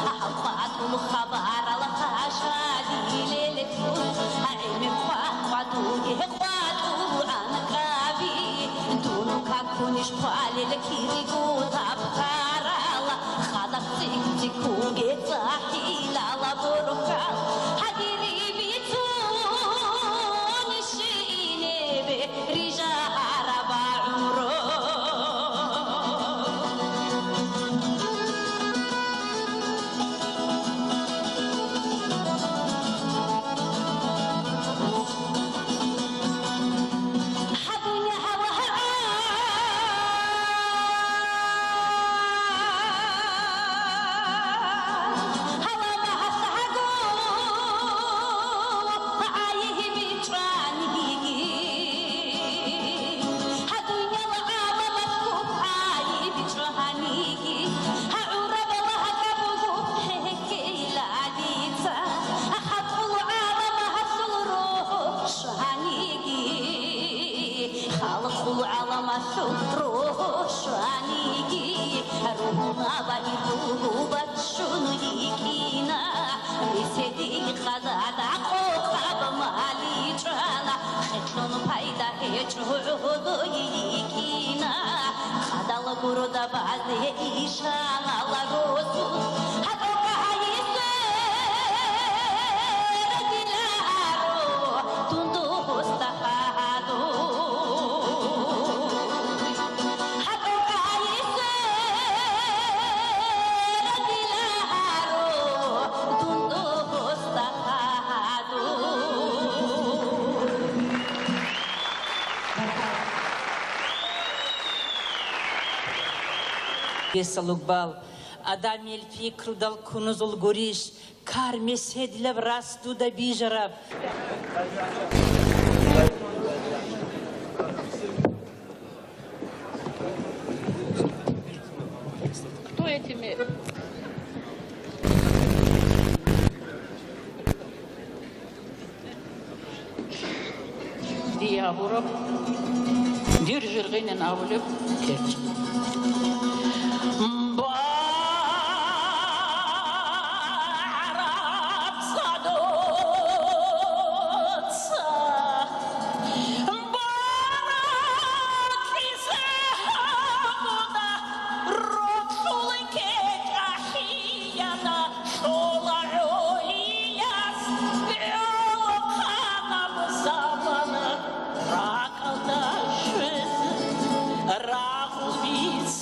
Гьал къватӀул хабарал хъашалилел гӀемер къватӀуги къватӀул анкъаби, дун какунищ хъвалел кириго тапхъарала, хадаб цӀикӀ-цӀикӀкӀуге цӀахӀилала борхал, гьадири бицунищ инебе рижараб гӀумру. Гьадунял гӀаламалъул гӀайиб чӀваниги, гьагӀураб лагьака буго хӀехьейла дица. Халкъул гӀалам гьасул рогьо щваниги, халкъул гӀаламалъул рогьо щваниги, ругьунабани буго баччун йикӀина, меседил къазада къокъаб мали чӀвала, хетлъун пайда гьечӀо гӀодой йикӀина, хадал гурда базе ишанала росу, гьатӀоха гьайисер диларо, дун духуста хадур. Гьесалугбал, адамил пикрудал кунузул гурищ, кар меседилаб рас дуда бижараб. Кто эти ме-, Дие абураб, дир жиргъинин абулеб гьечӀо. БагӀараб садоца баракьизе гьабуна, рокьул кечӀ ахӀияна. Лъола гӀолияс гӀолохъанаб замана, ракӀалда щвезе рагъулбиц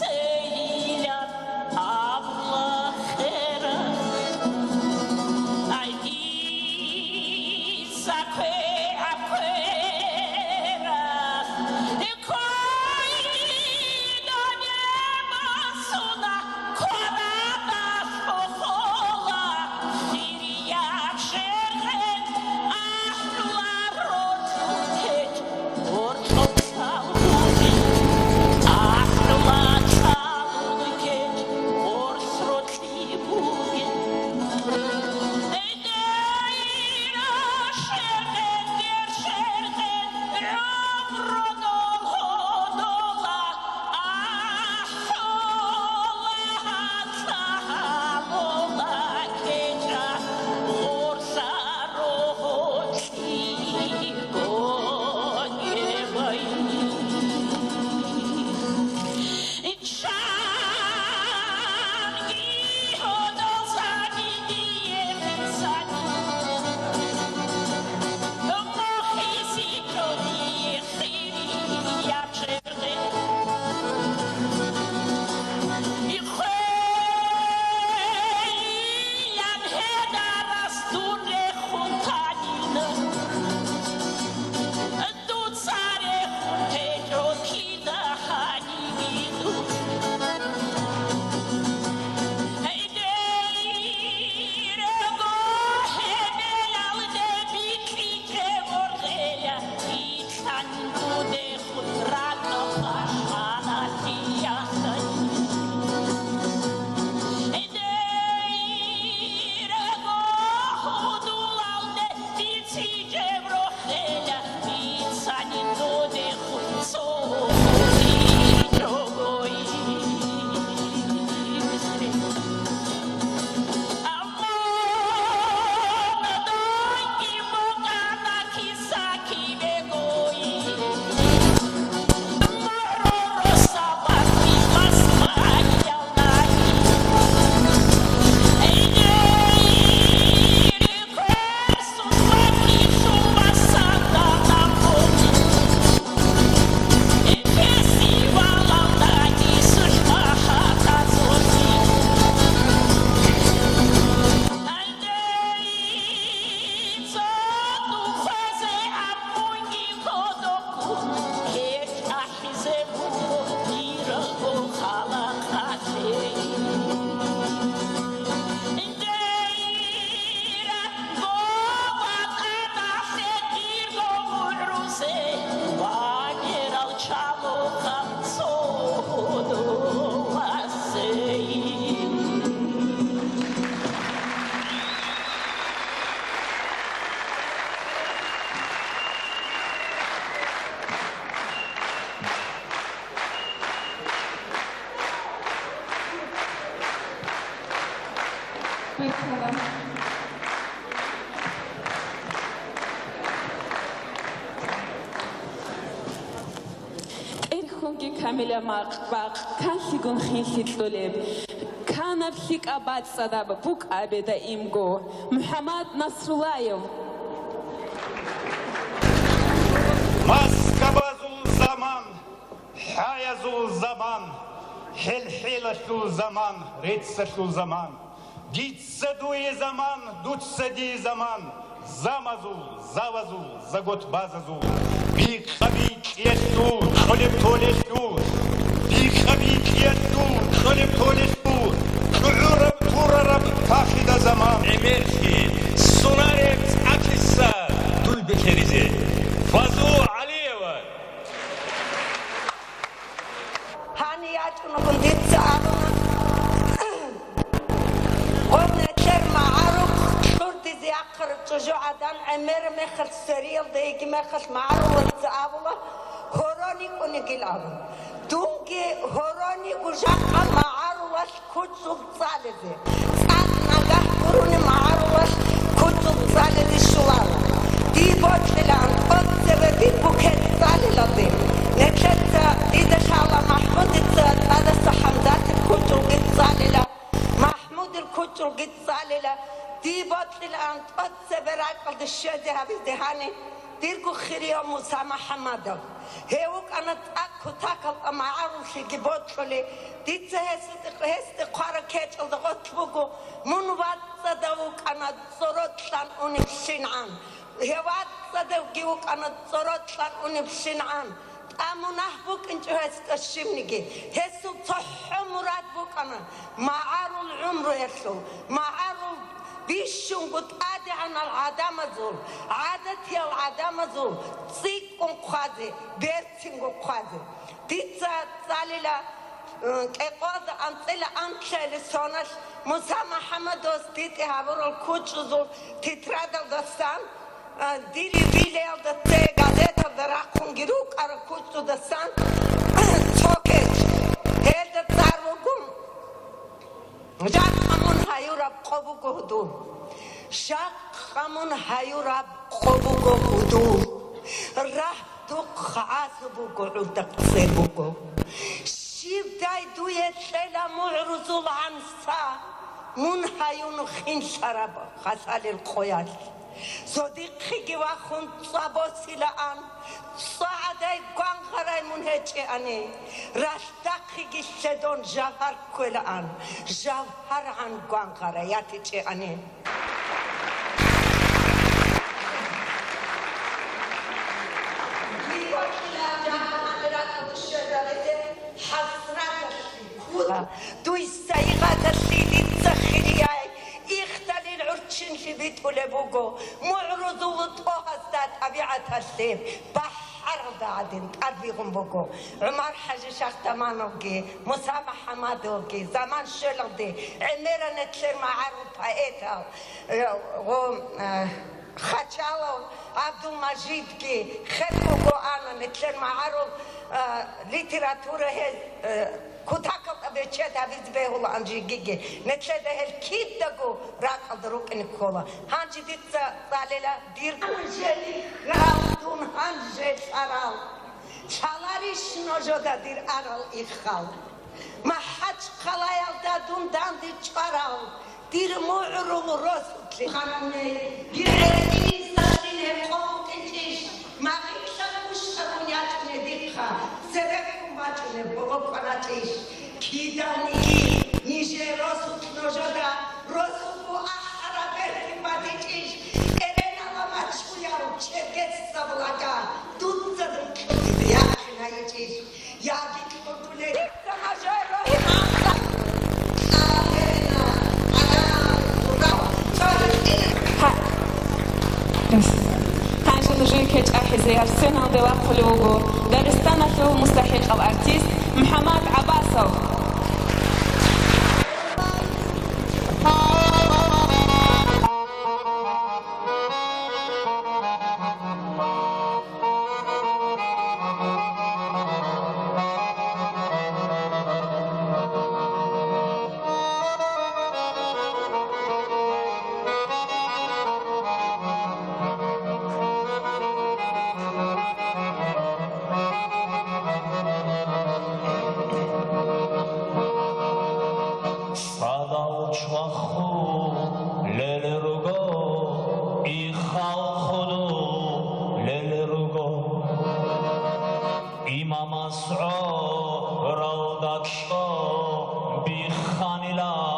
ТӀерхьунги камила макъ-бакъ, канлъигун хинлъи кьолеб, канаб лъикӀаб бацӀцӀадаб букӀабе даимго, МухӀаммад Насруллаев. Маскабазул заман, хӀаязул заман, хӀел-хӀелалъул заман, реццалъул заман. Дица дуе заман, дуца дие заман, замазул, завазул, заготбазазул, бикъа-бикъиялъул, кьолеб-толелъул, бикъа-бикъиялъул, кьолеб-толелъул, чӀугӀураб-турараб тахида заман. ГӀемерлъи, сунареб цӀакиса дуй бетеризе. Фазу ГӀалиева. Гьанив ячӀунагун дица абуна, гъоб нилъер магӀарухъ кьурдизе яхъараб чӀужугӀадан гӀемераб мехалъ, сериялда йиги мехалъ магӀарулаца абула, гьорон йикӀун йигил абун. Дунги гьорон йиго жакъа магӀарулалъ кучӀдул цӀализе, цӀакъ нагагь гурони магӀарулалъ кучӀдул цӀализе щоларо. Дие бокьилаан тӀоцебе дир букет цӀалилалде. Нилъеца дида лъала МахӀмудица тӀадаса ХӀамзатил кучӀдулги цӀалила, МахӀмудил кучӀдулги цӀалила. Дие бокьилаан тӀоцебе ракьалде щвезе гьабизе гьаниб дирго хирияв Муса МухӀаммадов. Гьев вукӀана цӀакъ кутакалда магӀаруллъиги бокьулей. Дица гьесда, гьесде хъвараб кечӀалда гъорлъ буго, мун вацӀцӀадав вукӀана цӀорокьан унебщинан. Гьев вацӀцӀадавги вукӀана цӀорокьан унебщинан. ТӀа мунагь букӀинчӀо гьесда щибниги. Гьесул цохӀо мурад букӀана магӀарул гӀумруялъул, магӀарул бищунго тӀадегӀанал гӀадамазул, гӀадатиял гӀадамазул цӀикӀкӀун хъвазе, берцинго хъвазе. Дица цӀалила, э, кӀикъоялда анцӀила анлъайилан соналъ Муса МухӀаммадовас дитӀи гьабурал кучӀдузул тетрадалдасан, э, дир юбилеялда цее газеталда рахъунги рукӀараб кучӀдудасан цо кечӀ. Гьелда цӀар буго: «Жакъа мун гьаюраб къо буго гьудул. Жакъа мун гьаюраб къо буго гьудул. Рагь духъ гӀазу буго, гӀурдахъ цӀер буго. Щибдай дуе кьела мугӀрузул гӀанса, мун гьаюн хинлъараб хасалил къоялъ. Цо дихъеги вахун цӀа босилаан, цӀа гӀадай гвангъарай мун гьечӀеани, ралъдахъеги лъедон жавгьар кквелаан, жавгьаргӀан гвангъарай ятичӀеани». Дуй сайигъаталъе дица хирияй, ихдалил гӀурччинлъи битӀулеб буго, мугӀрузул тӀогьазда тӀабигӀаталъе бахӀаралда гӀадин тӀадбигъун буго. ГӀумар-хӀажи Шахдамановги, Муса МухӀаммадовги заман щвелалде гӀемерал нилъер магӀарул поэтал, э, гъо, э, Хачалов ГӀабдулмажидги хер буго ана, нилъер магӀарул, а, литература гьез, э, кутакалда бечед гьабизе бегьулаан жигиги. Нилъеда гьел кидаго ракӀалда рукӀине ккола. Гьанже дица цӀалила дир. Гьанже лъарал дун, гьанже лъарал. Лъаларищ нужеда дир арал иххал? МахӀачхъалаялда дун данде чӀварал, дир мугӀрул росулъе. Хануне, гьечӀеб къо букӀинчӀищ, магъилъа кущтабун ячӀунеб дихъа, цебеккун бачӀунеб богъо кӀванатӀищ? Киданиги нижер росулъ нужеда росулъго ахӀараб бертин батичӀищ? Эренала мачӀуяв черкесазул ага дуца дун кьутӀизе яхъинайичӀищ? Гьанже нужее кечӀ ахӀизе гьаб сценалде вахъулев вуго Дагъистаналъул мустахӀикъав артист МухӀаммад ГӀаббасов. Ралда кьо бихханила.